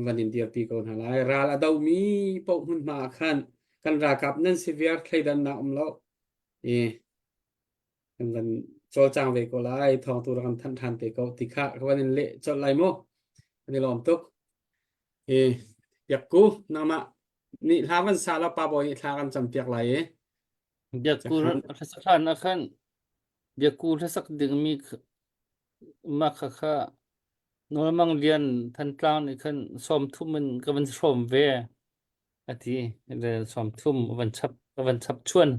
Speaker 3: van in dirpi ko hna lai ral a domi paoh hmunhma ah khan kan ralkap nan si viar thleidannak um lo i kan van cawlcang ve ko lai thawng tu rak kan thanh than te ko ti kha ka van in leh colh lai mu kan i lawm tuk i biakku nangmah nih hla van sa la pa bawi nih thla kan cam piak lai i
Speaker 10: Biakku hlan ah khan biakku hlasak dingmi mah kha kha Nawlmang Lian Thantlang nih khan 30 in ka van hrawm ve a ti le 30 a van chap a van chap chuan.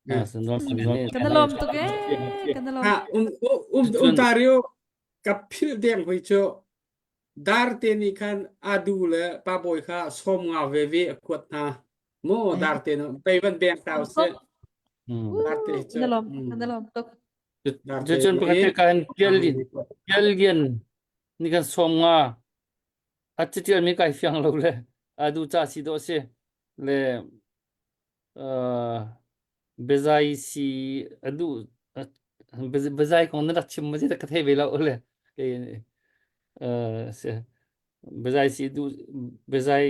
Speaker 9: Kan lawm tuk ee kan lawm.
Speaker 3: Ha um um um tario ka phil deng hoi chu Darte nih khan adu le pa bawi kha 50 veve a kuat hna. Mu darte nu pei van beng tau si. Darte cu.
Speaker 9: Na lawm na lawm tuk.
Speaker 10: Cucun pakhat te kan pial pial lian ni kan 50 a citial mi kai fiang lo le adu cha si do si le Biazai si a duh biazai kong na rak chim ma ka thei ve lo le biazai si duh biazai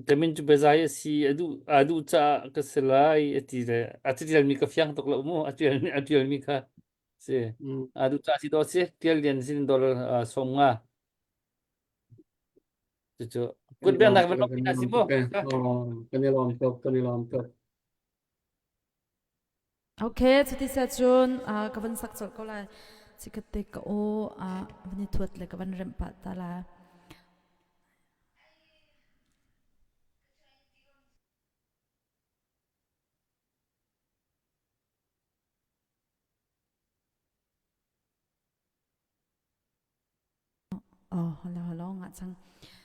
Speaker 10: ka min cu biazai a si a duh a duh caah ka si lai a ti le a tial mi ka fiang tuk lo mu a tial a tial mi kha si a duh caah si do si tial lian sin dollar 50 Cucu kut biaknak van lawmh hna si mu.
Speaker 3: Kan i lawm tuk, kan i lawm tuk.
Speaker 9: Okay, cuti se cun ka van sak colh ko lai. Chikkhat te ka aw van i thuat le ka van remh pah ta la. Oh, hello, hello, nga cang.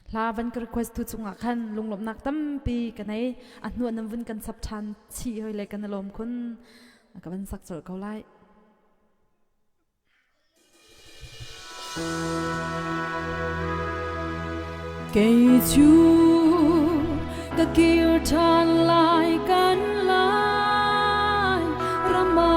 Speaker 9: Hla van ka request tu cungah khan lunglawmhnak tampi ka nei. A hnu nan vun kan sap ṭhan chih hoi le kan lawm khun. Ka van sak colh ko lai.
Speaker 8: Kei cu ka kir ṭhan lai kan lai ram ah.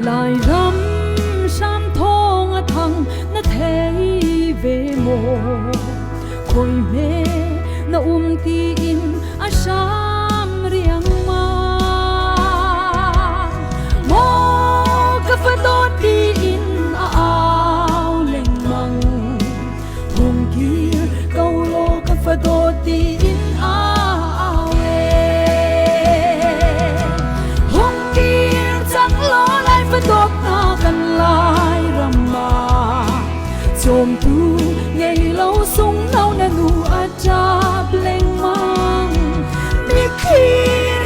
Speaker 8: Lairam hram thawng a thang na thei ve maw? Khoi hme na um tiin a hram riangmang. Maw ka fa dawt tiin a au lengmang. Hung kir ko law ka fa dawt tiin a au e. Hung kir cang law lai fa dawt na kan lai ram ah. Cawmtu ngei lo sung no na nu a ṭap lengmang. Mitthli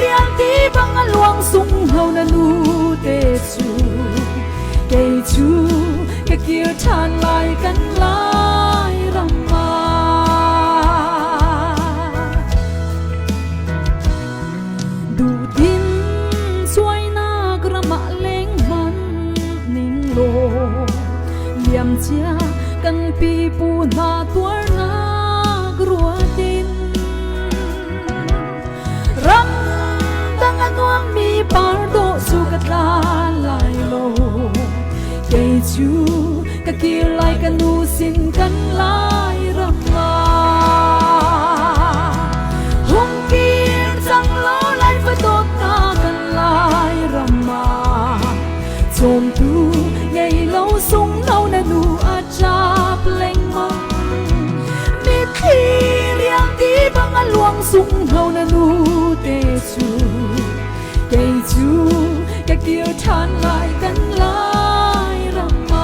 Speaker 8: rial ti bang a luang sung hlo na nu te cu. Kei cu ka kir ṭhan lai kan lai ram ah. Duhdim suainak ram ah leng hmanh ning law liam cia kan pipu hna tuarnak ruatin Ram dang a nuammi par dawh cu ka tla lai lo. Kei cu ka kir lai ka nu sin kan lai ram ah. Hung kir cang law lai fa dawt na kan lai ram ah. Cawmtu ngei lo sung lo na nu a ṭap lengmang. Mitthli rial ti bang a luang sung hlo na nu te cu. Kei cu ka kir ṭhan lai kan lai ram ah.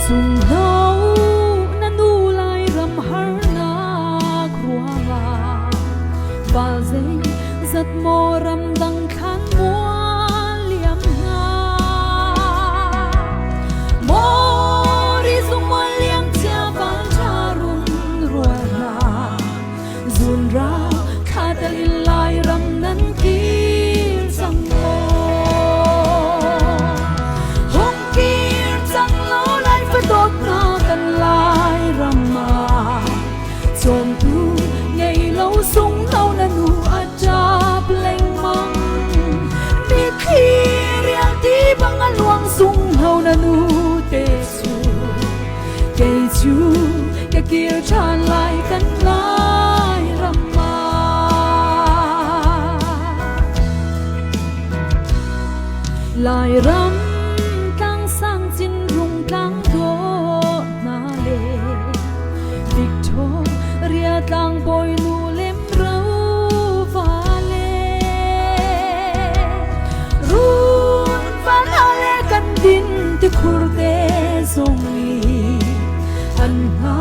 Speaker 8: Sungno na nu lai ram harnak ruangah val zei zat maw ram dang thlan mual liam hna maw ri zung mual liam cia van tha run rual hna zun ra thla tel in lai ram nan kir cang maw hung kir cang lo lai fa dawt na kan lai ram ah cawmtu ngei lo sung lo na nu a ṭap lengmang mitthli rial ti bang a luang sung hlo na nu te cu kei cu ka kir ṭhan lai kan lai ram ah Lairam tlang sang cin rung tlang dawh hna le Victoria tlang bawi nu lem ro va le Run van le kan din ti khur te zong i an nga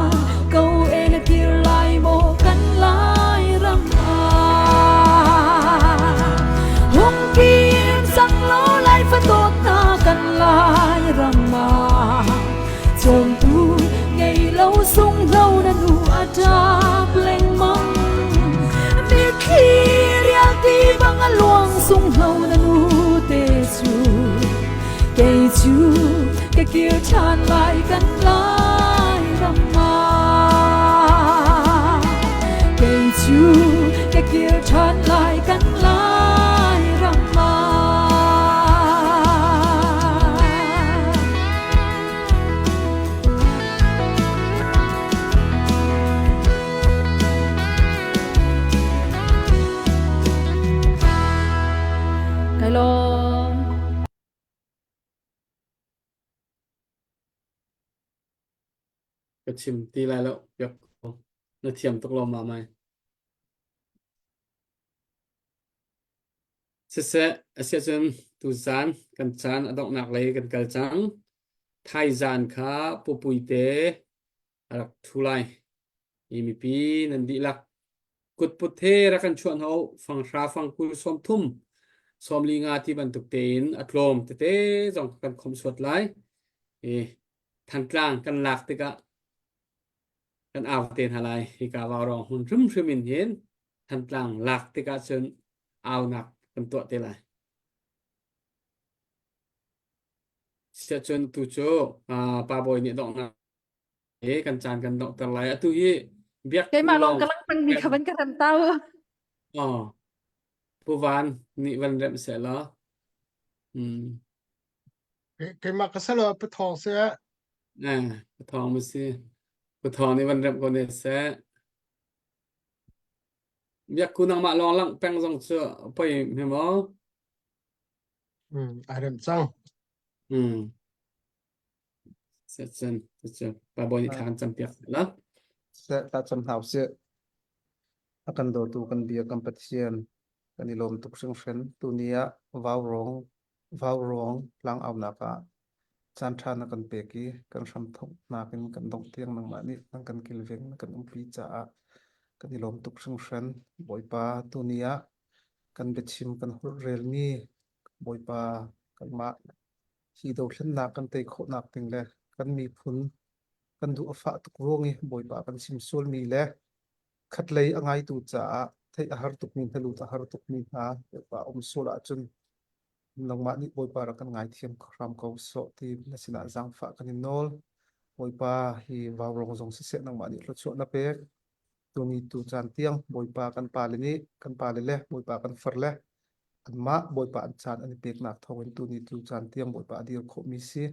Speaker 8: ko e na kir lai maw kan lai ram ah hung kir cang lo lai fa dawt na kan lai ram ah cawmtu ngei lo sung lo na nu a ṭap lengmang mitthli rial ti bang a luang sung lo na nu te cu kei cu ka kir ṭhan lai kan lai ram ah kei cu ka kir ṭhan lai kan lai ram ah
Speaker 9: Kai lawm.
Speaker 3: Ka chim ti lai lo piak ko. Na thiam tuk lo ma mai. Siseh, asiahcun tuzaan kan caan a donghnak lei kan kal cang. Thaizaan kha pupuite a rak ṭhu lai. Hi mipi nan dihlak kutput he rak kan chuah hna u. Fanghra fangkul 30 45 ti bantuk tein a tlawm tete zong kan khomh suat lai. I. Thantlang kan lak tikah kan au te hna lai. Hika Vaurawng hmun hrimhrim in hin Thantlang lak tikah cun aunak kan tuah te lai. Siahcun tu cu uh, Pa Bawi nih donghnak he kan caan kan donghter lai. Atu hi biak
Speaker 9: Keimah lawng ka lang pengmi kha van ka rem tau.
Speaker 3: Oh, Pu Van nih van remh seh law. Hmm.
Speaker 7: Keimah ka salo pu thawng seh.
Speaker 3: Eh, pu thawng mu si. Pu thawng nih van remh ko ne seh. Biak ku nangmah lawng lang peng zong cu poi hme maw?
Speaker 7: Hmm, a rem cang.
Speaker 3: Hmm. Cun cu Pa Bawi nih thla kan campiak la.
Speaker 6: Seh ta cam hna usih. A kan dawtu kan bia kan Pathian kan i lawm tuk hringhran. Tuni ah vaurawng vaurawng tlang aunak ah caan ṭha na kan pek i kan hramthawknak in kan dongh tiang nangmah nih nan kan kilveng na kan umpi caah kan i lawm tuk hringhran. Bawipa tuni ah kan biachim kan holh relmi Bawipa kanmah hi dothlennak kan tei khawhnak ding le kan miphun kan duh a fah tuk ruang i Bawipa kan chim sualmi le khatlei a ngaitu caah theih a har tukmi hna lut a har tukmi hna Bawipa um sual ahcun nangmah nih Bawipa rak kan ngaithiam hram ko sawh ti na sinah zaangfah kan in nawl. Bawipa hi vaurawng zong siseh nangmah nih thluachuah na pek. Tuni tu caan tiang Bawipa kan pale nih kan pale le Bawipa kan far le anmah Bawipa an caan an i peknak thawngin tuni tu caan tiang Bawipa a dir khawhmi si.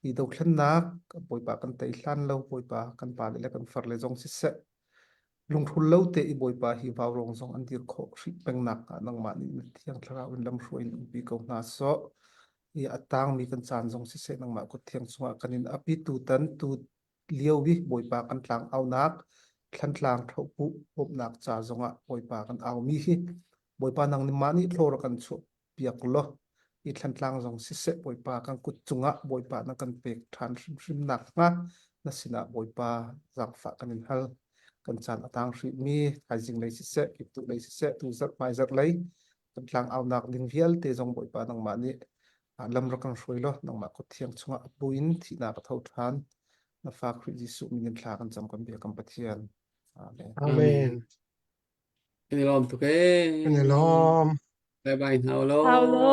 Speaker 6: Hi dothlennak Bawipa kan tei hlan lo Bawipa kan pale le kan far le zong siseh lunghrul lo te i Bawipa hi vaurawng zong an dir khawh hrih pengnak ah nangmah nih na thiang thlarau in lamhruai in umpi ko hna sawh. I a tangmi kan caan zong siseh nangmah kut thiang chungah kan in api tutan tu lio i Bawipa kan tlang aunak Thlantlang ṭhohpuh bawmhnak ca zongah Bawipa kan aumi hi Bawipa nang nih mah nih thlawr kan chuah piak law i Thlantlang zong siseh Bawipa kan kut cungah Bawipa na kan pek ṭhan hrimhrim nakhnga na sinah Bawipa zaangfah kan in hal. Kan caan a tang hrihmi thaizing lei siseh, kiptuh lei siseh, tu zarh hmaizarh lei kan tlang aunak ding vialte zong Bawipa nangmah nih lam rak kan hruai law nangmah kut thiang chungah a buin thihnak a tho ṭhan. Na fa Khrih Jesuh min in thla kan cam kan bia kan Pathian. Amen.
Speaker 7: Amen.
Speaker 3: Kan i lawm tuk ee.
Speaker 7: Kan i lawm.
Speaker 3: Bye bye hna law.
Speaker 9: Hau lo.